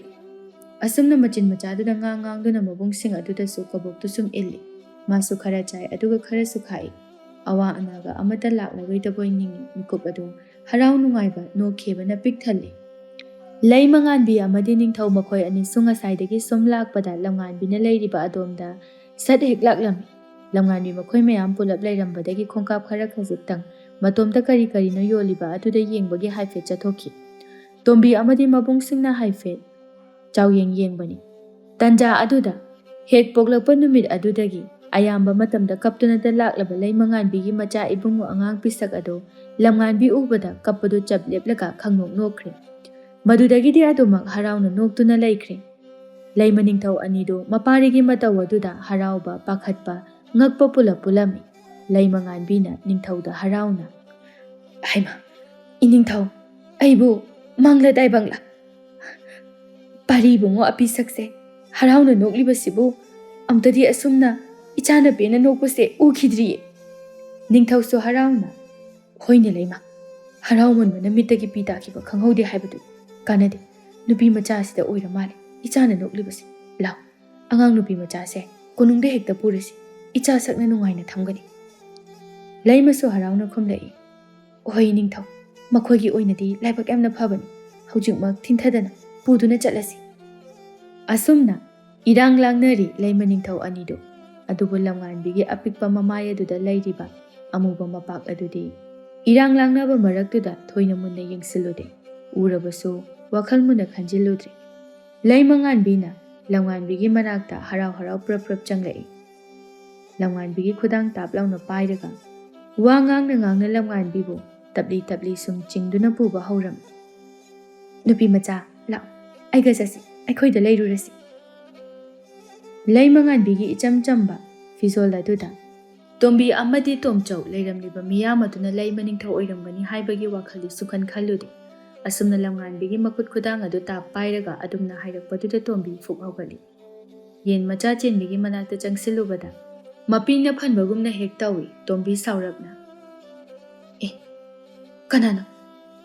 ꯑꯁꯨꯝꯅ ꯃꯆꯤꯟ ꯃꯆꯥꯗꯨꯅ ꯉꯥꯡ ꯉꯥꯡꯗꯨꯅ ꯃꯕꯨꯡꯁꯤꯡ ꯑꯗꯨꯗꯁꯨ ꯀꯕꯣꯛꯇꯨ ꯁꯨꯝ ꯏꯜꯂꯤ꯫ ꯃꯥꯁꯨ ꯈꯔ ꯆꯥꯏ, ꯑꯗꯨꯒ ꯈꯔꯁꯨ ꯈꯥꯛꯏ꯫ ꯑꯋꯥ ꯑꯅꯥꯒ ꯑꯃꯠꯇ ꯂꯥꯛꯂꯔꯣꯏꯗꯕꯣꯏ ꯅꯤꯡꯏ꯫ ꯃꯤꯀꯨꯞ ꯑꯗꯨ ꯍꯔꯥꯎ ꯅꯨꯡꯉꯥꯏꯕ ꯅꯣꯛꯈꯤꯕꯅ ꯄꯤꯛ ꯊꯜꯂꯤ꯫ ꯂꯩꯃꯉꯥꯟꯕꯤ ꯑꯃꯗꯤ ꯅꯤꯡꯊꯧ ꯃꯈꯣꯏ ꯑꯅꯤꯁꯨ ꯉꯁꯥꯏꯗꯒꯤ ꯁꯨꯝ ꯂꯥꯛꯄꯗ ꯂꯝꯉꯥꯟꯕꯤꯅ ꯂꯩꯔꯤꯕ ꯑꯗꯣꯝꯗ ꯁꯠ ꯍꯦꯛ ꯂꯥꯛꯂꯝꯃꯤ꯫ ꯂꯝꯉꯥꯟꯕꯤ ꯃꯈꯣꯏ ꯃꯌꯥꯝ ꯄꯨꯂꯞ ꯂꯩꯔꯝꯕꯗꯒꯤ ꯈꯣꯡꯀꯥꯞ ꯈꯔ ꯈꯖꯤꯛꯇꯪ ꯃꯇꯣꯝꯇ ꯀꯔꯤ ꯀꯔꯤꯅꯣ ꯌꯣꯜꯂꯤꯕ ꯑꯗꯨꯗ ꯌꯦꯡꯕꯒꯤ ꯍꯥꯏꯐꯦꯠ ꯆꯠꯊꯣꯛꯈꯤ꯫ ꯇꯣꯝꯕꯤ ꯑꯃꯗꯤ ꯃꯕꯨꯡꯁꯤꯡꯅ ꯍꯥꯏꯐꯦꯠ ꯆꯥꯎꯌꯦꯡ ꯌꯦꯡꯕꯅꯤ꯫ ꯇꯟꯖꯥ ꯑꯗꯨꯗ ꯍꯦꯛ ꯄꯣꯛꯂꯛꯄ ꯅꯨꯃꯤꯠ ꯑꯗꯨꯗꯒꯤ ꯑꯌꯥꯝꯕ ꯃꯇꯝꯗ ꯀꯞꯇꯨꯅꯇ ꯂꯥꯛꯂꯕ ꯂꯩꯃꯉꯥꯟꯕꯤꯒꯤ ꯃꯆꯥ ꯏꯕꯨꯡꯉꯣ ꯑꯉꯥꯡ ꯄꯤꯁꯛ ꯑꯗꯨ ꯂꯝꯉꯥꯟꯕꯤ ꯎꯕꯗ ꯀꯞꯄꯗꯨ ꯆꯞ ꯂꯦꯞꯂꯒ ꯈꯪꯅꯣꯛ ꯅꯣꯛꯈ꯭ꯔꯦ꯫ ꯃꯗꯨꯗꯒꯤꯗꯤ ꯑꯗꯨꯃꯛ ꯍꯔꯥꯎꯅ ꯅꯣꯛꯇꯨꯅ ꯂꯩꯈ꯭ꯔꯦ꯫ ꯂꯩꯃ ꯅꯤꯡꯊꯧ ꯑꯅꯤꯗꯨ ꯃꯄꯥꯔꯤꯒꯤ ꯃꯇꯧ ꯑꯗꯨꯗ ꯍꯔꯥꯎꯕ, ꯄꯥꯈꯠꯄ, ꯉꯛꯄ ꯄꯨꯂꯞ ꯄꯨꯜꯂꯝꯃꯤ꯫ ꯂꯩꯃꯉꯥꯟꯕꯤꯅ ꯅꯤꯡꯊꯧꯗ ꯍꯔꯥꯎꯅ, "ꯍꯩꯃꯥ, "ꯏꯅꯤꯡꯊꯧ, ꯑꯩꯕꯨ ꯃꯪꯂ ꯇꯥꯏꯕꯪꯂ? ꯄꯥꯔꯤ ꯏꯕꯨꯡꯉꯣ ꯑꯄꯤꯁꯛꯁꯦ ꯍꯔꯥꯎꯅ ꯅꯣꯛꯂꯤꯕꯁꯤꯕꯨ ꯑꯃꯨꯛꯇꯗꯤ ꯑꯁꯨꯝꯅ ꯏꯆꯥꯅ ꯄꯦꯟꯅ ꯅꯣꯛꯄꯁꯦ ꯎꯈꯤꯗ꯭ꯔꯤꯌꯦ꯫" ꯅꯤꯡꯊꯧꯁꯨ ꯍꯔꯥꯎꯅ, "ꯍꯣꯏꯅꯦ ꯂꯩꯃ, ꯍꯔꯥꯎꯃꯟꯕꯅ ꯃꯤꯠꯇꯒꯤ ꯄꯤ ꯇꯥꯈꯤꯕ ꯈꯪꯍꯧꯗꯦ ꯍꯥꯏꯕꯗꯨ꯫ ꯀꯥꯟꯅꯗꯦ, ꯅꯨꯄꯤ ꯃꯆꯥꯁꯤꯗ ꯑꯣꯏꯔ ꯃꯥꯜꯂꯦ ꯏꯆꯥꯅ ꯅꯣꯛꯂꯤꯕꯁꯦ꯫ ꯂꯥꯎ, ꯑꯉꯥꯡ ꯅꯨꯄꯤ ꯃꯆꯥꯁꯦ ꯀꯣꯅꯨꯡꯗ ꯍꯦꯛꯇ ꯄꯨꯔꯁꯤ, ꯏꯆꯥ ꯁꯛꯅ ꯅꯨꯡꯉꯥꯏꯅ ꯊꯝꯒꯅꯤ꯫" ꯂꯩꯃꯁꯨ ꯍꯔꯥꯎꯅ ꯈꯨꯝꯂꯛꯏ, "ꯍꯣꯏ ꯅꯤꯡꯊꯧ, ꯃꯈꯣꯏꯒꯤ ꯑꯣꯏꯅꯗꯤ ꯂꯥꯏꯕꯛ ꯌꯥꯝꯅ ꯐꯕꯅꯤ꯫ ꯍꯧꯖꯤꯛꯃꯛ ꯊꯤꯟꯊꯗꯅ ꯄꯨꯗꯨꯅ ꯆꯠꯂꯁꯤ꯫" ꯑꯁꯨꯝꯅ ꯏꯔꯥꯡ ꯂꯥꯡꯅꯔꯤ ꯂꯩꯃ ꯅꯤꯡꯊꯧ ꯑꯅꯤꯗꯨ꯫ ꯑꯗꯨꯕꯨ ꯂꯝꯉꯥꯟꯕꯤꯒꯤ ꯑꯄꯤꯛꯄ ꯃꯃꯥꯏ ꯑꯗꯨꯗ ꯂꯩꯔꯤꯕ ꯑꯃꯨꯕ ꯃꯄꯥꯛ ꯑꯗꯨꯗꯤ ꯏꯔꯥꯡ ꯂꯥꯡꯅꯕ ꯃꯔꯛꯇꯨꯗ ꯊꯣꯏꯅ ꯃꯨꯟꯅ ꯌꯦꯡꯁꯤꯜꯂꯨꯗꯦ꯫ ꯎꯔꯕꯁꯨ ꯋꯥꯈꯜ ꯃꯨꯟꯅ ꯈꯟꯖꯤꯜꯂꯨꯗ꯭ꯔꯦ꯫ ꯂꯩꯃꯉꯥꯟꯕꯤꯅ ꯂꯝꯉꯥꯟꯕꯤꯒꯤ ꯃꯅꯥꯛꯇ ꯍꯔꯥꯎ ꯍꯔꯥꯎ ꯄ꯭ꯔꯞ ꯄ꯭ꯔꯞ ꯆꯪꯂꯛꯏ꯫ ꯂꯝꯉꯥꯟꯕꯤꯒꯤ ꯈꯨꯗꯥꯡ ꯇꯥꯞ ꯂꯥꯎꯅ ꯄꯥꯏꯔꯒ ꯋꯥ ꯉꯥꯡꯅ ꯉꯥꯡꯅ ꯂꯝꯉꯥꯟꯕꯤꯕꯨ ꯇꯞꯂꯤ ꯇꯞꯂꯤ ꯁꯨꯝ ꯆꯤꯡꯗꯨꯅ ꯄꯨꯕ ꯍꯧꯔꯝꯃꯤ꯫ "ꯅꯨꯄꯤ ꯃꯆꯥ, ꯂꯥꯛ, ꯑꯩꯒ ꯆꯠꯁꯤ, ꯑꯩꯈꯣꯏꯗ ꯂꯩꯔꯨꯔꯁꯤ꯫" ꯂꯩꯃꯉꯥꯟꯕꯤꯒꯤ ꯏꯆꯝ ꯆꯝꯕ ꯐꯤꯖꯣꯜ ꯑꯗꯨꯗ ꯇꯣꯝꯕꯤ ꯑꯃꯗꯤ ꯇꯣꯝꯆꯧ ꯂꯩꯔꯝꯂꯤꯕ ꯃꯤꯌꯥꯝ ꯑꯗꯨꯅ ꯂꯩꯃ ꯅꯤꯡꯊꯧ ꯑꯣꯏꯔꯝꯒꯅꯤ ꯍꯥꯏꯕꯒꯤ ꯋꯥꯈꯜꯗꯤ ꯁꯨꯡꯈꯟ ꯈꯜꯂꯨꯗꯦ꯫ ꯑꯁꯨꯝꯅ ꯂꯝꯉꯥꯟꯕꯤꯒꯤ ꯃꯈꯨꯠ ꯈꯨꯗꯥꯡ ꯑꯗꯨ ꯇꯥꯞ ꯄꯥꯏꯔꯒ ꯑꯗꯨꯝꯅ ꯍꯥꯏꯔꯛꯄꯗꯨꯗ ꯇꯣꯝꯕꯤ ꯐꯨꯛ ꯍꯧꯒꯠꯂꯤ꯫ ꯌꯦꯟ ꯃꯆꯥ ꯆꯦꯟꯕꯤꯒꯤ ꯃꯅꯥꯛꯇ ꯆꯪꯁꯤꯜꯂꯨꯕꯗ ꯃꯄꯤꯅ ꯐꯟꯕꯒꯨꯝꯅ ꯍꯦꯛ ꯇꯧꯏ꯫ ꯇꯣꯝꯕꯤ ꯁꯥꯎꯔꯞꯅ, "ꯑꯦ, ꯀꯅꯥꯅꯣ?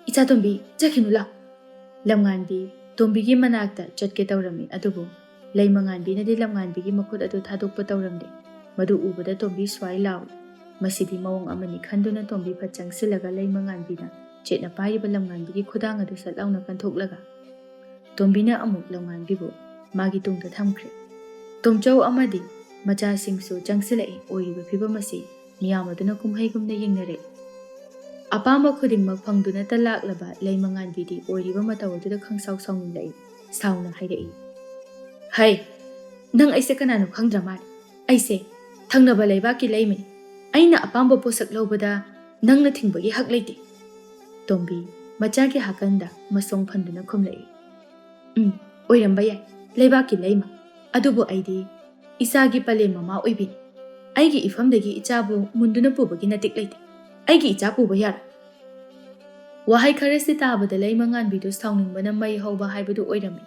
ꯏꯆꯥ ꯇꯣꯝꯕꯤ, ꯆꯠꯈꯤꯅꯨ ꯂꯥꯎ꯫" ꯂꯝꯉꯥꯟꯕꯤ ꯇꯣꯝꯕꯤꯒꯤ ꯃꯅꯥꯛꯇ ꯆꯠꯀꯦ ꯇꯧꯔꯝꯃꯤ, ꯑꯗꯨꯕꯨ ꯂꯩꯃꯉꯥꯟꯕꯤꯅꯗꯤ ꯂꯝꯉꯥꯟꯕꯤꯒꯤ ꯃꯈꯨꯠ ꯑꯗꯨ ꯊꯥꯗꯣꯛꯄ ꯇꯧꯔꯝꯗꯦ꯫ ꯃꯗꯨ ꯎꯕꯗ ꯇꯣꯝꯕꯤ ꯁ꯭ꯋꯥꯏ ꯂꯥꯎꯏ꯫ ꯃꯁꯤꯗꯤ ꯃꯑꯣꯡ ꯑꯃꯅꯤ ꯈꯟꯗꯨꯅ ꯇꯣꯝꯕꯤ ꯐꯠ ꯆꯪꯁꯤꯜꯂꯒ ꯂꯩꯃꯉꯥꯟꯕꯤꯅ ꯆꯦꯠꯅ ꯄꯥꯏꯔꯤꯕ ꯂꯝꯉꯥꯟꯕꯤꯒꯤ ꯈꯨꯗꯥꯡ ꯑꯗꯨ ꯁꯠ ꯂꯥꯎꯅ ꯀꯟꯊꯣꯛꯂꯒ ꯇꯣꯝꯕꯤꯅ ꯑꯃꯨꯛ ꯂꯝꯉꯥꯟꯕꯤꯕꯨ ꯃꯥꯒꯤ ꯇꯨꯡꯗ ꯊꯝꯈ꯭ꯔꯦ꯫ ꯇꯣꯝꯆꯧ ꯑꯃꯗꯤ ꯃꯆꯥꯁꯤꯡꯁꯨ ꯆꯪꯁꯤꯜꯂꯛꯏ꯫ ꯑꯣꯏꯔꯤꯕ ꯐꯤꯕꯝ ꯑꯁꯤ ꯃꯤꯌꯥꯝ ꯑꯗꯨꯅ ꯀꯨꯝꯍꯩꯒꯨꯝꯅ ꯌꯦꯡꯅꯔꯦ꯫ ꯑꯄꯥꯝꯕ ꯈꯨꯗꯤꯡꯃꯛ ꯐꯪꯗꯨꯅꯇ ꯂꯥꯛꯂꯕ ꯂꯩꯃꯉꯥꯟꯕꯤꯗꯤ ꯑꯣꯏꯔꯤꯕ ꯃꯇꯧ ꯑꯗꯨꯗ ꯈꯪꯁꯥꯎ ꯁꯥꯎꯅꯤꯡꯂꯛꯏ꯫ ꯁꯥꯎꯅ ꯍꯥꯏꯔꯛꯏ, "ꯍꯩ, ꯅꯪ ꯑꯩꯁꯦ ꯀꯅꯥꯅꯣ ꯈꯪꯗ꯭ꯔ ꯃꯥꯜꯂꯦ꯫ ꯑꯩꯁꯦ ꯊꯪꯅꯕ ꯂꯩꯕꯥꯛꯀꯤ ꯂꯩꯃꯅꯤ꯫ ꯑꯩꯅ ꯑꯄꯥꯝꯕ ꯄꯣꯠꯁꯛ ꯂꯧꯕꯗ ꯅꯪꯅ ꯊꯤꯡꯕꯒꯤ ꯍꯛ ꯂꯩꯇꯦ꯫" ꯇꯣꯝꯕꯤ ꯃꯆꯥꯒꯤ ꯍꯥꯀꯟꯗ ꯃꯁꯣꯡ ꯐꯟꯗꯨꯅ ꯈꯨꯝꯂꯛꯏ, "ꯎꯝ, ꯑꯣꯏꯔꯝꯕ ꯌꯥꯏ, ꯂꯩꯕꯥꯛꯀꯤ ꯂꯩꯃ꯫ ꯑꯗꯨꯕꯨ ꯑꯩꯗꯤ ꯏꯆꯥꯒꯤ ꯄꯂꯦꯝ ꯃꯃꯥ ꯑꯣꯏꯕꯤꯅꯤ꯫ ꯑꯩꯒꯤ ꯏꯐꯝꯗꯒꯤ ꯏꯆꯥꯕꯨ ꯃꯨꯟꯗꯨꯅ ꯄꯨꯕꯒꯤ ꯅꯇꯤꯛ ꯂꯩꯇꯦ꯫ ꯑꯩꯒꯤ ꯏꯆꯥ ꯄꯨꯕ ꯌꯥꯔꯣꯏ꯫" ꯋꯥꯍꯩ ꯈꯔꯁꯤ ꯇꯥꯕꯗ ꯂꯩꯃꯉꯥꯟꯕꯤꯗꯨ ꯁꯥꯎꯅꯤꯡꯕꯅ ꯃꯩ ꯍꯧꯕ ꯍꯥꯏꯕꯗꯨ ꯑꯣꯏꯔꯝꯃꯤ꯫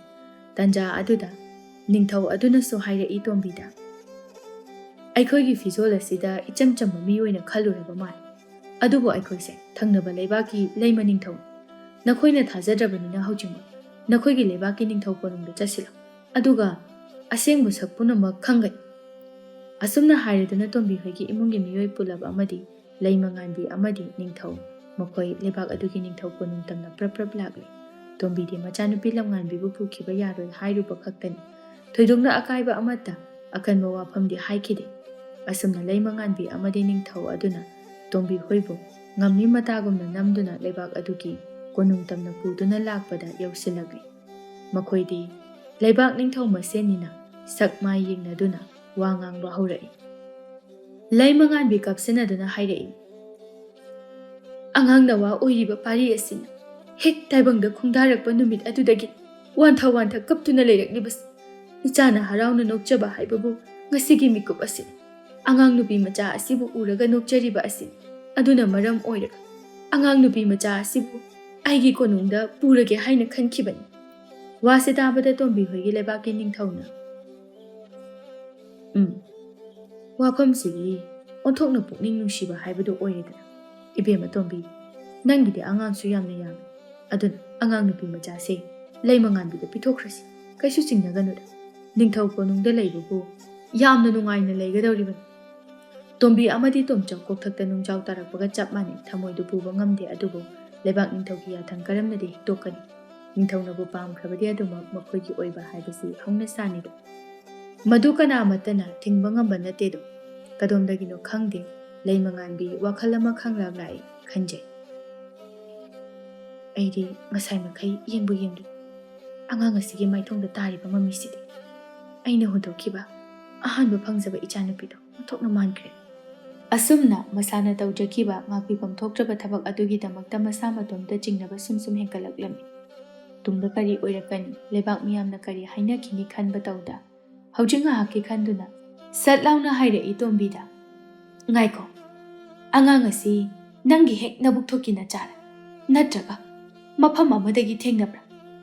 ꯇꯟꯖꯥ ꯑꯗꯨꯗ ꯅꯤꯡꯊꯧ ꯑꯗꯨꯅꯁꯨ ꯍꯥꯏꯔꯛꯏ ꯇꯣꯝꯕꯤꯗ, "ꯑꯩꯈꯣꯏꯒꯤ ꯐꯤꯖꯣꯜ ꯑꯁꯤꯗ ꯏꯆꯝ ꯆꯝꯕ ꯃꯤ ꯑꯣꯏꯅ ꯈꯜꯂꯨꯔꯕ ꯃꯥꯜꯂꯦ꯫ ꯑꯗꯨꯕꯨ ꯑꯩꯈꯣꯏꯁꯦ ꯊꯪꯅꯕ ꯂꯩꯕꯥꯛꯀꯤ ꯂꯩꯃ ꯅꯤꯡꯊꯧꯅꯤ꯫ ꯅꯈꯣꯏꯅ ꯊꯥꯖꯗ꯭ꯔꯕꯅꯤꯅ ꯍꯧꯖꯤꯛꯃꯛ ꯅꯈꯣꯏꯒꯤ ꯂꯩꯕꯥꯛꯀꯤ ꯅꯤꯡꯊꯧ ꯀꯣꯅꯨꯡꯗ ꯆꯠꯁꯤꯜꯂꯣ꯫ ꯑꯗꯨꯒ ꯑꯁꯦꯡꯕ ꯁꯛ ꯄꯨꯝꯅꯃꯛ ꯈꯪꯒꯅꯤ"꯫ ꯑꯁꯨꯝꯅ ꯍꯥꯏꯔꯗꯨꯅ ꯇꯣꯝꯕꯤ ꯍꯣꯏꯒꯤ ꯏꯃꯨꯡꯒꯤ ꯃꯤꯑꯣꯏ ꯄꯨꯂꯞ ꯑꯃꯗꯤ ꯂꯩꯃꯉꯥꯟꯕꯤ ꯑꯃꯗꯤ ꯅꯤꯡꯊꯧ, ꯃꯈꯣꯏ ꯂꯩꯕꯥꯛ ꯑꯗꯨꯒꯤ ꯅꯤꯡꯊꯧ ꯀꯣꯅꯨꯡ ꯇꯝꯅ ꯄ꯭ꯔꯞ ꯄ꯭ꯔꯞ ꯂꯥꯛꯂꯦ꯫ ꯇꯣꯝꯕꯤꯗꯤ ꯃꯆꯥꯅꯨꯄꯤ ꯂꯝꯉꯥꯟꯕꯤꯕꯨ ꯄꯨꯈꯤꯕ ꯌꯥꯔꯣꯏ ꯍꯥꯏꯔꯨꯕ ꯈꯛꯇꯅꯤ꯫ ꯊꯣꯏꯗꯣꯛꯅ ꯑꯀꯥꯏꯕ ꯑꯃꯠꯇ, ꯑꯀꯟꯕ ꯋꯥꯐꯝꯗꯤ ꯍꯥꯏꯈꯤꯗꯦ꯫ ꯑꯁꯨꯝꯅ ꯂꯩꯃꯉꯥꯟꯕꯤ ꯑꯃꯗꯤ ꯅꯤꯡꯊꯧ ꯑꯗꯨꯅ ꯇꯣꯝꯕꯤ ꯍꯣꯏꯕꯨ ꯉꯝꯃꯤ ꯃꯇꯥꯒꯨꯝꯅ ꯅꯝꯗꯨꯅ ꯂꯩꯕꯥꯛ ꯑꯗꯨꯒꯤ ꯀꯣꯅꯨꯡ ꯇꯝꯅ ꯄꯨꯗꯨꯅ ꯂꯥꯛꯄꯗ ꯌꯧꯁꯤꯜꯂꯛꯂꯦ꯫ ꯃꯈꯣꯏꯗꯤ ꯂꯩꯕꯥꯛ ꯅꯤꯡꯊꯧ ꯃꯁꯦꯟꯅꯤꯅ ꯁꯛ ꯃꯥꯏ ꯌꯦꯡꯅꯗꯨꯅ ꯋꯥ ꯉꯥꯡꯕ ꯍꯧꯔꯛꯏ꯫ ꯂꯩꯃꯉꯥꯟꯕꯤ ꯀꯞꯁꯤꯟꯅꯗꯨꯅ ꯍꯥꯏꯔꯛꯏ, "ꯑꯉꯥꯡ ꯅꯋꯥ ꯑꯣꯏꯔꯤꯕ ꯄꯥꯔꯤ ꯑꯁꯤꯅ ꯍꯦꯛ ꯇꯥꯏꯕꯪꯗ ꯈꯣꯡꯗꯥꯔꯛꯄ ꯅꯨꯃꯤꯠ ꯑꯗꯨꯗꯒꯤ ꯋꯥꯟꯊ ꯋꯥꯟꯊ ꯀꯞꯇꯨꯅ ꯂꯩꯔꯛꯂꯤꯕꯁꯤ꯫ ꯏꯆꯥꯅ ꯍꯔꯥꯎꯅ ꯅꯣꯛꯆꯕ ꯍꯥꯏꯕꯕꯨ ꯉꯁꯤꯒꯤ ꯃꯤꯀꯨꯞ ꯑꯁꯤꯅꯤ꯫ ꯑꯉꯥꯡ ꯅꯨꯄꯤ ꯃꯆꯥ ꯑꯁꯤꯕꯨ ꯎꯔꯒ ꯅꯣꯛꯆꯔꯤꯕ ꯑꯁꯤꯅꯤ꯫ ꯑꯗꯨꯅ ꯃꯔꯝ ꯑꯣꯏꯔꯒ ꯑꯉꯥꯡ ꯅꯨꯄꯤ ꯃꯆꯥ ꯑꯁꯤꯕꯨ ꯑꯩꯒꯤ ꯀꯣꯅꯨꯡꯗ ꯄꯨꯔꯒꯦ ꯍꯥꯏꯅ ꯈꯟꯈꯤꯕꯅꯤ"꯫ ꯋꯥꯁꯤ ꯇꯥꯕꯗ ꯇꯣꯝꯕꯤ ꯍꯣꯏꯒꯤ ꯂꯩꯕꯥꯛꯀꯤ ꯅꯤꯡꯊꯧꯅ, "ꯎꯝ, ꯋꯥꯐꯝꯁꯤꯒꯤ ꯑꯣꯟꯊꯣꯛꯅ ꯄꯨꯛꯅꯤꯡ ꯅꯨꯡꯁꯤꯕ ꯍꯥꯏꯕꯗꯨ ꯑꯣꯏꯔꯦꯗꯅ꯫ ꯏꯕꯦꯝꯃ ꯇꯣꯝꯕꯤ, ꯅꯪꯒꯤꯗꯤ ꯑꯉꯥꯡꯁꯨ ꯌꯥꯝꯅ ꯌꯥꯝꯃꯤ꯫ ꯑꯗꯨꯅ ꯑꯉꯥꯡ ꯅꯨꯄꯤ ꯃꯆꯥꯁꯦ ꯂꯩꯃꯉꯥꯟꯕꯤꯗ ꯄꯤꯊꯣꯛꯈ꯭ꯔꯁꯤ꯫ ꯀꯩꯁꯨ ꯆꯤꯡꯅꯒꯅꯨꯗ꯫ ꯅꯤꯡꯊꯧ ꯀꯣꯅꯨꯡꯗ ꯂꯩꯕꯕꯨ ꯌꯥꯝꯅ ꯅꯨꯡꯉꯥꯏꯅ ꯂꯩꯒꯗꯧꯔꯤꯕꯅꯤ"꯫ ꯇꯣꯝꯕꯤ ꯑꯃꯗꯤ ꯇꯣꯝꯆꯧ ꯀꯣꯛꯊꯛꯇ ꯅꯨꯡꯖꯥꯎ ꯇꯥꯔꯛꯄꯒ ꯆꯞ ꯃꯥꯟꯅꯩ꯫ ꯊꯃꯣꯏꯗꯨ ꯄꯨꯕ ꯉꯝꯗꯦ, ꯑꯗꯨꯕꯨ ꯂꯩꯕꯥꯛ ꯅꯤꯡꯊꯧꯒꯤ ꯌꯥꯊꯪ ꯀꯔꯝꯅꯗꯤ ꯍꯤꯛꯇꯣꯛꯀꯅꯤ? ꯅꯤꯡꯊꯧꯅꯕꯨ ꯄꯥꯝꯈ꯭ꯔꯕꯗꯤ ꯑꯗꯨꯃꯛ ꯃꯈꯣꯏꯒꯤ ꯑꯣꯏꯕ ꯍꯥꯏꯕꯁꯤ ꯍꯧꯅ ꯁꯥꯅꯤꯗꯣ꯫ ꯃꯗꯨ ꯀꯅꯥꯃꯠꯇꯅ ꯊꯤꯡꯕ ꯉꯝꯕ ꯅꯠꯇꯦꯗꯣ꯫ ꯀꯗꯣꯝꯗꯒꯤꯅꯣ ꯈꯪꯗꯦ, ꯂꯩꯃꯉꯥꯟꯕꯤ ꯋꯥꯈꯜ ꯑꯃ ꯈꯪꯂꯛ ꯂꯥꯛꯏ ꯈꯟꯖꯩ꯫ ꯑꯩꯗꯤ ꯉꯁꯥꯏ ꯃꯈꯩ ꯌꯦꯡꯕꯨ ꯌꯦꯡꯂꯨꯏ꯫ ꯑꯉꯥꯡ ꯑꯁꯤꯒꯤ ꯃꯥꯏꯊꯣꯡꯗ ꯇꯥꯔꯤꯕ ꯃꯃꯤꯁꯤꯗꯤ ꯑꯩꯅ ꯍꯨꯟꯗꯣꯛꯈꯤꯕ ꯑꯍꯥꯟꯕ ꯐꯪꯖꯕ ꯏꯆꯥꯅꯨꯄꯤꯗꯣ ꯑꯣꯟꯊꯣꯛꯅ ꯃꯥꯟꯈ꯭ꯔꯦ꯫ ꯑꯁꯨꯝꯅ ꯃꯁꯥꯅ ꯇꯧꯖꯈꯤꯕ ꯉꯥꯛꯄꯤꯐꯝ ꯊꯣꯛꯇ꯭ꯔꯕ ꯊꯕꯛ ꯑꯗꯨꯒꯤꯗꯃꯛꯇ ꯃꯁꯥ ꯃꯇꯣꯝꯇ ꯆꯤꯡꯅꯕ ꯁꯨꯝ ꯁꯨꯝ ꯍꯦꯟꯒꯠꯂꯛꯂꯝꯃꯤ꯫ ꯇꯨꯡꯗ ꯀꯔꯤ ꯑꯣꯏꯔꯛꯀꯅꯤ, ꯂꯩꯕꯥꯛ ꯃꯤꯌꯥꯝꯅ ꯀꯔꯤ ꯍꯥꯏꯅꯈꯤꯅꯤ ꯈꯟꯕ ꯇꯧꯗ, ꯍꯧꯖꯤꯛ ꯉꯥꯏꯍꯥꯛꯀꯤ ꯈꯟꯗꯨꯅ ꯁꯠ ꯂꯥꯎꯅ ꯍꯥꯏꯔꯛꯏ ꯇꯣꯝꯕꯤꯗ, "ꯉꯥꯏꯈꯣ, ꯑꯉꯥꯡ ꯑꯁꯤ ꯅꯪꯒꯤ ꯍꯦꯛ ꯅꯕꯨꯛ ꯊꯣꯛꯀꯤ ꯅꯆꯥꯔ?" ꯅꯠꯇ꯭ꯔꯒ ꯃꯐꯝ ꯑꯃꯗꯒꯤ ꯊꯦꯡꯅꯕ꯭ꯔꯥ?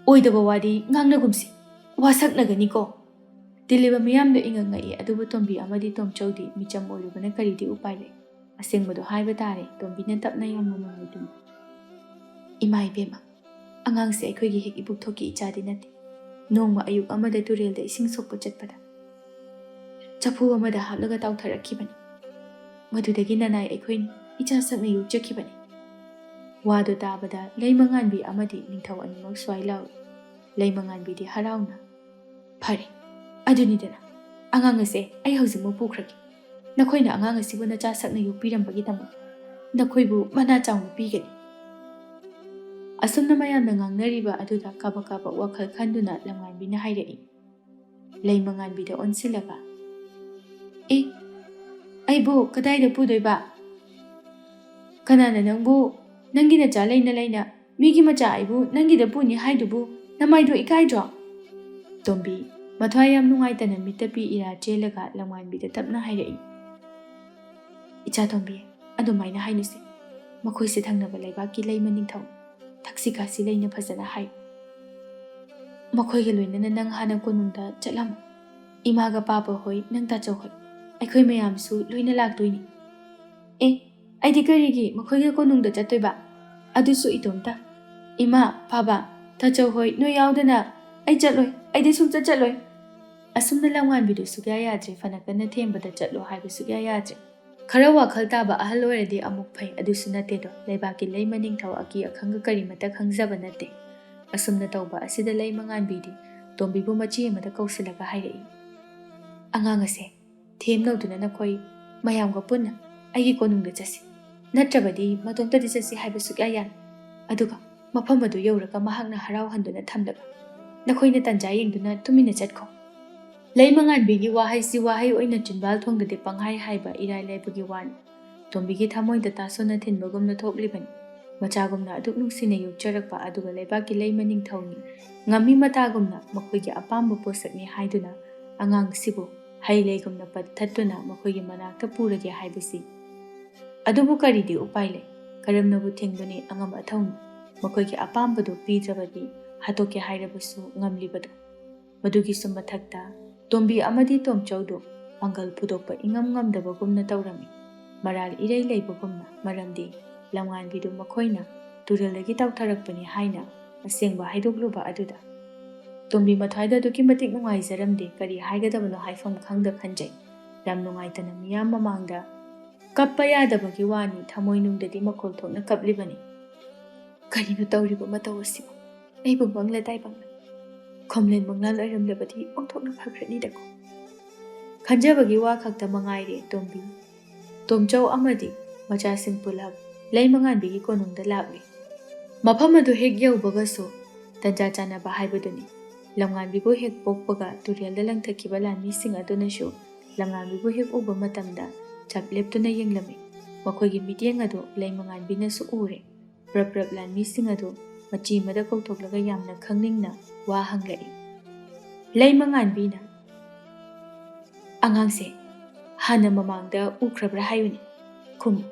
ꯑꯣꯏꯗꯕ ꯋꯥꯗꯤ ꯉꯥꯡꯅꯒꯨꯝꯁꯤ, ꯋꯥꯁꯛꯅꯒꯅꯤꯀꯣ꯫ ꯇꯤꯜꯂꯤꯕ ꯃꯤꯌꯥꯝꯗꯣ ꯏꯉꯛ ꯉꯛꯏ, ꯑꯗꯨꯕꯨ ꯇꯣꯝꯕꯤ ꯑꯃꯗꯤ ꯇꯣꯝꯆꯧꯗꯤ ꯃꯤꯆꯝ ꯑꯣꯏꯔꯨꯕꯅ ꯀꯔꯤꯗꯤ ꯎꯄꯥꯏ ꯂꯩ? ꯑꯁꯦꯡꯕꯗꯣ ꯍꯥꯏꯕ ꯇꯥꯔꯦ, ꯇꯣꯝꯕꯤꯅ ꯇꯞꯅ ꯌꯥꯝꯅ ꯅꯨꯡꯉꯥꯏꯇꯨꯅ꯫ "ꯏꯃꯥ ꯏꯕꯦꯝꯃ, ꯑꯉꯥꯡꯁꯦ ꯑꯩꯈꯣꯏꯒꯤ ꯍꯦꯛ ꯏꯄꯨꯛ ꯊꯣꯛꯀꯤ ꯏꯆꯥꯗꯤ ꯅꯠꯇꯦ꯫ ꯅꯣꯡꯃ ꯑꯌꯨꯛ ꯑꯃꯗ ꯇꯨꯔꯦꯜꯗ ꯏꯁꯤꯡ ꯁꯣꯛꯄ ꯆꯠꯄꯗ ꯆꯐꯨ ꯑꯃꯗ ꯍꯥꯞꯂꯒ ꯇꯥꯎꯊꯔꯛꯈꯤꯕꯅꯤ꯫ ꯃꯗꯨꯗꯒꯤ ꯅꯅꯥꯏ ꯑꯩꯈꯣꯏꯅꯤ ꯏꯆꯥ ꯁꯛꯅ ꯌꯣꯛꯆꯈꯤꯕꯅꯤ꯫" ꯋꯥꯗꯨ ꯇꯥꯕꯗ ꯂꯩꯃꯉꯥꯟꯕꯤ ꯑꯃꯗꯤ ꯅꯤꯡꯊꯧ ꯑꯅꯤꯃꯛ ꯁ꯭ꯋꯥꯏ ꯂꯥꯎꯏ꯫ ꯂꯩꯃꯉꯥꯟꯕꯤꯗꯤ ꯍꯔꯥꯎꯅ, "ꯐꯔꯦ, ꯑꯗꯨꯅꯤꯗꯅ, ꯑꯉꯥꯡ ꯑꯁꯦ ꯑꯩ ꯍꯧꯖꯤꯛꯃꯛ ꯄꯨꯈ꯭ꯔꯒꯦ꯫ ꯅꯈꯣꯏꯅ ꯑꯉꯥꯡ ꯑꯁꯤꯕꯨ ꯅꯆꯥ ꯁꯛꯅ ꯌꯣꯛꯄꯤꯔꯝꯕꯒꯤꯗꯃꯛ ꯅꯈꯣꯏꯕꯨ ꯃꯅꯥ ꯆꯥꯎꯅ ꯄꯤꯒꯅꯤ꯫" ꯑꯁꯨꯝꯅ ꯃꯌꯥꯝꯅ ꯉꯥꯡꯅꯔꯤꯕ ꯑꯗꯨꯗ ꯀꯥꯕꯛ ꯀꯥꯕꯛ ꯋꯥꯈꯜ ꯈꯟꯗꯨꯅ ꯂꯝꯉꯥꯟꯕꯤꯅ ꯍꯥꯏꯔꯛꯏ꯫ ꯂꯩꯃꯉꯥꯟꯕꯤꯗ ꯑꯣꯟꯁꯤꯜꯂꯒ, "ꯑꯦ, ꯑꯩꯕꯨ ꯀꯗꯥꯏꯗ ꯄꯨꯗꯣꯏꯕ? ꯀꯅꯥꯅ ꯅꯪꯕꯨ ꯅꯪꯒꯤ ꯅꯆꯥ ꯂꯩꯅ ꯂꯩꯅ ꯃꯤꯒꯤ ꯃꯆꯥ ꯑꯩꯕꯨ ꯅꯪꯒꯤꯗ ꯄꯨꯅꯤ ꯍꯥꯏꯗꯨꯕꯨ ꯅꯃꯥꯏꯗꯣ ꯏꯀꯥꯏꯗ꯭ꯔꯣ?" ꯇꯣꯝꯕꯤ, ꯃꯊ꯭ꯋꯥꯏ ꯌꯥꯝ ꯅꯨꯡꯉꯥꯏꯇꯅ ꯃꯤꯠꯇ ꯄꯤ ꯏꯔꯥ ꯆꯦꯜꯂꯒ ꯂꯝꯉꯥꯟꯕꯤꯗ ꯇꯞꯅ ꯍꯥꯏꯔꯛꯏ꯫ "ꯏꯆꯥ ꯇꯣꯝꯕꯤ, ꯑꯗꯨꯃꯥꯏꯅ ꯍꯥꯏꯅꯨꯁꯦ꯫ ꯃꯈꯣꯏꯁꯦ ꯊꯪꯅꯕ ꯂꯩꯕꯥꯛꯀꯤ ꯂꯩꯃ ꯅꯤꯡꯊꯧ꯫ ꯊꯛꯁꯤ ꯈꯥꯁꯤ ꯂꯩꯅ ꯐꯖꯅ ꯍꯥꯏ꯫ ꯃꯈꯣꯏꯒ ꯂꯣꯏꯅꯅ ꯅꯪ ꯍꯥꯟꯅ ꯀꯣꯅꯨꯡꯗ ꯆꯠꯂꯝꯃꯨ꯫ ꯏꯃꯥꯒ ꯄꯥꯕ ꯍꯣꯏ, ꯅꯪ ꯇꯥꯆꯧ ꯍꯣꯏ, ꯑꯩꯈꯣꯏ ꯃꯌꯥꯝꯁꯨ ꯂꯣꯏꯅ ꯂꯥꯛꯇꯣꯏꯅꯤ꯫" "ꯑꯦ, ꯑꯩꯗꯤ ꯀꯔꯤꯒꯤ ꯃꯈꯣꯏꯒ ꯀꯣꯅꯨꯡꯗ ꯆꯠꯇꯣꯏꯕ? ꯑꯗꯨꯁꯨ ꯏꯇꯣꯝꯇ꯫ ꯏꯃꯥ, ꯄꯥꯕ, ꯇꯥꯆꯧ ꯍꯣꯏ, ꯅꯣꯏ ꯌꯥꯎꯗꯅ ꯑꯩ ꯆꯠꯂꯣꯏ, ꯑꯩꯗꯤ ꯁꯨꯡꯆꯠ ꯆꯠꯂꯣꯏ꯫" ꯑꯁꯨꯝꯅ ꯂꯝꯉꯥꯟꯕꯤꯗꯨ ꯁꯨꯛꯌꯥ ꯌꯥꯗ꯭ꯔꯦ, ꯐꯅ ꯀꯟꯅ ꯊꯦꯝꯕꯗ ꯆꯠꯂꯣ ꯍꯥꯏꯕ ꯁꯨꯛꯌꯥ ꯌꯥꯗ꯭ꯔꯦ꯫ ꯈꯔ ꯋꯥꯈꯜ ꯇꯥꯕ ꯑꯍꯜ ꯑꯣꯏꯔꯗꯤ ꯑꯃꯨꯛ ꯐꯩ, ꯑꯗꯨꯁꯨ ꯅꯠꯇꯦꯗꯣ, ꯂꯩꯕꯥꯛꯀꯤ ꯂꯩꯃ ꯅꯤꯡꯊꯧ ꯑꯀꯤ ꯑꯈꯪꯒ ꯀꯔꯤꯃꯠꯇ ꯈꯪꯖꯕ ꯅꯠꯇꯦ꯫ ꯑꯁꯨꯝꯅ ꯇꯧꯕ ꯑꯁꯤꯗ ꯂꯩꯃꯉꯥꯟꯕꯤꯗꯤ ꯇꯣꯝꯕꯤꯕꯨ ꯃꯆꯦ ꯑꯃꯗ ꯀꯧꯁꯤꯜꯂꯒ ꯍꯥꯏꯔꯛꯏ, "ꯑꯉꯥꯡ ꯑꯁꯦ ꯊꯦꯝꯅꯧꯗꯨꯅ ꯅꯈꯣꯏ ꯃꯌꯥꯝꯒ ꯄꯨꯟꯅ ꯑꯩꯒꯤ ꯀꯣꯅꯨꯡꯗ ꯆꯠꯁꯤ, ꯅꯠꯇ꯭ꯔꯕꯗꯤ ꯃꯇꯣꯝꯇꯗꯤ ꯆꯠꯁꯤ ꯍꯥꯏꯕ ꯁꯨꯛꯌꯥ ꯌꯥꯔꯣꯏ꯫ ꯑꯗꯨꯒ ꯃꯐꯝ ꯑꯗꯨ ꯌꯧꯔꯒ ꯃꯍꯥꯛꯅ ꯍꯔꯥꯎꯍꯟꯗꯨꯅ ꯊꯝꯂꯒ ꯅꯈꯣꯏꯅ ꯇꯟꯖꯥ ꯌꯦꯡꯗꯨꯅ ꯇꯨꯃꯤꯟꯅ ꯆꯠꯈꯣ꯫" ꯂꯩꯃꯉꯥꯟꯕꯤꯒꯤ ꯋꯥꯍꯩꯁꯤ ꯋꯥꯍꯩ ꯑꯣꯏꯅ ꯆꯤꯟꯕꯥꯜ ꯊꯣꯡꯗꯗꯤ ꯄꯪꯍꯥꯏ ꯍꯥꯏꯕ ꯏꯔꯥꯏ ꯂꯥꯏꯕꯒꯤ ꯋꯥꯅꯤ꯫ ꯇꯣꯝꯕꯤꯒꯤ ꯊꯃꯣꯏꯗ ꯇꯥꯁꯣꯟꯅ ꯊꯤꯟꯕꯒꯨꯝꯅ ꯊꯣꯛꯂꯤꯕꯅꯤ꯫ ꯃꯆꯥꯒꯨꯝꯅ ꯑꯗꯨꯛ ꯅꯨꯡꯁꯤꯅ ꯌꯣꯛꯆꯔꯛꯄ ꯑꯗꯨꯒ ꯂꯩꯕꯥꯛꯀꯤ ꯂꯩꯃ ꯅꯤꯡꯊꯧꯅꯤ꯫ ꯉꯝꯃꯤ ꯃꯇꯥꯒꯨꯝꯅ ꯃꯈꯣꯏꯒꯤ ꯑꯄꯥꯝꯕ ꯄꯣꯠꯁꯛꯅꯤ ꯍꯥꯏꯗꯨꯅ ꯑꯉꯥꯡꯁꯤꯕꯨ ꯍꯩ ꯂꯩꯒꯨꯝꯅ ꯄꯠꯊꯠꯇꯨꯅ ꯃꯈꯣꯏꯒꯤ ꯃꯅꯥꯛꯇ ꯄꯨꯔꯒꯦ ꯍꯥꯏꯕꯁꯤ꯫ ꯑꯗꯨꯕꯨ ꯀꯔꯤꯗꯤ ꯎꯄꯥꯏ ꯂꯩ? ꯀꯔꯝꯅꯕꯨ ꯊꯤꯡꯒꯅꯤ ꯑꯉꯝ ꯑꯊꯧꯅ? ꯃꯈꯣꯏꯒꯤ ꯑꯄꯥꯝꯕꯗꯨ ꯄꯤꯗ꯭ꯔꯕꯗꯤ ꯍꯥꯠꯇꯣꯛꯀꯦ ꯍꯥꯏꯔꯕꯁꯨ ꯉꯝꯂꯤꯕꯗꯨ꯫ ꯃꯗꯨꯒꯤꯁꯨ ꯃꯊꯛꯇ ꯇꯣꯝꯕꯤ ꯑꯃꯗꯤ ꯇꯣꯝꯆꯧꯗꯨ ꯄꯥꯡꯒꯜ ꯐꯨꯗꯣꯛꯄ ꯏꯉꯝ ꯉꯝꯗꯕꯒꯨꯝꯅ ꯇꯧꯔꯝꯃꯤ꯫ ꯃꯔꯥꯜ ꯏꯔꯩ ꯂꯩꯕꯒꯨꯝꯅ, ꯃꯔꯝꯗꯤ ꯂꯝꯉꯥꯟꯕꯤꯗꯨ ꯃꯈꯣꯏꯅ ꯇꯨꯔꯦꯜꯗꯒꯤ ꯇꯥꯎꯊꯔꯛꯄꯅꯤ ꯍꯥꯏꯅ ꯑꯁꯦꯡꯕ ꯍꯥꯏꯗꯣꯛꯂꯨꯕ ꯑꯗꯨꯗ꯫ ꯇꯣꯝꯕꯤ ꯃꯊ꯭ꯋꯥꯏꯗ ꯑꯗꯨꯛꯀꯤ ꯃꯇꯤꯛ ꯅꯨꯡꯉꯥꯏꯖꯔꯝꯗꯦ, ꯀꯔꯤ ꯍꯥꯏꯒꯗꯕꯅꯣ ꯍꯥꯏꯐꯝ ꯈꯪꯗ ꯈꯟꯖꯩ꯫ ꯌꯥꯝ ꯅꯨꯡꯉꯥꯏꯇꯅ ꯃꯤꯌꯥꯝ ꯃꯃꯥꯡꯗ ꯀꯞꯄ ꯌꯥꯗꯕꯒꯤ ꯋꯥꯅꯤ, ꯊꯃꯣꯏꯅꯨꯡꯗꯗꯤ ꯃꯈꯣꯜ ꯊꯣꯛꯅ ꯀꯞꯂꯤꯕꯅꯤ꯫ "ꯀꯔꯤꯅꯣ ꯇꯧꯔꯤꯕ ꯃꯇꯧ ꯑꯁꯤꯕꯨ? ꯑꯩꯕꯨ ꯃꯪꯂ ꯇꯥꯏꯕꯪꯂ? ꯈꯣꯝꯂꯦꯟ ꯃꯪꯂꯥꯟ ꯑꯣꯏꯔꯝꯂꯕꯗꯤ ꯑꯣꯟꯊꯣꯛꯅ ꯐꯈ꯭ꯔꯅꯤꯗꯀꯣ" ꯈꯟꯖꯕꯒꯤ ꯋꯥ ꯈꯛꯇ ꯃꯉꯥꯏꯔꯦ ꯇꯣꯝꯕꯤ꯫ ꯇꯣꯝꯆꯧ ꯑꯃꯗꯤ ꯃꯆꯥꯁꯤꯡ ꯄꯨꯂꯞ ꯂꯩꯃꯉꯥꯟꯕꯤꯒꯤ ꯀꯣꯅꯨꯡꯗ ꯂꯥꯛꯂꯤ꯫ ꯃꯐꯝ ꯑꯗꯨ ꯍꯦꯛ ꯌꯧꯕꯒꯁꯨ ꯇꯟꯖꯥ ꯆꯥꯟꯅꯕ ꯍꯥꯏꯕꯗꯨꯅꯤ꯫ ꯂꯝꯉꯥꯟꯕꯤꯕꯨ ꯍꯦꯛ ꯄꯣꯛꯄꯒ ꯇꯨꯔꯦꯜꯗ ꯂꯪꯊꯈꯤꯕ ꯂꯥꯟꯃꯤꯁꯤꯡ ꯑꯗꯨꯅꯁꯨ ꯂꯝꯉꯥꯟꯕꯤꯕꯨ ꯍꯦꯛ ꯎꯕ ꯃꯇꯝꯗ ꯆꯞ ꯂꯦꯞꯇꯨꯅ ꯌꯦꯡꯂꯝꯃꯤ꯫ ꯃꯈꯣꯏꯒꯤ ꯃꯤꯠꯌꯦꯡ ꯑꯗꯨ ꯂꯩꯃꯉꯥꯟꯕꯤꯅꯁꯨ ꯎꯔꯦ꯫ ꯄ꯭ꯔꯞ ꯄ꯭ꯔꯞ ꯂꯥꯟꯃꯤꯁꯤꯡ ꯑꯗꯨ ꯃꯆꯤ ꯑꯃꯗ ꯀꯧꯊꯣꯛꯂꯒ ꯌꯥꯝꯅ ꯈꯪꯅꯤꯡꯅ ꯋꯥ ꯍꯪꯂꯛꯏ꯫ ꯂꯩꯃꯉꯥꯟꯕꯤꯅ, "ꯑꯉꯥꯡꯁꯦ ꯍꯥꯟꯅ ꯃꯃꯥꯡꯗ ꯎꯈ꯭ꯔꯕ꯭ꯔꯥ ꯍꯥꯏꯌꯨꯅꯦ꯫ ꯈꯨꯝꯃꯨ꯫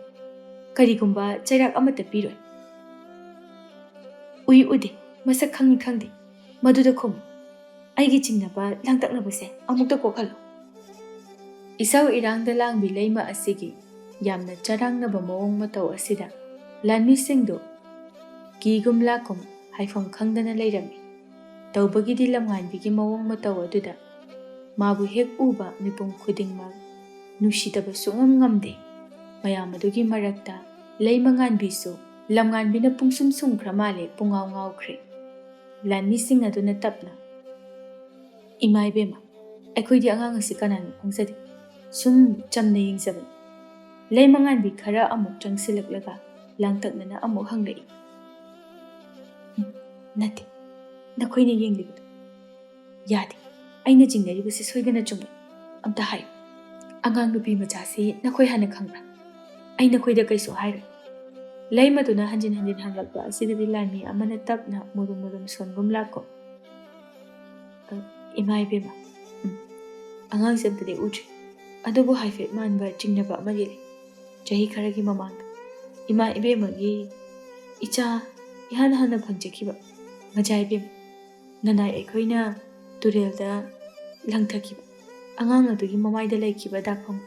ꯀꯔꯤꯒꯨꯝꯕ ꯆꯩꯔꯥꯛ ꯑꯃꯠꯇ ꯄꯤꯔꯣꯏ꯫" "ꯎꯏ ꯎꯗꯦ, ꯃꯁꯛ ꯈꯪꯏ ꯈꯪꯗꯦ꯫ ꯃꯗꯨꯗ ꯈꯨꯝꯃꯨ꯫ ꯑꯩꯒꯤ ꯆꯤꯡꯅꯕ ꯂꯥꯡꯇꯛꯅꯕꯁꯦ ꯑꯃꯨꯛꯇ ꯀꯣꯛꯍꯜꯂꯨ꯫" ꯏꯁꯧ ꯏꯔꯥꯡꯗ ꯂꯥꯡꯕꯤ ꯂꯩꯃ ꯑꯁꯤꯒꯤ ꯌꯥꯝꯅ ꯆꯔꯥꯡꯅꯕ ꯃꯑꯣꯡ ꯃꯇꯧ ꯑꯁꯤꯗ ꯂꯥꯟꯃꯤꯁꯤꯡꯗꯨ ꯀꯤꯒꯨꯝ ꯂꯥꯛꯀꯨꯝ ꯍꯥꯏꯐꯝ ꯈꯪꯗꯅ ꯂꯩꯔꯝꯃꯤ꯫ ꯇꯧꯕꯒꯤꯗꯤ ꯂꯝꯉꯥꯟꯕꯤꯒꯤ ꯃꯑꯣꯡ ꯃꯇꯧ ꯑꯗꯨꯗ ꯃꯥꯕꯨ ꯍꯦꯛ ꯎꯕ ꯃꯤꯄꯨꯝ ꯈꯨꯗꯤꯡꯃꯛ ꯅꯨꯡꯁꯤꯗꯕ ꯁꯨꯡꯉꯝ ꯉꯝꯗꯦ꯫ ꯃꯌꯥꯝ ꯑꯗꯨꯒꯤ ꯃꯔꯛꯇ ꯂꯩꯃꯉꯥꯟꯕꯤꯁꯨ ꯂꯝꯉꯥꯟꯕꯤꯅ ꯄꯨꯡꯁꯨꯝ ꯁꯨꯝꯈ꯭ꯔ ꯃꯥꯜꯂꯦ, ꯄꯨꯡꯉꯥꯎ ꯉꯥꯎꯈ꯭ꯔꯦ꯫ ꯂꯥꯟꯃꯤꯁꯤꯡ ꯑꯗꯨꯅ ꯇꯞꯅ, "ꯏꯃꯥ ꯏꯕꯦꯝꯃ, ꯑꯩꯈꯣꯏꯗꯤ ꯑꯉꯥꯡ ꯑꯁꯤ ꯀꯅꯥꯅꯣ ꯈꯪꯖꯗꯦ꯫ ꯁꯨꯝ ꯆꯝꯅ ꯌꯦꯡꯖꯕꯅꯤ꯫" ꯂꯩꯃꯉꯥꯟꯕꯤ ꯈꯔ ꯑꯃꯨꯛ ꯆꯪꯁꯤꯜꯂꯛꯂꯒ ꯂꯥꯡꯇꯛꯅꯅ ꯑꯃꯨꯛ ꯍꯪꯂꯛꯏ꯫ "ꯎꯝ, ꯅꯠꯇꯦ, ꯅꯈꯣꯏꯅ ꯌꯦꯡꯂꯤꯕꯗꯨ ꯌꯥꯗꯦ꯫ ꯑꯩꯅ ꯆꯤꯡꯅꯔꯤꯕꯁꯤ ꯁꯣꯏꯗꯅ ꯆꯨꯝꯕꯅꯤ꯫ ꯑꯝꯇ ꯍꯥꯏꯌꯨ, ꯑꯉꯥꯡ ꯅꯨꯄꯤ ꯃꯆꯥꯁꯤ ꯅꯈꯣꯏ ꯍꯥꯟꯅ ꯈꯪꯕ꯭ꯔꯥ? ꯑꯩ ꯅꯈꯣꯏꯗ ꯀꯩꯁꯨ ꯍꯥꯏꯔꯣꯏ꯫" ꯂꯩꯃꯗꯨꯅ ꯍꯟꯖꯤꯟ ꯍꯟꯖꯤꯟ ꯍꯪꯂꯛꯄ ꯑꯁꯤꯗꯗꯤ ꯂꯥꯟꯃꯤ ꯑꯃꯅ ꯇꯞꯅ ꯃꯨꯔꯨꯝ ꯃꯨꯔꯨꯝ ꯁꯣꯟꯒꯨꯝ ꯂꯥꯛꯀꯨꯝ, "ꯑ, ꯏꯃꯥ ꯏꯕꯦꯝꯃ, ꯎꯝ, ꯑꯉꯥꯡꯁꯦ ꯑꯝꯇꯗꯤ ꯎꯗ꯭ꯔꯤ꯫ ꯑꯗꯨꯕꯨ ꯍꯥꯏꯐꯦꯠ ꯃꯥꯟꯕ ꯆꯤꯡꯅꯕ ꯑꯃꯗꯤ ꯂꯩ꯫ ꯆꯍꯤ ꯈꯔꯒꯤ ꯃꯃꯥꯡꯗ ꯏꯃꯥ ꯏꯕꯦꯝꯃꯒꯤ ꯏꯆꯥ ꯏꯍꯥꯟ ꯍꯥꯟꯅ ꯐꯪꯖꯈꯤꯕ ꯃꯆꯥ ꯏꯕꯦꯝꯃ ꯅꯅꯥꯏ ꯑꯩꯈꯣꯏꯅ ꯇꯨꯔꯦꯜꯗ ꯂꯪꯊꯈꯤꯕ ꯑꯉꯥꯡ ꯑꯗꯨꯒꯤ ꯃꯃꯥꯏꯗ ꯂꯩꯈꯤꯕ ꯗꯥꯛꯐꯝ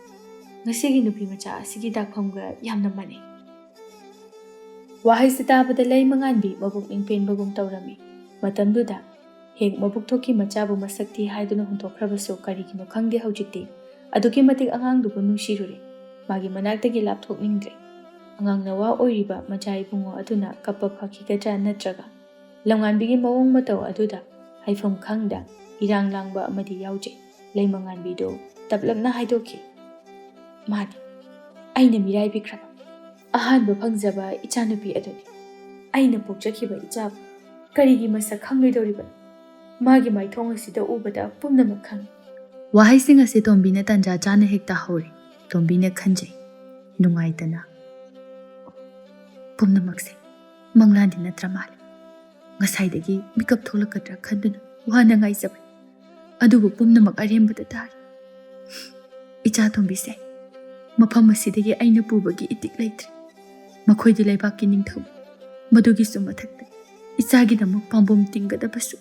ꯉꯁꯤꯒꯤ ꯅꯨꯄꯤ ꯃꯆꯥ ꯑꯁꯤꯒꯤ ꯗꯥꯛꯐꯝꯒ ꯌꯥꯝꯅ ꯃꯥꯟꯅꯩ꯫ ꯋꯥꯍꯩꯁꯤ ꯇꯥꯕꯗ ꯂꯩꯃꯉꯥꯟꯕꯤ ꯃꯕꯨꯛꯅꯤꯡ ꯄꯦꯟꯕꯒꯨꯝ ꯇꯧꯔꯝꯃꯤ꯫ ꯃꯇꯝꯗꯨꯗ ꯍꯦꯛ ꯃꯕꯨꯛ ꯊꯣꯛꯈꯤ ꯃꯆꯥꯕꯨ ꯃꯁꯛ ꯊꯤ ꯍꯥꯏꯗꯨꯅ ꯍꯨꯟꯗꯣꯛꯈ꯭ꯔꯕꯁꯨ ꯀꯔꯤꯒꯤꯅꯣ ꯈꯪꯗꯦ, ꯍꯧꯖꯤꯛꯇꯤ ꯑꯗꯨꯛꯀꯤ ꯃꯇꯤꯛ ꯑꯉꯥꯡꯗꯨꯕꯨ ꯅꯨꯡꯁꯤꯔꯨꯔꯦ꯫ ꯃꯥꯒꯤ ꯃꯅꯥꯛꯇꯒꯤ ꯂꯥꯞꯊꯣꯛꯅꯤꯡꯗ꯭ꯔꯦ꯫ ꯑꯉꯥꯡ ꯅꯋꯥ ꯑꯣꯏꯔꯤꯕ ꯃꯆꯥ ꯏꯕꯨꯡꯉꯣ ꯑꯗꯨꯅ ꯀꯞꯄ ꯐꯈꯤꯒꯗ꯭ꯔꯥ ꯅꯠꯇ꯭ꯔꯒ ꯂꯝꯉꯥꯟꯕꯤꯒꯤ ꯃꯑꯣꯡ ꯃꯇꯧ ꯑꯗꯨꯗ ꯍꯥꯏꯐꯝ ꯈꯪꯗ ꯏꯔꯥꯡ ꯂꯥꯡꯕ ꯑꯃꯗꯤ ꯌꯥꯎꯖꯩ꯫ ꯂꯩꯃꯉꯥꯟꯕꯤꯗꯨ ꯇꯞꯂꯞꯅ ꯍꯥꯏꯗꯣꯛꯈꯤ, "ꯃꯥꯅꯤ, ꯑꯩꯅ ꯃꯤꯔꯥꯏꯕꯤꯈ꯭ꯔꯕ ꯑꯍꯥꯟꯕ ꯐꯪꯖꯕ ꯏꯆꯥꯅꯨꯄꯤ ꯑꯗꯨꯅꯤ꯫ ꯑꯩꯅ ꯄꯣꯛꯆꯈꯤꯕ ꯏꯆꯥꯕꯨ ꯀꯔꯤꯒꯤ ꯃꯁꯛ ꯈꯪꯂꯣꯏꯗꯧꯔꯤꯕꯅꯣ? ꯃꯥꯒꯤ ꯃꯥꯏꯊꯣꯡ ꯑꯁꯤꯗ ꯎꯕꯗ ꯄꯨꯝꯅꯃꯛ ꯈꯪꯏ꯫" ꯋꯥꯍꯩꯁꯤꯡ ꯑꯁꯤ ꯇꯣꯝꯕꯤꯅ ꯇꯥꯟꯖꯥ ꯆꯥꯅ ꯍꯦꯛ ꯇꯥꯍꯧꯔꯦ꯫ ꯇꯣꯝꯕꯤꯅ ꯈꯟꯖꯩ, ꯅꯨꯡꯉꯥꯏꯇꯅ, "ꯄꯨꯝꯅꯃꯛꯁꯦ ꯃꯪꯂꯥꯟꯗꯤ ꯅꯠꯇ꯭ꯔ ꯃꯥꯜꯂꯦ꯫ ꯉꯁꯥꯏꯗꯒꯤ ꯃꯤꯀꯞ ꯊꯣꯛꯂꯛꯀꯗ꯭ꯔꯥ ꯈꯟꯗꯨꯅ ꯋꯥꯅ ꯉꯥꯏꯖꯕꯅꯤ, ꯑꯗꯨꯕꯨ ꯄꯨꯝꯅꯃꯛ ꯑꯔꯦꯝꯕꯗ ꯇꯥꯔꯦ꯫ ꯏꯆꯥ ꯇꯣꯝꯕꯤꯁꯦ ꯃꯐꯝ ꯑꯁꯤꯗꯒꯤ ꯑꯩꯅ ꯄꯨꯕꯒꯤ ꯏꯇꯤꯛ ꯂꯩꯇ꯭ꯔꯦ꯫ ꯃꯈꯣꯏꯗꯤ ꯂꯩꯕꯥꯛꯀꯤ ꯅꯤꯡꯊꯧ, ꯃꯗꯨꯒꯤꯁꯨ ꯃꯊꯛꯇ ꯏꯆꯥꯒꯤꯗꯃꯛ ꯄꯥꯝꯕꯣꯝ ꯇꯤꯡꯒꯗꯕꯁꯨ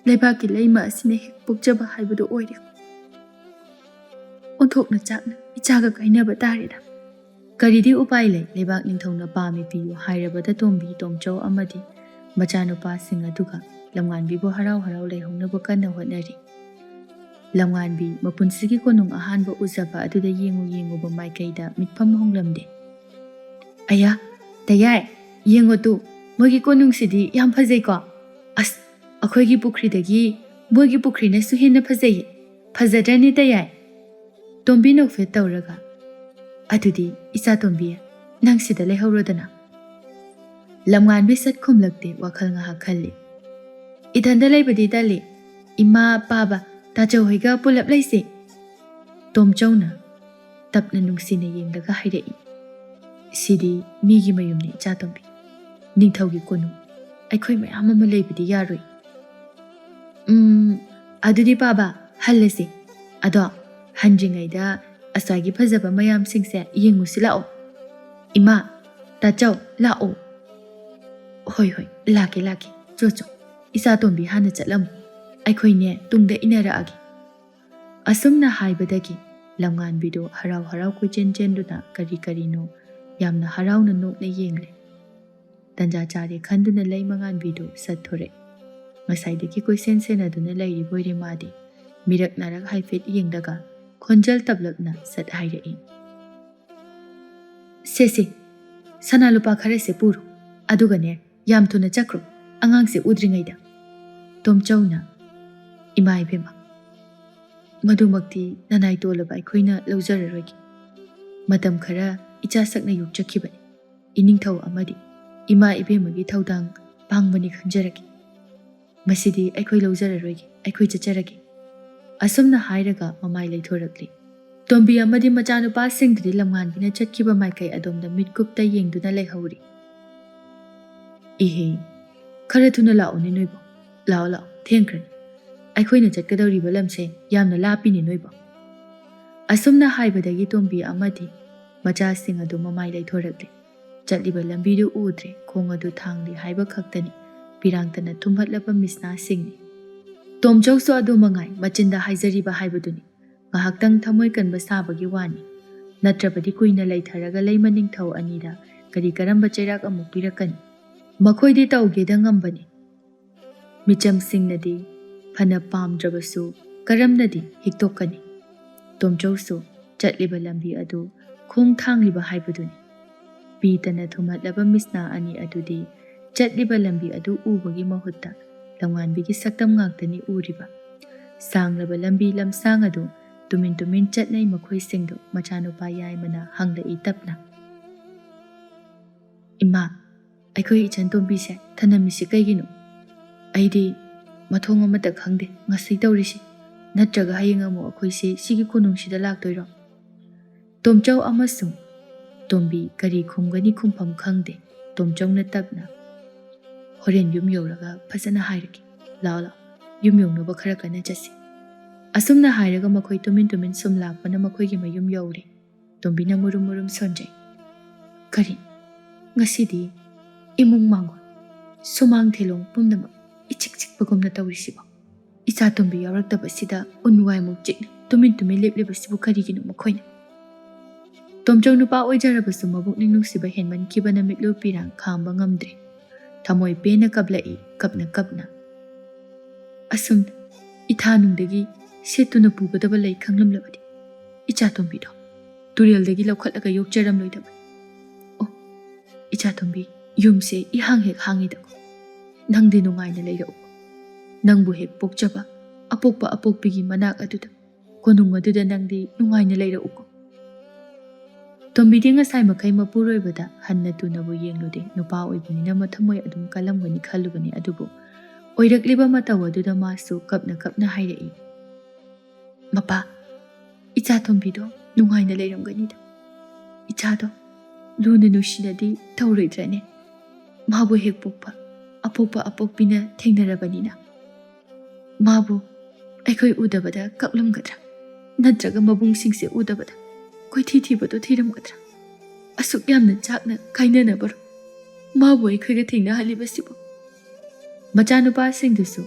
ꯂꯩꯕꯥꯛꯀꯤ ꯂꯩꯃ ꯑꯁꯤꯅ ꯍꯦꯛ ꯄꯣꯛꯆꯕ ꯍꯥꯏꯕꯗꯨ ꯑꯣꯏꯔꯦ꯫ ꯑꯣꯟꯊꯣꯛꯅ ꯆꯥꯛꯅ ꯏꯆꯥꯒ ꯀꯥꯏꯅꯕ ꯇꯥꯔꯦꯗ꯫ ꯀꯔꯤꯗꯤ ꯎꯄꯥꯏ ꯂꯩ, ꯂꯩꯕꯥꯛ ꯅꯤꯡꯊꯧꯅ ꯄꯥꯝꯃꯤ ꯄꯤꯌꯨ ꯍꯥꯏꯔꯕꯗ ꯇꯣꯝꯕꯤ, ꯇꯣꯝꯆꯧ ꯑꯃꯗꯤ ꯃꯆꯥꯅꯨꯄꯥꯁꯤꯡ ꯑꯗꯨꯒ ꯂꯝꯉꯥꯟꯕꯤꯕꯨ ꯍꯔꯥꯎ ꯍꯔꯥꯎ ꯂꯩꯍꯧꯅꯕ ꯀꯟꯅ ꯍꯣꯠꯅꯔꯤ꯫ ꯂꯝꯉꯥꯟꯕꯤ ꯃꯄꯨꯟꯁꯤꯒꯤ ꯀꯣꯅꯨꯡ ꯑꯍꯥꯟꯕ ꯎꯖꯕ ꯑꯗꯨꯗ ꯌꯦꯡꯉꯨ ꯌꯦꯡꯉꯨꯕ ꯃꯥꯏꯀꯩꯗ ꯃꯤꯠꯐꯝ ꯍꯣꯡꯂꯝꯗꯦ꯫ "ꯑꯌꯥ, ꯇꯌꯥꯏ, ꯌꯦꯡꯉꯣ ꯇꯨ, ꯃꯣꯏꯒꯤ ꯀꯣꯅꯨꯡꯁꯤꯗꯤ ꯌꯥꯝ ꯐꯖꯩꯀꯣ꯫ ꯑꯁ, ꯑꯩꯈꯣꯏꯒꯤ ꯄꯨꯈ꯭ꯔꯤꯗꯒꯤ ꯃꯣꯏꯒꯤ ꯄꯨꯈ꯭ꯔꯤꯅꯁꯨ ꯍꯦꯟꯅ ꯐꯖꯩꯌꯦ꯫ ꯐꯖꯗ꯭ꯔꯅꯦ ꯇꯌꯥꯏ?" ꯇꯣꯝꯕꯤ ꯅꯣꯛꯐꯦꯠ ꯇꯧꯔꯒ, "ꯑꯗꯨꯗꯤ ꯏꯆꯥ ꯇꯣꯝꯕꯤ, ꯅꯪ ꯁꯤꯗ ꯂꯩꯍꯧꯔꯣꯗꯅ꯫" ꯂꯝꯉꯥꯟꯕꯤ ꯁꯠ ꯈꯨꯝꯂꯛꯇꯦ, ꯋꯥꯈꯜ ꯉꯥꯏꯍꯥꯛ ꯈꯜꯂꯤ꯫ "ꯏꯊꯟꯗ ꯂꯩꯕꯗꯤ ꯇꯜꯂꯤ꯫ ꯏꯃꯥ, ꯄꯥꯕ, ꯇꯥꯆꯧ ꯍꯣꯏꯒ ꯄꯨꯂꯞ ꯂꯩꯁꯦ꯫" ꯇꯣꯝꯆꯧꯅ ꯇꯞꯅ ꯅꯨꯡꯁꯤꯅ ꯌꯦꯡꯂꯒ ꯍꯥꯏꯔꯛꯏ, "ꯁꯤꯗꯤ ꯃꯤꯒꯤ ꯃꯌꯨꯝꯅꯤ ꯏꯆꯥ ꯇꯣꯝꯕꯤ꯫ ꯅꯤꯡꯊꯧꯒꯤ ꯀꯣꯅꯨꯡ꯫ ꯑꯩꯈꯣꯏ ꯃꯌꯥꯝ ꯑꯃ ꯂꯩꯕꯗꯤ ꯌꯥꯔꯣꯏ꯫" "ꯎꯝ, ꯑꯗꯨꯗꯤ ꯄꯥꯕ, ꯍꯜꯂꯁꯤ꯫ ꯑꯗꯣ ꯍꯟꯗ꯭ꯔꯤꯉꯩꯗ ꯑꯁ꯭ꯋꯥꯏꯒꯤ ꯐꯖꯕ ꯃꯌꯥꯝꯁꯤꯡꯁꯦ ꯌꯦꯡꯉꯨꯁꯤ ꯂꯥꯛꯑꯣ꯫ ꯏꯃꯥ, "ꯇꯥꯆꯧ, ꯂꯥꯛꯑꯣ꯫" "ꯍꯣꯏ, ꯍꯣꯏ, ꯂꯥꯛꯀꯦ, ꯂꯥꯛꯀꯦ꯫ ꯆꯣ, ꯆꯣ, ꯏꯆꯥ ꯇꯣꯝꯕꯤ ꯍꯥꯟꯅ ꯆꯠꯂꯝꯃꯨ꯫ ꯑꯩꯈꯣꯏꯅꯦ ꯇꯨꯡꯗ ꯏꯟꯅꯔꯛꯑꯒꯦ꯫" ꯑꯁꯨꯝꯅ ꯍꯥꯏꯕꯗꯒꯤ ꯂꯝꯉꯥꯟꯕꯤꯗꯨ ꯍꯔꯥꯎ ꯍꯔꯥꯎ ꯀꯣꯏꯆꯦꯟ ꯆꯦꯟꯗꯨꯅ ꯀꯔꯤ ꯀꯔꯤꯅꯣ ꯌꯥꯝꯅ ꯍꯔꯥꯎꯅ ꯅꯣꯛꯅ ꯌꯦꯡꯂꯦ꯫ ꯇꯟꯖꯥ ꯆꯥꯔꯦ ꯈꯟꯗꯨꯅ ꯂꯩ ꯃꯉꯥꯟꯕꯤꯗꯨ ꯆꯠꯊꯣꯔꯛꯑꯦ꯫ ꯉꯁꯥꯏꯗꯒꯤ ꯀꯣꯏꯁꯦꯟ ꯁꯦꯟꯅꯗꯨꯅ ꯂꯩꯔꯤꯕꯣꯏꯔꯦ ꯃꯥꯗꯤ꯫ ꯃꯤꯔꯛ ꯅꯥꯔꯛ ꯍꯥꯏꯐꯦꯠ ꯌꯦꯡꯂꯒ ꯈꯣꯟꯖꯦꯜ ꯇꯞꯂꯞꯅ ꯆꯠ ꯍꯥꯏꯔꯛꯏ꯫ "ꯁꯦ, ꯁꯦ, ꯁꯅꯥ ꯂꯨꯄꯥ ꯈꯔꯁꯦ ꯄꯨꯔꯣ꯫ ꯑꯗꯨꯒꯅꯦ, ꯌꯥꯝ ꯊꯨꯅ ꯆꯠꯈ꯭ꯔꯣ, ꯑꯉꯥꯡꯁꯦ ꯎꯗ꯭ꯔꯤꯉꯩꯗ꯫" ꯇꯣꯝꯆꯧꯅ, "ꯏꯃꯥ ꯏꯕꯦꯝꯃ, ꯃꯗꯨꯃꯛꯇꯤ ꯅꯅꯥꯏ ꯇꯣꯜꯂꯕ ꯑꯩꯈꯣꯏꯅ ꯂꯧꯖꯔꯔꯣꯏꯒꯦ꯫ ꯃꯇꯝ ꯈꯔ ꯏꯆꯥ ꯁꯛꯅ ꯌꯣꯛꯆꯈꯤꯕꯅꯤ꯫ ꯏꯅꯤꯡꯊꯧ ꯑꯃꯗꯤ ꯏꯃꯥ ꯏꯕꯦꯝꯃꯒꯤ ꯊꯧꯗꯥꯡ ꯄꯥꯡꯕꯅꯤ ꯈꯟꯖꯔꯒꯦ꯫ ꯃꯁꯤꯗꯤ ꯑꯩꯈꯣꯏ ꯂꯧꯖꯔꯔꯣꯏꯒꯦ, ꯑꯩꯈꯣꯏ ꯆꯠꯆꯔꯒꯦ꯫" ꯑꯁꯨꯝꯅ ꯍꯥꯏꯔꯒ ꯃꯃꯥꯏ ꯂꯩꯊꯣꯔꯛꯂꯤ꯫ ꯇꯣꯝꯕꯤ ꯑꯃꯗꯤ ꯃꯆꯥꯅꯨꯄꯥꯁꯤꯡꯗꯨꯗꯤ ꯂꯝꯉꯥꯟꯕꯤꯅ ꯆꯠꯈꯤꯕ ꯃꯥꯏꯀꯩ ꯑꯗꯣꯝꯗ ꯃꯤꯠꯀꯨꯞꯇ ꯌꯦꯡꯗꯨꯅ ꯂꯩꯍꯧꯔꯤ꯫ "ꯏꯍꯦ, ꯈꯔ ꯊꯨꯅ ꯂꯥꯛꯑꯣꯅꯦ ꯅꯣꯏꯕꯣ꯫ ꯂꯥꯛꯑꯣ, ꯂꯥꯛꯑꯣ, ꯊꯦꯡꯈ꯭ꯔꯅꯤ꯫ ꯑꯩꯈꯣꯏꯅ ꯆꯠꯀꯗꯧꯔꯤꯕ ꯂꯝꯁꯦ ꯌꯥꯝꯅ ꯂꯥꯞꯄꯤꯅꯦ ꯅꯣꯏꯕꯣ꯫" ꯑꯁꯨꯝꯅ ꯍꯥꯏꯕꯗꯒꯤ ꯇꯣꯝꯕꯤ ꯑꯃꯗꯤ ꯃꯆꯥꯁꯤꯡ ꯑꯗꯨ ꯃꯃꯥꯏ ꯂꯩꯊꯣꯔꯛꯂꯦ꯫ ꯆꯠꯂꯤꯕ ꯂꯝꯕꯤꯗꯨ ꯎꯗ꯭ꯔꯦ, ꯈꯣꯡ ꯑꯗꯨ ꯊꯥꯡꯂꯤ ꯍꯥꯏꯕ ꯈꯛꯇꯅꯤ ꯄꯤꯔꯥꯡꯇꯅ ꯊꯨꯝꯍꯠꯂꯕ ꯃꯤꯁꯅꯥꯁꯤꯡꯅꯤ꯫ ꯇꯣꯝꯆꯧꯁꯨ ꯑꯗꯨ ꯃꯉꯥꯏ, ꯃꯆꯤꯟꯗ ꯍꯥꯏꯖꯔꯤꯕ ꯍꯥꯏꯕꯗꯨꯅꯤ꯫ ꯉꯥꯏꯍꯥꯛꯇꯪ ꯊꯃꯣꯏ ꯀꯟꯕ ꯁꯥꯕꯒꯤ ꯋꯥꯅꯤ꯫ ꯅꯠꯇ꯭ꯔꯕꯗꯤ ꯀꯨꯏꯅ ꯂꯩꯊꯔꯒ ꯂꯩꯃ ꯅꯤꯡꯊꯧ ꯑꯅꯤꯗ ꯀꯔꯤ ꯀꯔꯝꯕ ꯆꯩꯔꯥꯛ ꯑꯃꯨꯛ ꯄꯤꯔꯛꯀꯅꯤ? ꯃꯈꯣꯏꯗꯤ ꯇꯧꯒꯦꯗ ꯉꯝꯕꯅꯤ꯫ ꯃꯤꯆꯝꯁꯤꯡꯅꯗꯤ ꯐꯅ ꯄꯥꯝꯗ꯭ꯔꯕꯁꯨ ꯀꯔꯝꯅꯗꯤ ꯍꯤꯛꯇꯣꯛꯀꯅꯤ? ꯇꯣꯝꯆꯧꯁꯨ ꯆꯠꯂꯤꯕ ꯂꯝꯕꯤ ꯑꯗꯨ ꯈꯣꯡ ꯊꯥꯡꯂꯤꯕ ꯍꯥꯏꯕꯗꯨꯅꯤ꯫ ꯄꯤꯇꯅ ꯊꯨꯝꯍꯠꯂꯕ ꯃꯤꯁꯅꯥ ꯑꯅꯤ ꯑꯗꯨꯗꯤ ꯆꯠꯂꯤꯕ ꯂꯝꯕꯤ ꯑꯗꯨ ꯎꯕꯒꯤ ꯃꯍꯨꯠꯇ ꯂꯝꯉꯥꯟꯕꯤꯒꯤ ꯁꯛꯇꯝ ꯉꯥꯛꯇꯅꯤ ꯎꯔꯤꯕ꯫ ꯁꯥꯡꯂꯕ ꯂꯝꯕꯤ ꯂꯝꯁꯥꯡ ꯑꯗꯨ ꯇꯨꯃꯤꯟ ꯇꯨꯃꯤꯟ ꯆꯠꯅꯩ ꯃꯈꯣꯏꯁꯤꯡꯗꯨ꯫ ꯃꯆꯥꯅꯨꯄꯥ ꯌꯥꯏꯃꯅ ꯍꯪꯂꯛꯏ ꯇꯞꯅ, "ꯏꯃꯥ, ꯑꯩꯈꯣꯏ ꯏꯆꯟ ꯇꯣꯝꯕꯤꯁꯦ ꯊꯅꯝꯃꯤꯁꯤ ꯀꯩꯒꯤꯅꯣ? ꯑꯩꯗꯤ ꯃꯊꯣꯡ ꯑꯃꯠꯇ ꯈꯪꯗꯦ ꯉꯁꯤ ꯇꯧꯔꯤꯁꯤ꯫ ꯅꯠꯇ꯭ꯔꯒ ꯍꯌꯦꯡ ꯑꯃꯨꯛ ꯑꯩꯈꯣꯏꯁꯦ ꯁꯤꯒꯤ ꯀꯣꯅꯨꯡꯁꯤꯗ ꯂꯥꯛꯇꯣꯏꯔꯣ?" ꯇꯣꯝꯆꯧ ꯑꯃꯁꯨꯡ ꯇꯣꯝꯕꯤ ꯀꯔꯤ ꯈꯨꯝꯒꯅꯤ ꯈꯨꯝꯐꯝ ꯈꯪꯗꯦ꯫ ꯇꯣꯝꯆꯧꯅ ꯇꯞꯅ, "ꯍꯣꯔꯦꯟ ꯌꯨꯝ ꯌꯧꯔꯒ ꯐꯖꯅ ꯍꯥꯏꯔꯒꯦ꯫ ꯂꯥꯛꯑꯣ, ꯂꯥꯛꯑꯣ, ꯌꯨꯝ ꯌꯧꯅꯕ ꯈꯔ ꯀꯟꯅ ꯆꯠꯁꯤ꯫" ꯑꯁꯨꯝꯅ ꯍꯥꯏꯔꯒ ꯃꯈꯣꯏ ꯇꯨꯃꯤꯟ ꯇꯨꯃꯤꯟ ꯁꯨꯝ ꯂꯥꯛꯄꯅ ꯃꯈꯣꯏꯒꯤ ꯃꯌꯨꯝ ꯌꯧꯔꯦ꯫ ꯇꯣꯝꯕꯤꯅ ꯃꯨꯔꯨꯝ ꯃꯨꯔꯨꯝ ꯁꯣꯟꯖꯩ꯫ "ꯀꯔꯤ? ꯉꯁꯤꯗꯤ ꯏꯃꯨꯡ ꯃꯥꯡꯒꯣꯜ, ꯁꯨꯃꯥꯡ ꯊꯦꯂꯣꯡ ꯄꯨꯝꯅꯃꯛ ꯏꯆꯤꯛ ꯆꯤꯛꯄꯒꯨꯝꯅ ꯇꯧꯔꯤꯁꯤꯕꯣ? ꯏꯆꯥ ꯇꯣꯝꯕꯤ ꯌꯥꯎꯔꯛꯇꯕꯁꯤꯗ ꯎꯟ ꯋꯥꯏꯃꯨꯛ ꯆꯤꯛꯅ ꯇꯨꯃꯤꯟ ꯇꯨꯃꯤꯟ ꯂꯦꯞꯂꯤꯕꯁꯤꯕꯨ ꯀꯔꯤꯒꯤꯅꯣ ꯃꯈꯣꯏꯅ? ꯇꯣꯝꯆꯧ ꯅꯨꯄꯥ ꯑꯣꯏꯖꯔꯕꯁꯨ ꯃꯕꯨꯛꯅꯤꯡ ꯅꯨꯡꯁꯤꯕ ꯍꯦꯟꯃꯟꯈꯤꯕꯅ ꯃꯤꯠꯂꯨ ꯄꯤꯔꯥꯡ ꯈꯥꯝꯕ ꯉꯝꯗ꯭ꯔꯦ꯫ ꯊꯃꯣꯏ ꯄꯦꯟꯅ ꯀꯞꯂꯛꯏ, ꯀꯞꯅ ꯀꯞꯅ꯫ ꯑꯁꯨꯝꯅ ꯏꯊꯥ ꯅꯨꯡꯗꯒꯤ ꯁꯦꯠꯇꯨꯅ ꯄꯨꯒꯗꯕ ꯂꯩ ꯈꯪꯂꯝꯂꯕꯗꯤ ꯏꯆꯥ ꯇꯣꯝꯕꯤꯗꯣ ꯇꯨꯔꯦꯜꯗꯒꯤ ꯂꯧꯈꯠꯂꯒ ꯌꯣꯛꯆꯔꯝꯂꯣꯏꯗꯕꯅꯤ꯫ ꯑꯣ, ꯏꯆꯥ ꯇꯣꯝꯕꯤ, ꯌꯨꯝꯁꯦ ꯏꯍꯥꯡ ꯍꯦꯛ ꯍꯥꯡꯉꯤꯗꯀꯣ꯫ ꯅꯪꯗꯤ ꯅꯨꯡꯉꯥꯏꯅ ꯂꯩꯔꯛꯎ꯫ ꯅꯪꯕꯨ ꯍꯦꯛ ꯄꯣꯛꯆꯕ ꯑꯄꯣꯛꯄ ꯑꯄꯣꯛꯄꯤꯒꯤ ꯃꯅꯥꯛ ꯑꯗꯨꯗ, ꯀꯣꯅꯨꯡ ꯑꯗꯨꯗ ꯅꯪꯗꯤ ꯅꯨꯡꯉꯥꯏꯅ ꯂꯩꯔꯛꯎꯀꯣ꯫ ꯇꯣꯝꯕꯤꯗꯤ ꯉꯁꯥꯏ ꯃꯈꯩ ꯃꯄꯨꯔꯣꯏꯕꯗ ꯍꯟꯅ ꯇꯨꯅꯕꯨ ꯌꯦꯡꯂꯨꯗꯦ꯫ ꯅꯨꯄꯥ ꯑꯣꯏꯕꯅꯤꯅ ꯃꯊꯃꯣꯏ ꯑꯗꯨꯝ ꯀꯜꯂꯝꯒꯅꯤ ꯈꯜꯂꯨꯕꯅꯤ, ꯑꯗꯨꯕꯨ ꯑꯣꯏꯔꯛꯂꯤꯕ ꯃꯇꯧ ꯑꯗꯨꯗ ꯃꯥꯁꯨ ꯀꯞꯅ ꯀꯞꯅ ꯍꯥꯏꯔꯛꯏ, "ꯃꯄꯥ, ꯏꯆꯥ ꯇꯣꯝꯕꯤꯗꯣ ꯅꯨꯡꯉꯥꯏꯅ ꯂꯩꯔꯝꯒꯅꯤꯗ꯫ ꯏꯆꯥꯗꯣ ꯂꯨꯅ ꯅꯨꯡꯁꯤꯅꯗꯤ ꯇꯧꯔꯣꯏꯗ꯭ꯔꯅꯦ? ꯃꯥꯕꯨ ꯍꯦꯛ ꯄꯣꯛꯄ ꯑꯄꯣꯛꯄ ꯑꯄꯣꯛꯄꯤꯅ ꯊꯦꯡꯅꯔꯕꯅꯤꯅ꯫ ꯃꯥꯕꯨ ꯑꯩꯈꯣꯏ ꯎꯗꯕꯗ ꯀꯞꯂꯝꯒꯗ꯭ꯔꯥ? ꯅꯠꯇ꯭ꯔꯒ ꯃꯕꯨꯡꯁꯤꯡꯁꯦ ꯎꯗꯕꯗ ꯀꯣꯏꯊꯤ ꯊꯤꯕꯗꯣ ꯊꯤꯔꯝꯒꯗ꯭ꯔꯥ? ꯑꯁꯨꯛ ꯌꯥꯝꯅ ꯆꯥꯛꯅ ꯀꯥꯏꯅꯅꯕꯔꯣ ꯃꯥꯕꯨ ꯑꯩꯈꯣꯏꯒ ꯊꯦꯡꯅꯍꯜꯂꯤꯕꯁꯤꯕꯨ?" ꯃꯆꯥꯅꯨꯄꯥꯁꯤꯡꯗꯨꯁꯨ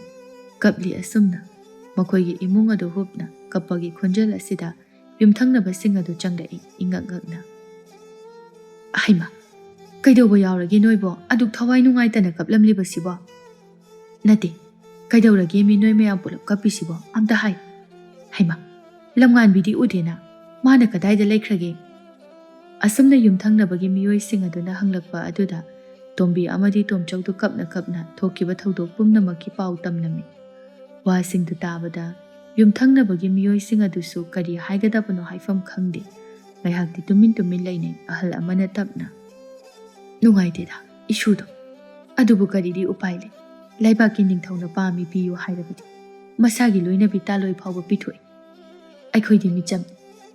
ꯀꯞꯂꯤ꯫ ꯑꯁꯨꯝꯅ ꯃꯈꯣꯏꯒꯤ ꯏꯃꯨꯡ ꯑꯗꯨ ꯍꯨꯞꯅ ꯀꯞꯄꯒꯤ ꯈꯣꯟꯖꯦꯜ ꯑꯁꯤꯗ ꯌꯨꯝꯊꯪꯅꯕꯁꯤꯡ ꯑꯗꯨ ꯆꯪꯂꯛꯏ, ꯏꯉꯛ ꯉꯛꯅ꯫ "ꯍꯩꯃꯥ, ꯀꯩꯗꯧꯕ ꯌꯥꯎꯔꯒꯦ ꯅꯣꯏꯕꯣ? ꯑꯗꯨꯛ ꯊꯋꯥꯏ ꯅꯨꯡꯉꯥꯏꯇꯅ ꯀꯞꯂꯝꯂꯤꯕꯁꯤꯕꯣ?" "ꯅꯠꯇꯦ, ꯀꯩꯗꯧꯔꯒꯦ ꯃꯤ ꯅꯣꯏ ꯃꯌꯥꯝ ꯄꯨꯂꯞ ꯀꯞꯄꯤꯁꯤꯕꯣ? ꯑꯝꯇ ꯍꯥꯏ꯫ ꯍꯩꯃꯥ, ꯂꯝꯉꯥꯟꯕꯤꯗꯤ ꯎꯗꯦꯅ? ꯃꯥꯅ ꯀꯗꯥꯏꯗ ꯂꯩꯈ꯭ꯔꯒꯦ?" ꯑꯁꯨꯝꯅ ꯌꯨꯝꯊꯪꯅꯕꯒꯤ ꯃꯤꯑꯣꯏꯁꯤꯡ ꯑꯗꯨꯅ ꯍꯪꯂꯛꯄ ꯑꯗꯨꯗ ꯇꯣꯝꯕꯤ ꯑꯃꯗꯤ ꯇꯣꯝꯆꯧꯗꯨ ꯀꯞꯅ ꯀꯞꯅ ꯊꯣꯛꯈꯤꯕ ꯊꯧꯗꯣꯛ ꯄꯨꯝꯅꯃꯛꯀꯤ ꯄꯥꯎ ꯇꯝꯂꯝꯃꯤ꯫ ꯋꯥꯁꯤꯡꯗꯨ ꯇꯥꯕꯗ ꯌꯨꯝꯊꯪꯅꯕꯒꯤ ꯃꯤꯑꯣꯏꯁꯤꯡ ꯑꯗꯨꯁꯨ ꯀꯔꯤ ꯍꯥꯏꯒꯗꯕꯅꯣ ꯍꯥꯏꯐꯝ ꯈꯪꯗꯦ꯫ ꯉꯥꯏꯍꯥꯛꯇꯤ ꯇꯨꯃꯤꯟ ꯇꯨꯃꯤꯟ ꯂꯩꯅꯩ꯫ ꯑꯍꯜ ꯑꯃꯅ ꯇꯞꯅ, "ꯅꯨꯡꯉꯥꯏꯇꯦꯗ ꯏꯁꯨꯗꯣ꯫ ꯑꯗꯨꯕꯨ ꯀꯔꯤꯗꯤ ꯎꯄꯥꯏ ꯂꯩ? ꯂꯩꯕꯥꯛꯀꯤ ꯅꯤꯡꯊꯧꯅ ꯄꯥꯝꯃꯤ ꯄꯤꯌꯨ ꯍꯥꯏꯔꯕꯗꯤ ꯃꯁꯥꯒꯤ ꯂꯣꯏꯅꯕꯤ ꯇꯥꯂꯣꯏ ꯐꯥꯎꯕ ꯄꯤꯊꯣꯛꯏ꯫ ꯑꯩꯈꯣꯏꯗꯤ ꯃꯤꯆꯝ,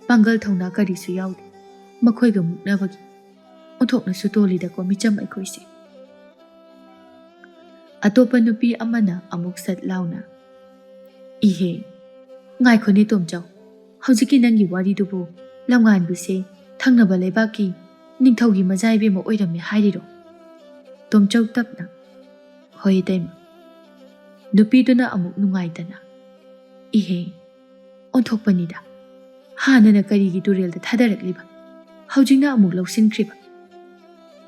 ꯄꯥꯡꯒꯜ ꯊꯧꯅꯥ ꯀꯔꯤꯁꯨ ꯌꯥꯎꯗꯦ꯫ ꯃꯈꯣꯏꯒ ꯃꯨꯛꯅꯕꯒꯤ ꯑꯣꯟꯊꯣꯛꯅꯁꯨ ꯇꯣꯜꯂꯤꯗꯀꯣ ꯃꯤꯆꯝ ꯑꯩꯈꯣꯏꯁꯦ꯫" ꯑꯇꯣꯞꯄ ꯅꯨꯄꯤ ꯑꯃꯅ ꯑꯃꯨꯛ ꯁꯠ ꯂꯥꯎꯅ, "ꯏꯍꯦ, ꯉꯥꯏꯈꯣꯅꯦ ꯇꯣꯝꯆꯧ, ꯍꯧꯖꯤꯛꯀꯤ ꯅꯪꯒꯤ ꯋꯥꯔꯤꯗꯨꯕꯨ ꯂꯝꯉꯥꯟꯕꯤꯁꯦ ꯊꯪꯅꯕ ꯂꯩꯕꯥꯛꯀꯤ ꯅꯤꯡꯊꯧꯒꯤ ꯃꯆꯥ ꯏꯕꯦꯝꯃ ꯑꯣꯏꯔꯝꯃꯦ ꯍꯥꯏꯔꯤꯔꯣ? ꯇꯣꯝꯆꯧ ꯇꯞꯅ, "ꯍꯣꯏ ꯏꯇꯩꯃ"꯫ ꯅꯨꯄꯤꯗꯨꯅ ꯑꯃꯨꯛ ꯅꯨꯡꯉꯥꯏꯇꯅ, "ꯏꯍꯦ, ꯑꯣꯟꯊꯣꯛꯄꯅꯤꯗ꯫ ꯍꯥꯟꯅꯅ ꯀꯔꯤꯒꯤ ꯇꯨꯔꯦꯜꯗ ꯊꯥꯗꯔꯛꯂꯤꯕ, ꯍꯧꯖꯤꯛꯅ ꯑꯃꯨꯛ ꯂꯧꯁꯤꯟꯈ꯭ꯔꯤꯕ?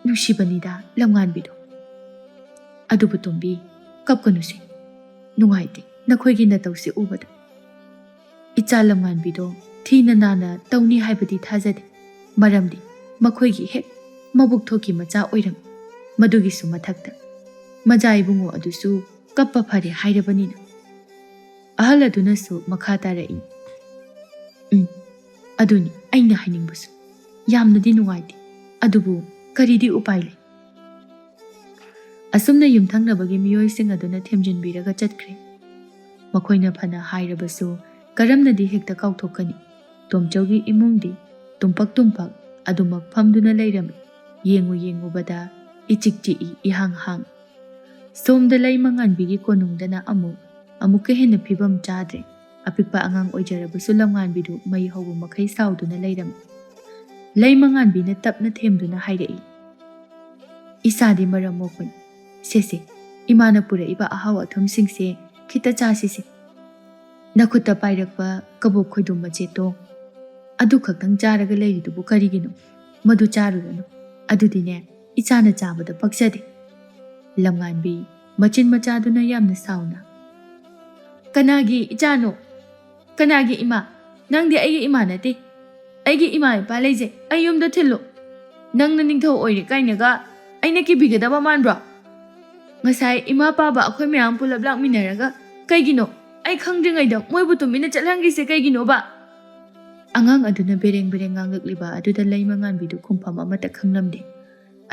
ꯅꯨꯡꯁꯤꯕꯅꯤꯗ ꯂꯝꯉꯥꯟꯕꯤꯗꯣ꯫ ꯑꯗꯨꯕꯨ ꯇꯣꯝꯕꯤ, ꯀꯞꯀꯅꯨꯁꯦ꯫ ꯅꯨꯡꯉꯥꯏꯇꯦ ꯅꯈꯣꯏꯒꯤ ꯅꯇꯧꯁꯦ ꯎꯕꯗ꯫ ꯏꯆꯥ ꯂꯝꯉꯥꯟꯕꯤꯗꯣ ꯊꯤꯅ ꯅꯥꯅ ꯇꯧꯅꯤ ꯍꯥꯏꯕꯗꯤ ꯊꯥꯖꯗꯦ꯫ ꯃꯔꯝꯗꯤ ꯃꯈꯣꯏꯒꯤ ꯍꯦꯛ ꯃꯕꯨꯛ ꯊꯣꯛꯀꯤ ꯃꯆꯥ ꯑꯣꯏꯔꯝꯃꯤ꯫ ꯃꯗꯨꯒꯤꯁꯨ ꯃꯊꯛꯇ ꯃꯖꯥ ꯏꯕꯨꯡꯉꯣ ꯑꯗꯨꯁꯨ ꯀꯞꯄ ꯐꯔꯦ ꯍꯥꯏꯔꯕꯅꯤꯅ"꯫ ꯑꯍꯜ ꯑꯗꯨꯅꯁꯨ ꯃꯈꯥ ꯇꯥꯔꯛꯏ, "ꯎꯝ, ꯑꯗꯨꯅꯤ ꯑꯩꯅ ꯍꯥꯏꯅꯤꯡꯕꯁꯨ꯫ ꯌꯥꯝꯅꯗꯤ ꯅꯨꯡꯉꯥꯏꯇꯦ, ꯑꯗꯨꯕꯨ ꯀꯔꯤꯗꯤ ꯎꯄꯥꯏ ꯂꯩ?" ꯑꯁꯨꯝꯅ ꯌꯨꯝꯊꯪꯅꯕꯒꯤ ꯃꯤꯑꯣꯏꯁꯤꯡ ꯑꯗꯨꯅ ꯊꯦꯝꯖꯤꯟꯕꯤꯔꯒ ꯆꯠꯈ꯭ꯔꯦ꯫ ꯃꯈꯣꯏꯅ ꯐꯅ ꯍꯥꯏꯔꯕꯁꯨ ꯀꯔꯝꯅꯗꯤ ꯍꯦꯛꯇ ꯀꯥꯎꯊꯣꯛꯀꯅꯤ? ꯇꯣꯝꯆꯧꯒꯤ ꯏꯃꯨꯡꯗꯤ ꯇꯨꯝꯄꯛ ꯇꯨꯝꯄꯛ ꯑꯗꯨꯃꯛ ꯐꯝꯗꯨꯅ ꯂꯩꯔꯝꯃꯤ꯫ ꯌꯦꯡꯉꯨ ꯌꯦꯡꯉꯨꯕꯗ ꯏꯆꯤꯛ ꯆꯤꯛꯏ, ꯏꯍꯥꯡ ꯍꯥꯡ꯫ ꯁꯣꯝꯗ ꯂꯩꯃꯉꯥꯟꯕꯤꯒꯤ ꯀꯣꯅꯨꯡꯗꯅ ꯑꯃꯨꯛ ꯑꯃꯨꯛꯀ ꯍꯦꯟꯅ ꯐꯤꯕꯝ ꯆꯥꯗ꯭ꯔꯦ꯫ ꯑꯄꯤꯛꯄ ꯑꯉꯥꯡ ꯑꯣꯏꯖꯔꯕꯁꯨ ꯂꯝꯉꯥꯟꯕꯤꯗꯨ ꯃꯩ ꯍꯧꯕ ꯃꯈꯩ ꯁꯥꯎꯗꯨꯅ ꯂꯩꯔꯝꯃꯤ꯫ ꯂꯩꯃꯉꯥꯟꯕꯤꯅ ꯇꯞꯅ ꯊꯦꯝꯗꯨꯅ ꯍꯥꯏꯔꯛꯏ, "ꯏꯆꯥꯗꯤ ꯃꯔꯝ ꯃꯣꯛꯄꯅꯤ꯫ ꯁꯦ ꯁꯦ, ꯏꯃꯥꯅ ꯄꯨꯔꯛꯏꯕ ꯑꯍꯥꯎ ꯑꯊꯨꯝꯁꯤꯡꯁꯦ ꯈꯤꯇ ꯆꯥꯁꯤꯁꯦ꯫ ꯅꯈꯨꯠꯇ ꯄꯥꯏꯔꯛꯄ ꯀꯕꯣꯛ ꯈꯣꯏꯗꯨꯝ ꯃꯆꯦꯠꯇꯣ, ꯑꯗꯨ ꯈꯛꯇꯪ ꯆꯥꯔꯒ ꯂꯩꯔꯤꯗꯨꯕꯨ ꯀꯔꯤꯒꯤꯅꯣ? ꯃꯗꯨ ꯆꯥꯔꯨꯔꯅꯨ꯫ ꯑꯗꯨꯗꯤꯅꯦ, ꯏꯆꯥꯅ ꯆꯥꯕꯗ ꯄꯛꯆꯗꯦ"꯫ ꯂꯝꯉꯥꯟꯕꯤ ꯃꯆꯤꯟ ꯃꯆꯥꯗꯨꯅ ꯌꯥꯝꯅ ꯁꯥꯎꯅ, "ꯀꯅꯥꯒꯤ ꯏꯆꯥꯅꯣ? ꯀꯅꯥꯒꯤ ꯏꯃꯥ? ꯅꯪꯗꯤ ꯑꯩꯒꯤ ꯏꯃꯥ ꯅꯠꯇꯦ꯫ ꯑꯩꯒꯤ ꯏꯃꯥ ꯏꯄꯥ ꯂꯩꯖꯩ꯫ ꯑꯩ ꯌꯨꯝꯗ ꯊꯤꯜꯂꯨ꯫ ꯅꯪꯅ ꯅꯤꯡꯊꯧ ꯑꯣꯏꯔꯦ ꯀꯥꯏꯅꯒ ꯑꯩꯅ ꯀꯤꯕꯤꯒꯗꯕ ꯃꯥꯟꯕ꯭ꯔꯣ? ꯉꯁꯥꯏ ꯏꯃꯥ ꯄꯥꯕ ꯑꯩꯈꯣꯏ ꯃꯌꯥꯝ ꯄꯨꯂꯞ ꯂꯥꯛꯃꯤꯟꯅꯔꯒ ꯀꯩꯒꯤꯅꯣ ꯑꯩ ꯈꯪꯗ꯭ꯔꯤꯉꯩꯗ ꯃꯣꯏꯕꯨ ꯇꯨꯃꯤꯟꯅ ꯆꯠꯍꯟꯈ꯭ꯔꯤꯁꯦ ꯀꯩꯒꯤꯅꯣꯕ?" ꯑꯉꯥꯡ ꯑꯗꯨꯅ ꯕꯦꯔꯦꯡ ꯕꯦꯔꯦꯡ ꯉꯥꯡꯂꯛꯂꯤꯕ ꯑꯗꯨꯗ ꯂꯩꯃꯉꯥꯟꯕꯤꯗꯨ ꯈꯨꯝꯐꯝ ꯑꯃꯠꯇ ꯈꯪꯂꯝꯗꯦ꯫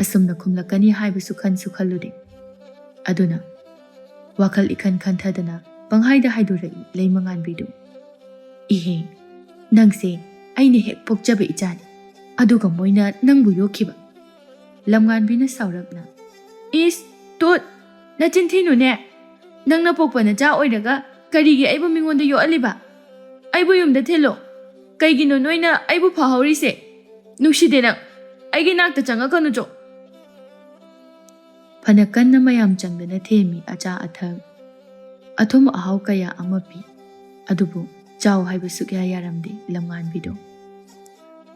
ꯑꯁꯨꯝꯅ ꯈꯨꯝꯂꯛꯀꯅꯤ ꯍꯥꯏꯕꯁꯨ ꯈꯟꯁꯨ ꯈꯜꯂꯨꯗꯦ꯫ ꯑꯗꯨꯅ ꯋꯥꯈꯜ ꯏꯈꯟ ꯈꯟꯊꯗꯅ ꯄꯪꯍꯥꯏꯗ ꯍꯥꯏꯗꯣꯔꯛꯏ ꯂꯩꯃꯉꯥꯟꯕꯤꯗꯨ, "ꯏꯍꯦ, ꯅꯪꯁꯦ ꯑꯩꯅ ꯍꯦꯛ ꯄꯣꯛꯆꯕ ꯏꯆꯥꯅꯤ, ꯑꯗꯨꯒ ꯃꯣꯏꯅ ꯅꯪꯕꯨ ꯌꯣꯛꯈꯤꯕ"꯫ ꯂꯝꯉꯥꯟꯕꯤꯅ ꯁꯥꯎꯔꯞꯅ, "ꯏꯁ, ꯇꯨꯠ, ꯅꯆꯤꯟ ꯊꯤꯅꯨꯅꯦ꯫ ꯅꯪꯅ ꯄꯣꯛꯄ ꯅꯆꯥ ꯑꯣꯏꯔꯒ ꯀꯔꯤꯒꯤ ꯑꯩꯕꯨ ꯃꯤꯉꯣꯟꯗ ꯌꯣꯛꯍꯜꯂꯤꯕ? ꯑꯩꯕꯨ ꯌꯨꯝꯗ ꯊꯤꯜꯂꯣ꯫ ꯀꯩꯒꯤꯅꯣ ꯅꯣꯏꯅ ꯑꯩꯕꯨ ꯐꯥꯍꯧꯔꯤꯁꯦ? ꯅꯨꯡꯁꯤꯗꯦ ꯅꯪ"꯫ ꯑꯩꯒꯤ ꯅꯥꯛꯇ ꯆꯪꯉꯛꯀꯅꯨ ꯆꯣ꯫ ꯐꯅ ꯀꯟꯅ ꯃꯌꯥꯝ ꯆꯪꯗꯅ ꯊꯦꯝꯃꯤ ꯑꯆꯥ ꯑꯊꯛ, ꯑꯊꯨꯝ ꯑꯍꯥꯎ ꯀꯌꯥ ꯑꯃ ꯄꯤ꯫ ꯑꯗꯨꯕꯨ ꯆꯥꯎ ꯍꯥꯏꯕ ꯁꯨꯛꯌꯥ ꯌꯥꯔꯝꯗꯦ ꯂꯝꯉꯥꯟꯕꯤꯗꯣ꯫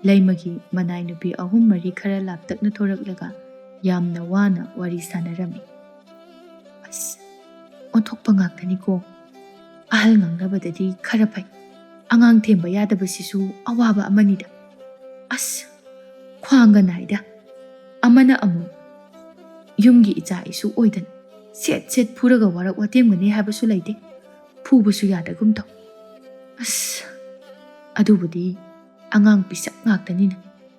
ꯂꯩꯃꯒꯤ ꯃꯅꯥꯏ ꯅꯨꯄꯤ ꯑꯍꯨꯝ ꯃꯔꯤ ꯈꯔ ꯂꯥꯞꯇꯛꯅ ꯊꯣꯔꯛꯂꯒ ꯌꯥꯝꯅ ꯋꯥꯅ ꯋꯥꯔꯤ ꯁꯥꯟꯅꯔꯝꯃꯤ꯫ ꯑꯁ, ꯑꯣꯟꯊꯣꯛꯄ ꯉꯥꯛꯇꯅꯤꯀꯣ꯫ ꯑꯍꯜ ꯉꯥꯡꯅꯕꯗꯗꯤ ꯈꯔ ꯐꯩ, ꯑꯉꯥꯡ ꯊꯦꯝꯕ ꯌꯥꯗꯕꯁꯤꯁꯨ ꯑꯋꯥꯕ ꯑꯃꯅꯤꯗ꯫ ꯑꯁ, ꯈ꯭ꯋꯥꯡꯒ ꯅꯥꯏꯗ꯫ ꯑꯃꯅ ꯑꯃꯨꯛ ꯌꯨꯝꯒꯤ ꯏꯆꯥ ꯏꯁꯨ ꯑꯣꯏꯗꯅ ꯁꯦꯠ ꯁꯦꯠ ꯐꯨꯔꯒ ꯋꯥꯔꯛ ꯋꯥꯇꯦꯝꯒꯅꯤ ꯍꯥꯏꯕꯁꯨ ꯂꯩꯇꯦ, ꯐꯨꯕꯁꯨ ꯌꯥꯗꯒꯨꯝ ꯇꯧ꯫ ꯑꯁ, ꯑꯗꯨꯕꯨꯗꯤ ꯑꯉꯥꯡ ꯄꯤꯁꯛ ꯉꯥꯛꯇꯅꯤꯅ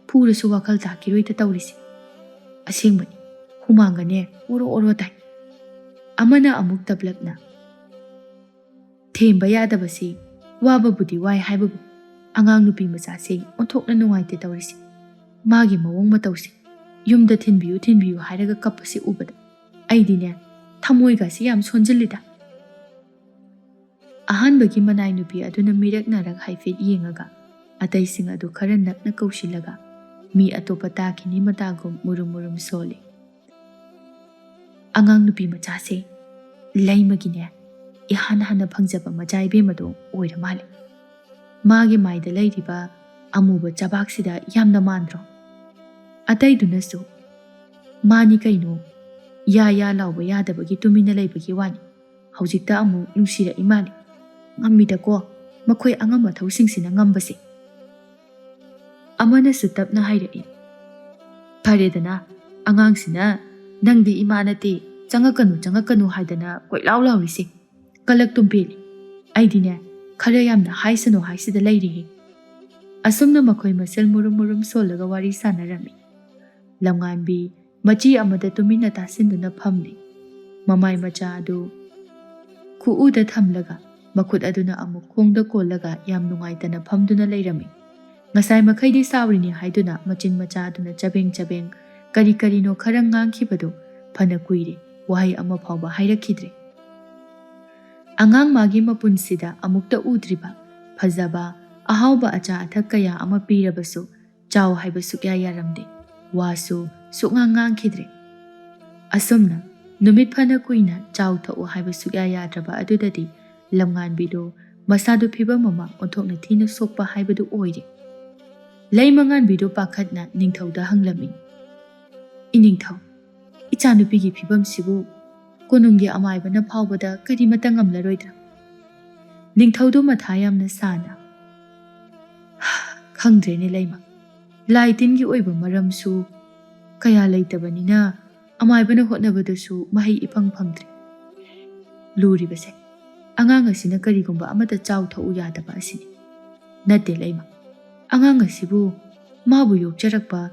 ꯐꯨꯔꯁꯨ ꯋꯥꯈꯜ ꯇꯥꯈꯤꯔꯣꯏꯗ ꯇꯧꯔꯤꯁꯦ꯫ ꯑꯁꯦꯡꯕꯅꯤ, ꯍꯨꯃꯥꯡꯒꯅꯦ ꯑꯣꯔꯣ ꯑꯣꯔꯣ ꯇꯥꯏ꯫ ꯑꯃꯅ ꯑꯃꯨꯛ ꯇꯞꯂꯞꯅ, "ꯊꯦꯝꯕ ꯌꯥꯗꯕꯁꯤ ꯋꯥꯕꯕꯨꯗꯤ ꯋꯥꯏ ꯍꯥꯏꯕꯕꯨ ꯑꯉꯥꯡ ꯅꯨꯄꯤ ꯃꯆꯥꯁꯦ ꯑꯣꯟꯊꯣꯛꯅ ꯅꯨꯡꯉꯥꯏꯇꯦ ꯇꯧꯔꯤꯁꯦ꯫ ꯃꯥꯒꯤ ꯃꯑꯣꯡ ꯃꯇꯧꯁꯦ, ꯌꯨꯝꯗ ꯊꯤꯟꯕꯤꯌꯨ ꯊꯤꯟꯕꯤꯌꯨ ꯍꯥꯏꯔꯒ ꯀꯞꯄꯁꯤ ꯎꯕꯗ ꯑꯩꯗꯤꯅꯦ ꯊꯃꯣꯏꯒꯁꯤ ꯌꯥꯝ ꯁꯣꯟꯖꯤꯜꯂꯤꯗ"꯫ ꯑꯍꯥꯟꯕꯒꯤ ꯃꯅꯥꯏ ꯅꯨꯄꯤ ꯑꯗꯨꯅ ꯃꯤꯔꯛ ꯅꯥꯔꯛ ꯍꯥꯏꯐꯦꯠ ꯌꯦꯡꯉꯒ ꯑꯇꯩꯁꯤꯡ ꯑꯗꯨ ꯈꯔ ꯅꯛꯅ ꯀꯧꯁꯤꯜꯂꯒ ꯃꯤ ꯑꯇꯣꯞꯄ ꯇꯥꯈꯤꯅꯤ ꯃꯇꯥꯒꯨꯝ ꯃꯨꯔꯨꯝ ꯃꯨꯔꯨꯝ ꯁꯣꯜꯂꯤ꯫ "ꯑꯉꯥꯡ ꯅꯨꯄꯤ ꯃꯆꯥꯁꯦ ꯂꯩꯃꯒꯤꯅꯦ ꯏꯍꯥꯟ ꯍꯥꯟꯅ ꯐꯪꯖꯕ ꯃꯆꯥ ꯏꯕꯦꯝꯃꯗꯣ ꯑꯣꯏꯔ ꯃꯥꯜꯂꯦ꯫ ꯃꯥꯒꯤ ꯃꯥꯏꯗ ꯂꯩꯔꯤꯕ ꯑꯃꯨꯕ ꯆꯕꯥꯛꯁꯤꯗ ꯌꯥꯝꯅ ꯃꯥꯟꯗ꯭ꯔꯣ? ꯑꯇꯩꯗꯨꯅꯁꯨ, 'ꯃꯥꯅꯤ ꯀꯩꯅꯣ, ꯌꯥ ꯌꯥ ꯂꯥꯎꯕ ꯌꯥꯗꯕꯒꯤ ꯇꯨꯃꯤꯟꯅ ꯂꯩꯕꯒꯤ ꯋꯥꯅꯤ꯫ ꯍꯧꯖꯤꯛꯇ ꯑꯃꯨꯛ ꯅꯨꯡꯁꯤꯔꯛꯏ ꯃꯥꯜꯂꯦ꯫ ꯉꯝꯃꯤꯗꯀꯣ ꯃꯈꯣꯏ ꯑꯉꯝ ꯑꯊꯧꯁꯤꯡꯁꯤꯅ ꯉꯝꯕꯁꯦ.' ꯑꯃꯅꯁꯨ ꯇꯞꯅ ꯍꯥꯏꯔꯛꯏ, "ꯐꯔꯦꯗꯅ, ꯑꯉꯥꯡꯁꯤꯅ ꯅꯪꯗꯤ ꯏꯃꯥ ꯅꯠꯇꯦ, ꯆꯪꯉꯛꯀꯅꯨ ꯆꯪꯉꯛꯀꯅꯨ ꯍꯥꯏꯗꯅ ꯀꯣꯏꯂꯥꯎ ꯂꯥꯎꯔꯤꯁꯦ꯫ ꯀꯂꯛ ꯇꯨꯝꯄꯦꯜꯂꯤ꯫ ꯑꯩꯗꯤꯅꯦ ꯈꯔ ꯌꯥꯝꯅ ꯍꯥꯏꯁꯅꯨ ꯍꯥꯏꯁꯤꯗ ꯂꯩꯔꯤꯍꯦ"꯫ ꯑꯁꯨꯝꯅ ꯃꯈꯣꯏ ꯃꯁꯦꯜ ꯃꯨꯔꯨꯝ ꯃꯨꯔꯨꯝ ꯁꯣꯜꯂꯒ ꯋꯥꯔꯤ ꯁꯥꯟꯅꯔꯝꯃꯤ꯫ ꯂꯝꯉꯥꯟꯕꯤ ꯃꯆꯤ ꯑꯃꯗ ꯇꯨꯃꯤꯟꯅ ꯇꯥꯁꯤꯟꯗꯨꯅ ꯐꯝꯂꯤ꯫ ꯃꯃꯥꯏ ꯃꯆꯥ ꯑꯗꯨ ꯈꯨꯎꯗ ꯊꯝꯂꯒ ꯃꯈꯨꯠ ꯑꯗꯨꯅ ꯑꯃꯨꯛ ꯈꯣꯡꯗ ꯀꯣꯜꯂꯒ ꯌꯥꯝ ꯅꯨꯡꯉꯥꯏꯇꯅ ꯐꯝꯗꯨꯅ ꯂꯩꯔꯝꯃꯤ꯫ ꯉꯁꯥꯏ ꯃꯈꯩꯗꯤ ꯁꯥꯎꯔꯤꯅꯤ ꯍꯥꯏꯗꯨꯅ ꯃꯆꯤꯟ ꯃꯆꯥ ꯑꯗꯨꯅ ꯆꯕꯦꯡ ꯆꯕꯦꯡ ꯀꯔꯤ ꯀꯔꯤꯅꯣ ꯈꯔ ꯉꯥꯡꯈꯤꯕꯗꯨ ꯐꯅ ꯀꯨꯏꯔꯦ, ꯋꯥꯍꯩ ꯑꯃ ꯐꯥꯎꯕ ꯍꯥꯏꯔꯛꯈꯤꯗ꯭ꯔꯦ꯫ ꯑꯉꯥꯡ ꯃꯥꯒꯤ ꯃꯄꯨꯟꯁꯤꯗ ꯑꯃꯨꯛꯇ ꯎꯗ꯭ꯔꯤꯕ ꯐꯖꯕ, ꯑꯍꯥꯎꯕ ꯑꯆꯥ ꯑꯊꯛ ꯀꯌꯥ ꯑꯃ ꯄꯤꯔꯕꯁꯨ ꯆꯥꯎ ꯍꯥꯏꯕ ꯁꯨꯛꯌꯥ ꯌꯥꯔꯝꯗꯦ꯫ ꯋꯥꯁꯨ ꯁꯨꯛꯉꯥꯡ ꯉꯥꯡꯈꯤꯗ꯭ꯔꯦ꯫ ꯑꯁꯨꯝꯅ ꯅꯨꯃꯤꯠ ꯐꯅ ꯀꯨꯏꯅ ꯆꯥꯎ ꯊꯛꯎ ꯍꯥꯏꯕ ꯁꯨꯛꯌꯥ ꯌꯥꯗ꯭ꯔꯕ ꯑꯗꯨꯗꯗꯤ ꯂꯝꯉꯥꯟꯕꯤꯗꯣ ꯃꯁꯥꯗꯨ ꯐꯤꯕꯝ ꯑꯃ ꯑꯣꯟꯊꯣꯛꯅ ꯊꯤꯅ ꯁꯣꯛꯄ ꯍꯥꯏꯕꯗꯨ ꯑꯣꯏꯔꯦ꯫ ꯂꯩꯃꯉꯥꯟꯕꯤꯗꯨ ꯄꯥꯈꯠꯅ ꯅꯤꯡꯊꯧꯗ ꯍꯪꯂꯝꯃꯤ, "ꯏꯅꯤꯡꯊꯧ, ꯏꯆꯥꯅꯨꯄꯤꯒꯤ ꯐꯤꯕꯝꯁꯤꯕꯨ ꯀꯣꯅꯨꯡꯒꯤ ꯑꯃꯥꯏꯕꯅ ꯐꯥꯎꯕꯗ ꯀꯔꯤꯃꯇ ꯉꯝꯂꯔꯣꯏꯗ꯭ꯔꯥ?" ꯅꯤꯡꯊꯧꯗꯨ ꯃꯊꯥ ꯌꯥꯝꯅ ꯁꯥꯅ, "ꯈꯪꯗ꯭ꯔꯦꯅꯦ ꯂꯩꯃ, ꯂꯥꯏ ꯇꯤꯟꯒꯤ ꯑꯣꯏꯕ ꯃꯔꯝꯁꯨ ꯀꯌꯥ ꯂꯩꯇꯕꯅꯤꯅ ꯑꯃꯥꯏꯕꯅ ꯍꯣꯠꯅꯕꯗꯁꯨ ꯃꯍꯩ ꯏꯐꯪ ꯐꯪꯗ꯭ꯔꯦ꯫ ꯂꯨꯔꯤꯕꯁꯦ ꯑꯉꯥꯡ ꯑꯁꯤꯅ ꯀꯔꯤꯒꯨꯝꯕ ꯑꯃꯠꯇ ꯆꯥꯎ ꯊꯛꯎ ꯌꯥꯗꯕ ꯑꯁꯤꯅꯤ꯫ ꯅꯠꯇꯦ ꯂꯩꯃ, ꯑꯉꯥꯡ ꯑꯁꯤꯕꯨ ꯃꯥꯕꯨ ꯌꯣꯛꯆꯔꯛꯄ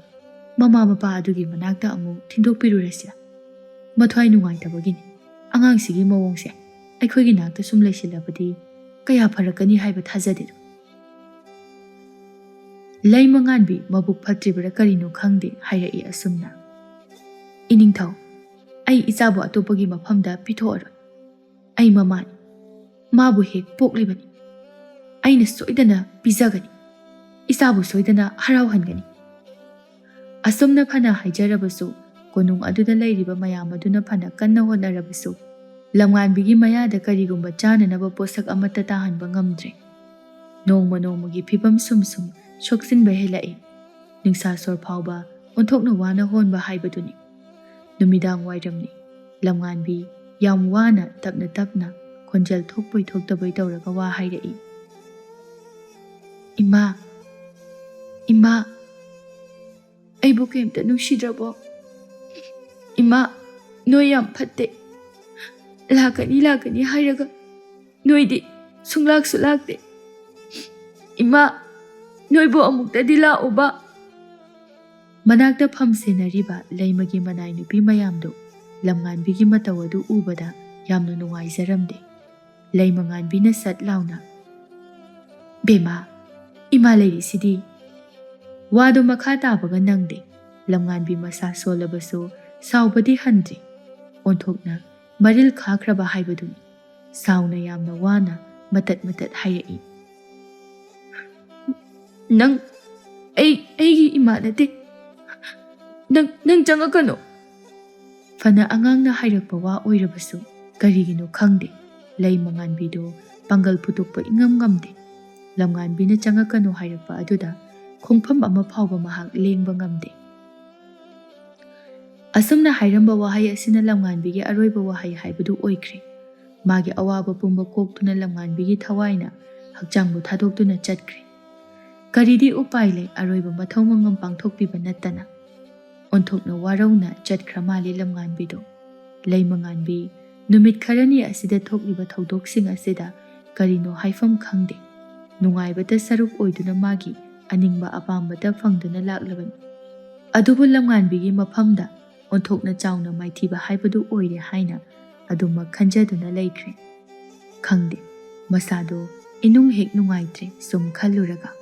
ꯃꯃꯥ ꯃꯄꯥ ꯑꯗꯨꯒꯤ ꯃꯅꯥꯛꯇ ꯑꯃꯨꯛ ꯊꯤꯟꯗꯣꯛꯄꯤꯔꯨꯔꯁꯤꯔ? ꯃꯊ꯭ꯋꯥꯏ ꯅꯨꯡꯉꯥꯏꯇꯕꯒꯤꯅꯤ꯫ ꯑꯉꯥꯡꯁꯤꯒꯤ ꯃꯑꯣꯡꯁꯦ ꯑꯩꯈꯣꯏꯒꯤ ꯅꯥꯛꯇ ꯁꯨꯝ ꯂꯩꯁꯤꯜꯂꯕꯗꯤ ꯀꯌꯥ ꯐꯔꯛꯀꯅꯤ ꯍꯥꯏꯕ ꯊꯥꯖꯗꯦꯗ꯫" ꯂꯩꯃꯉꯥꯟꯕꯤ ꯃꯕꯨꯛ ꯐꯠꯇ꯭ꯔꯤꯕꯔꯥ ꯀꯔꯤꯅꯣ ꯈꯪꯗꯦ ꯍꯥꯏꯔꯛꯏ ꯑꯁꯨꯝꯅ, "ꯏꯅꯤꯡꯊꯧ, ꯑꯩ ꯏꯆꯥꯕꯨ ꯑꯇꯣꯞꯄꯒꯤ ꯃꯐꯝꯗ ꯄꯤꯊꯣꯛꯑꯔꯣꯏ꯫ ꯑꯩ ꯃꯃꯥꯅꯤ, ꯃꯥꯕꯨ ꯍꯦꯛ ꯄꯣꯛꯂꯤꯕꯅꯤ꯫ ꯑꯩꯅ ꯁꯣꯏꯗꯅ ꯄꯤꯖꯒꯅꯤ꯫ ꯏꯆꯥꯕꯨ ꯁꯣꯏꯗꯅ ꯍꯔꯥꯎꯍꯟꯒꯅꯤ꯫" ꯑꯁꯨꯝꯅ ꯐꯅ ꯍꯥꯏꯖꯔꯕꯁꯨ, ꯀꯣꯅꯨꯡ ꯑꯗꯨꯗ ꯂꯩꯔꯤꯕ ꯃꯌꯥꯝ ꯑꯗꯨꯅ ꯐꯅ ꯀꯟꯅ ꯍꯣꯠꯅꯔꯕꯁꯨ, ꯂꯝꯉꯥꯟꯕꯤꯒꯤ ꯃꯌꯥꯗ ꯀꯔꯤꯒꯨꯝꯕ ꯆꯥꯅꯅꯕ ꯄꯣꯠꯁꯛ ꯑꯃꯠꯇ ꯇꯥꯍꯟꯕ ꯉꯝꯗ꯭ꯔꯦ꯫ ꯅꯣꯡꯃ ꯅꯣꯡꯃꯒꯤ ꯐꯤꯕꯝ ꯁꯨꯝ ꯁꯨꯝ ꯁꯣꯛꯆꯤꯟꯕ ꯍꯦꯜꯂꯛꯏ꯫ ꯅꯨꯡꯁꯥ ꯁꯣꯔ ꯐꯥꯎꯕ ꯑꯣꯟꯊꯣꯛꯅ ꯋꯥꯅ ꯍꯣꯟꯕ ꯍꯥꯏꯕꯗꯨꯅꯤ꯫ ꯅꯨꯃꯤꯗꯥꯡ ꯋꯥꯏꯔꯝꯅꯤ꯫ ꯂꯝꯉꯥꯟꯕꯤ ꯌꯥꯝ ꯋꯥꯅ ꯇꯞꯅ ꯇꯞꯅ ꯈꯣꯟꯖꯦꯜ ꯊꯣꯛꯄꯣꯏ ꯊꯣꯛꯇꯕꯣꯏ ꯇꯧꯔꯒ ꯋꯥ ꯍꯥꯏꯔꯛꯏ꯫ "ꯏꯃꯥ, ꯏꯃꯥ, ꯑꯩꯕꯨ ꯀꯩꯝꯇ ꯅꯨꯡꯁꯤꯗ꯭ꯔꯕꯣ? ꯏꯃꯥ, ꯅꯣꯏ ꯌꯥꯝ ꯐꯠꯇꯦ꯫ ꯂꯥꯛꯀꯅꯤ, ꯂꯥꯛꯀꯅꯤ ꯍꯥꯏꯔꯒ ꯅꯣꯏꯗꯤ ꯁꯨꯡꯂꯥꯛꯁꯨ ꯂꯥꯛꯇꯦ꯫ ꯏꯃꯥ, ꯅꯣꯏꯕꯨ ꯑꯃꯨꯛꯇꯗꯤ ꯂꯥꯛꯎꯕ꯫" ꯃꯅꯥꯛꯇ ꯐꯝ ꯁꯦꯟꯅꯔꯤꯕ ꯂꯩꯃꯒꯤ ꯃꯅꯥꯏ ꯅꯨꯄꯤ ꯃꯌꯥꯝꯗꯨ ꯂꯝꯉꯥꯟꯕꯤꯒꯤ ꯃꯇꯧ ꯑꯗꯨ ꯎꯕꯗ ꯌꯥꯝꯅ ꯅꯨꯡꯉꯥꯏꯖꯔꯝꯗꯦ꯫ ꯂꯩꯃꯉꯥꯟꯕꯤꯅ ꯁꯠ ꯂꯥꯎꯅ, "ꯕꯦꯝꯃ, ꯏꯃꯥ ꯂꯩꯔꯤꯁꯤꯗꯤ꯫" ꯋꯥꯗꯨ ꯃꯈꯥ ꯇꯥꯕꯒ ꯅꯪꯗꯦ꯫ ꯂꯝꯉꯥꯟꯕꯤ ꯃꯁꯥ ꯁꯣꯜꯂꯕꯁꯨ ꯁꯥꯎꯕꯗꯤ ꯍꯟꯗ꯭ꯔꯤ꯫ ꯑꯣꯟꯊꯣꯛꯅ ꯃꯔꯤꯜ ꯈꯥꯈ꯭ꯔꯕ ꯍꯥꯏꯕꯗꯨꯅꯤ꯫ ꯁꯥꯎꯅ ꯌꯥꯝꯅ ꯋꯥꯅ ꯃꯇꯠ ꯃꯇꯠ ꯍꯥꯏꯔꯛꯏ꯫ "ꯅꯪ ꯑꯩ, ꯑꯩꯒꯤ ꯏꯃꯥ ꯅꯠꯇꯦ꯫ "ꯅꯪ, ꯅꯪ ꯆꯪꯉꯛꯀꯅꯨ!" ꯐꯅ ꯑꯉꯥꯡꯅ ꯍꯥꯏꯔꯛꯄ ꯋꯥ ꯑꯣꯏꯔꯕꯁꯨ, ꯀꯔꯤꯒꯤꯅꯣ ꯈꯪꯗꯦ, ꯂꯩꯃꯉꯥꯟꯕꯤꯗꯣ ꯄꯥꯡꯒꯜ ꯐꯨꯗꯣꯛꯄ ꯏꯉꯝ ꯉꯝꯗꯦ꯫ ꯂꯝꯉꯥꯟꯕꯤꯅ ꯆꯪꯉꯛꯀꯅꯨ ꯍꯥꯏꯔꯛꯄ ꯑꯗꯨꯗ ꯈꯣꯡꯐꯝ ꯑꯃ ꯐꯥꯎꯕ ꯃꯍꯥꯛ ꯂꯦꯡꯕ ꯉꯝꯗꯦ꯫ ꯑꯁꯨꯝꯅ ꯍꯥꯏꯔꯝꯕ ꯋꯥꯍꯩ ꯑꯁꯤꯅ ꯂꯝꯉꯥꯟꯕꯤꯒꯤ ꯑꯔꯣꯏꯕ ꯋꯥꯍꯩ ꯍꯥꯏꯕꯗꯨ ꯑꯣꯏꯈ꯭ꯔꯦ꯫ ꯃꯥꯒꯤ ꯑꯋꯥꯕ ꯄꯨꯝꯕ ꯀꯣꯛꯇꯨꯅ ꯂꯝꯉꯥꯟꯕꯤꯒꯤ ꯊꯋꯥꯏꯅ ꯍꯛꯆꯥꯡꯕꯨ ꯊꯥꯗꯣꯛꯇꯨꯅ ꯆꯠꯈ꯭ꯔꯦ꯫ ꯀꯔꯤꯗꯤ ꯎꯄꯥꯏ ꯂꯩ, ꯑꯔꯣꯏꯕ ꯃꯊꯧ ꯃꯉꯝ ꯄꯥꯡꯊꯣꯛꯄꯤꯕ ꯅꯠꯇꯅ꯫ ꯑꯣꯟꯊꯣꯛꯅ ꯋꯥꯔꯧꯅ ꯆꯠꯈ꯭ꯔ ꯃꯥꯜꯂꯦ ꯂꯝꯉꯥꯟꯕꯤꯗꯣ꯫ ꯂꯩꯃꯉꯥꯟꯕꯤ, ꯅꯨꯃꯤꯠ ꯈꯔꯅꯤ ꯑꯁꯤꯗ ꯊꯣꯛꯂꯤꯕ ꯊꯧꯗꯣꯛꯁꯤꯡ ꯑꯁꯤꯗ ꯀꯔꯤꯅꯣ ꯍꯥꯏꯐꯝ ꯈꯪꯗꯦ꯫ ꯅꯨꯡꯉꯥꯏꯕꯇ ꯁꯔꯨꯛ ꯑꯣꯏꯗꯨꯅ ꯃꯥꯒꯤ ꯑꯅꯤꯡꯕ ꯑꯄꯥꯝꯕꯇ ꯐꯪꯗꯨꯅ ꯂꯥꯛꯂꯕꯅꯤ꯫ ꯑꯗꯨꯕꯨ ꯂꯝꯉꯥꯟꯕꯤꯒꯤ ꯃꯐꯝꯗ ꯑꯣꯟꯊꯣꯛꯅ ꯆꯥꯎꯅ ꯃꯥꯏꯊꯤꯕ ꯍꯥꯏꯕꯗꯨ ꯑꯣꯏꯔꯦ ꯍꯥꯏꯅ ꯑꯗꯨꯃꯛ ꯈꯟꯖꯗꯨꯅ ꯂꯩꯈ꯭ꯔꯦ꯫ ꯈꯪꯗꯦ, ꯃꯁꯥꯗꯣ ꯏꯅꯨꯡ ꯍꯦꯛ ꯅꯨꯡꯉꯥꯏꯇ꯭ꯔꯦ ꯁꯨꯝ ꯈꯜꯂꯨꯔꯒ꯫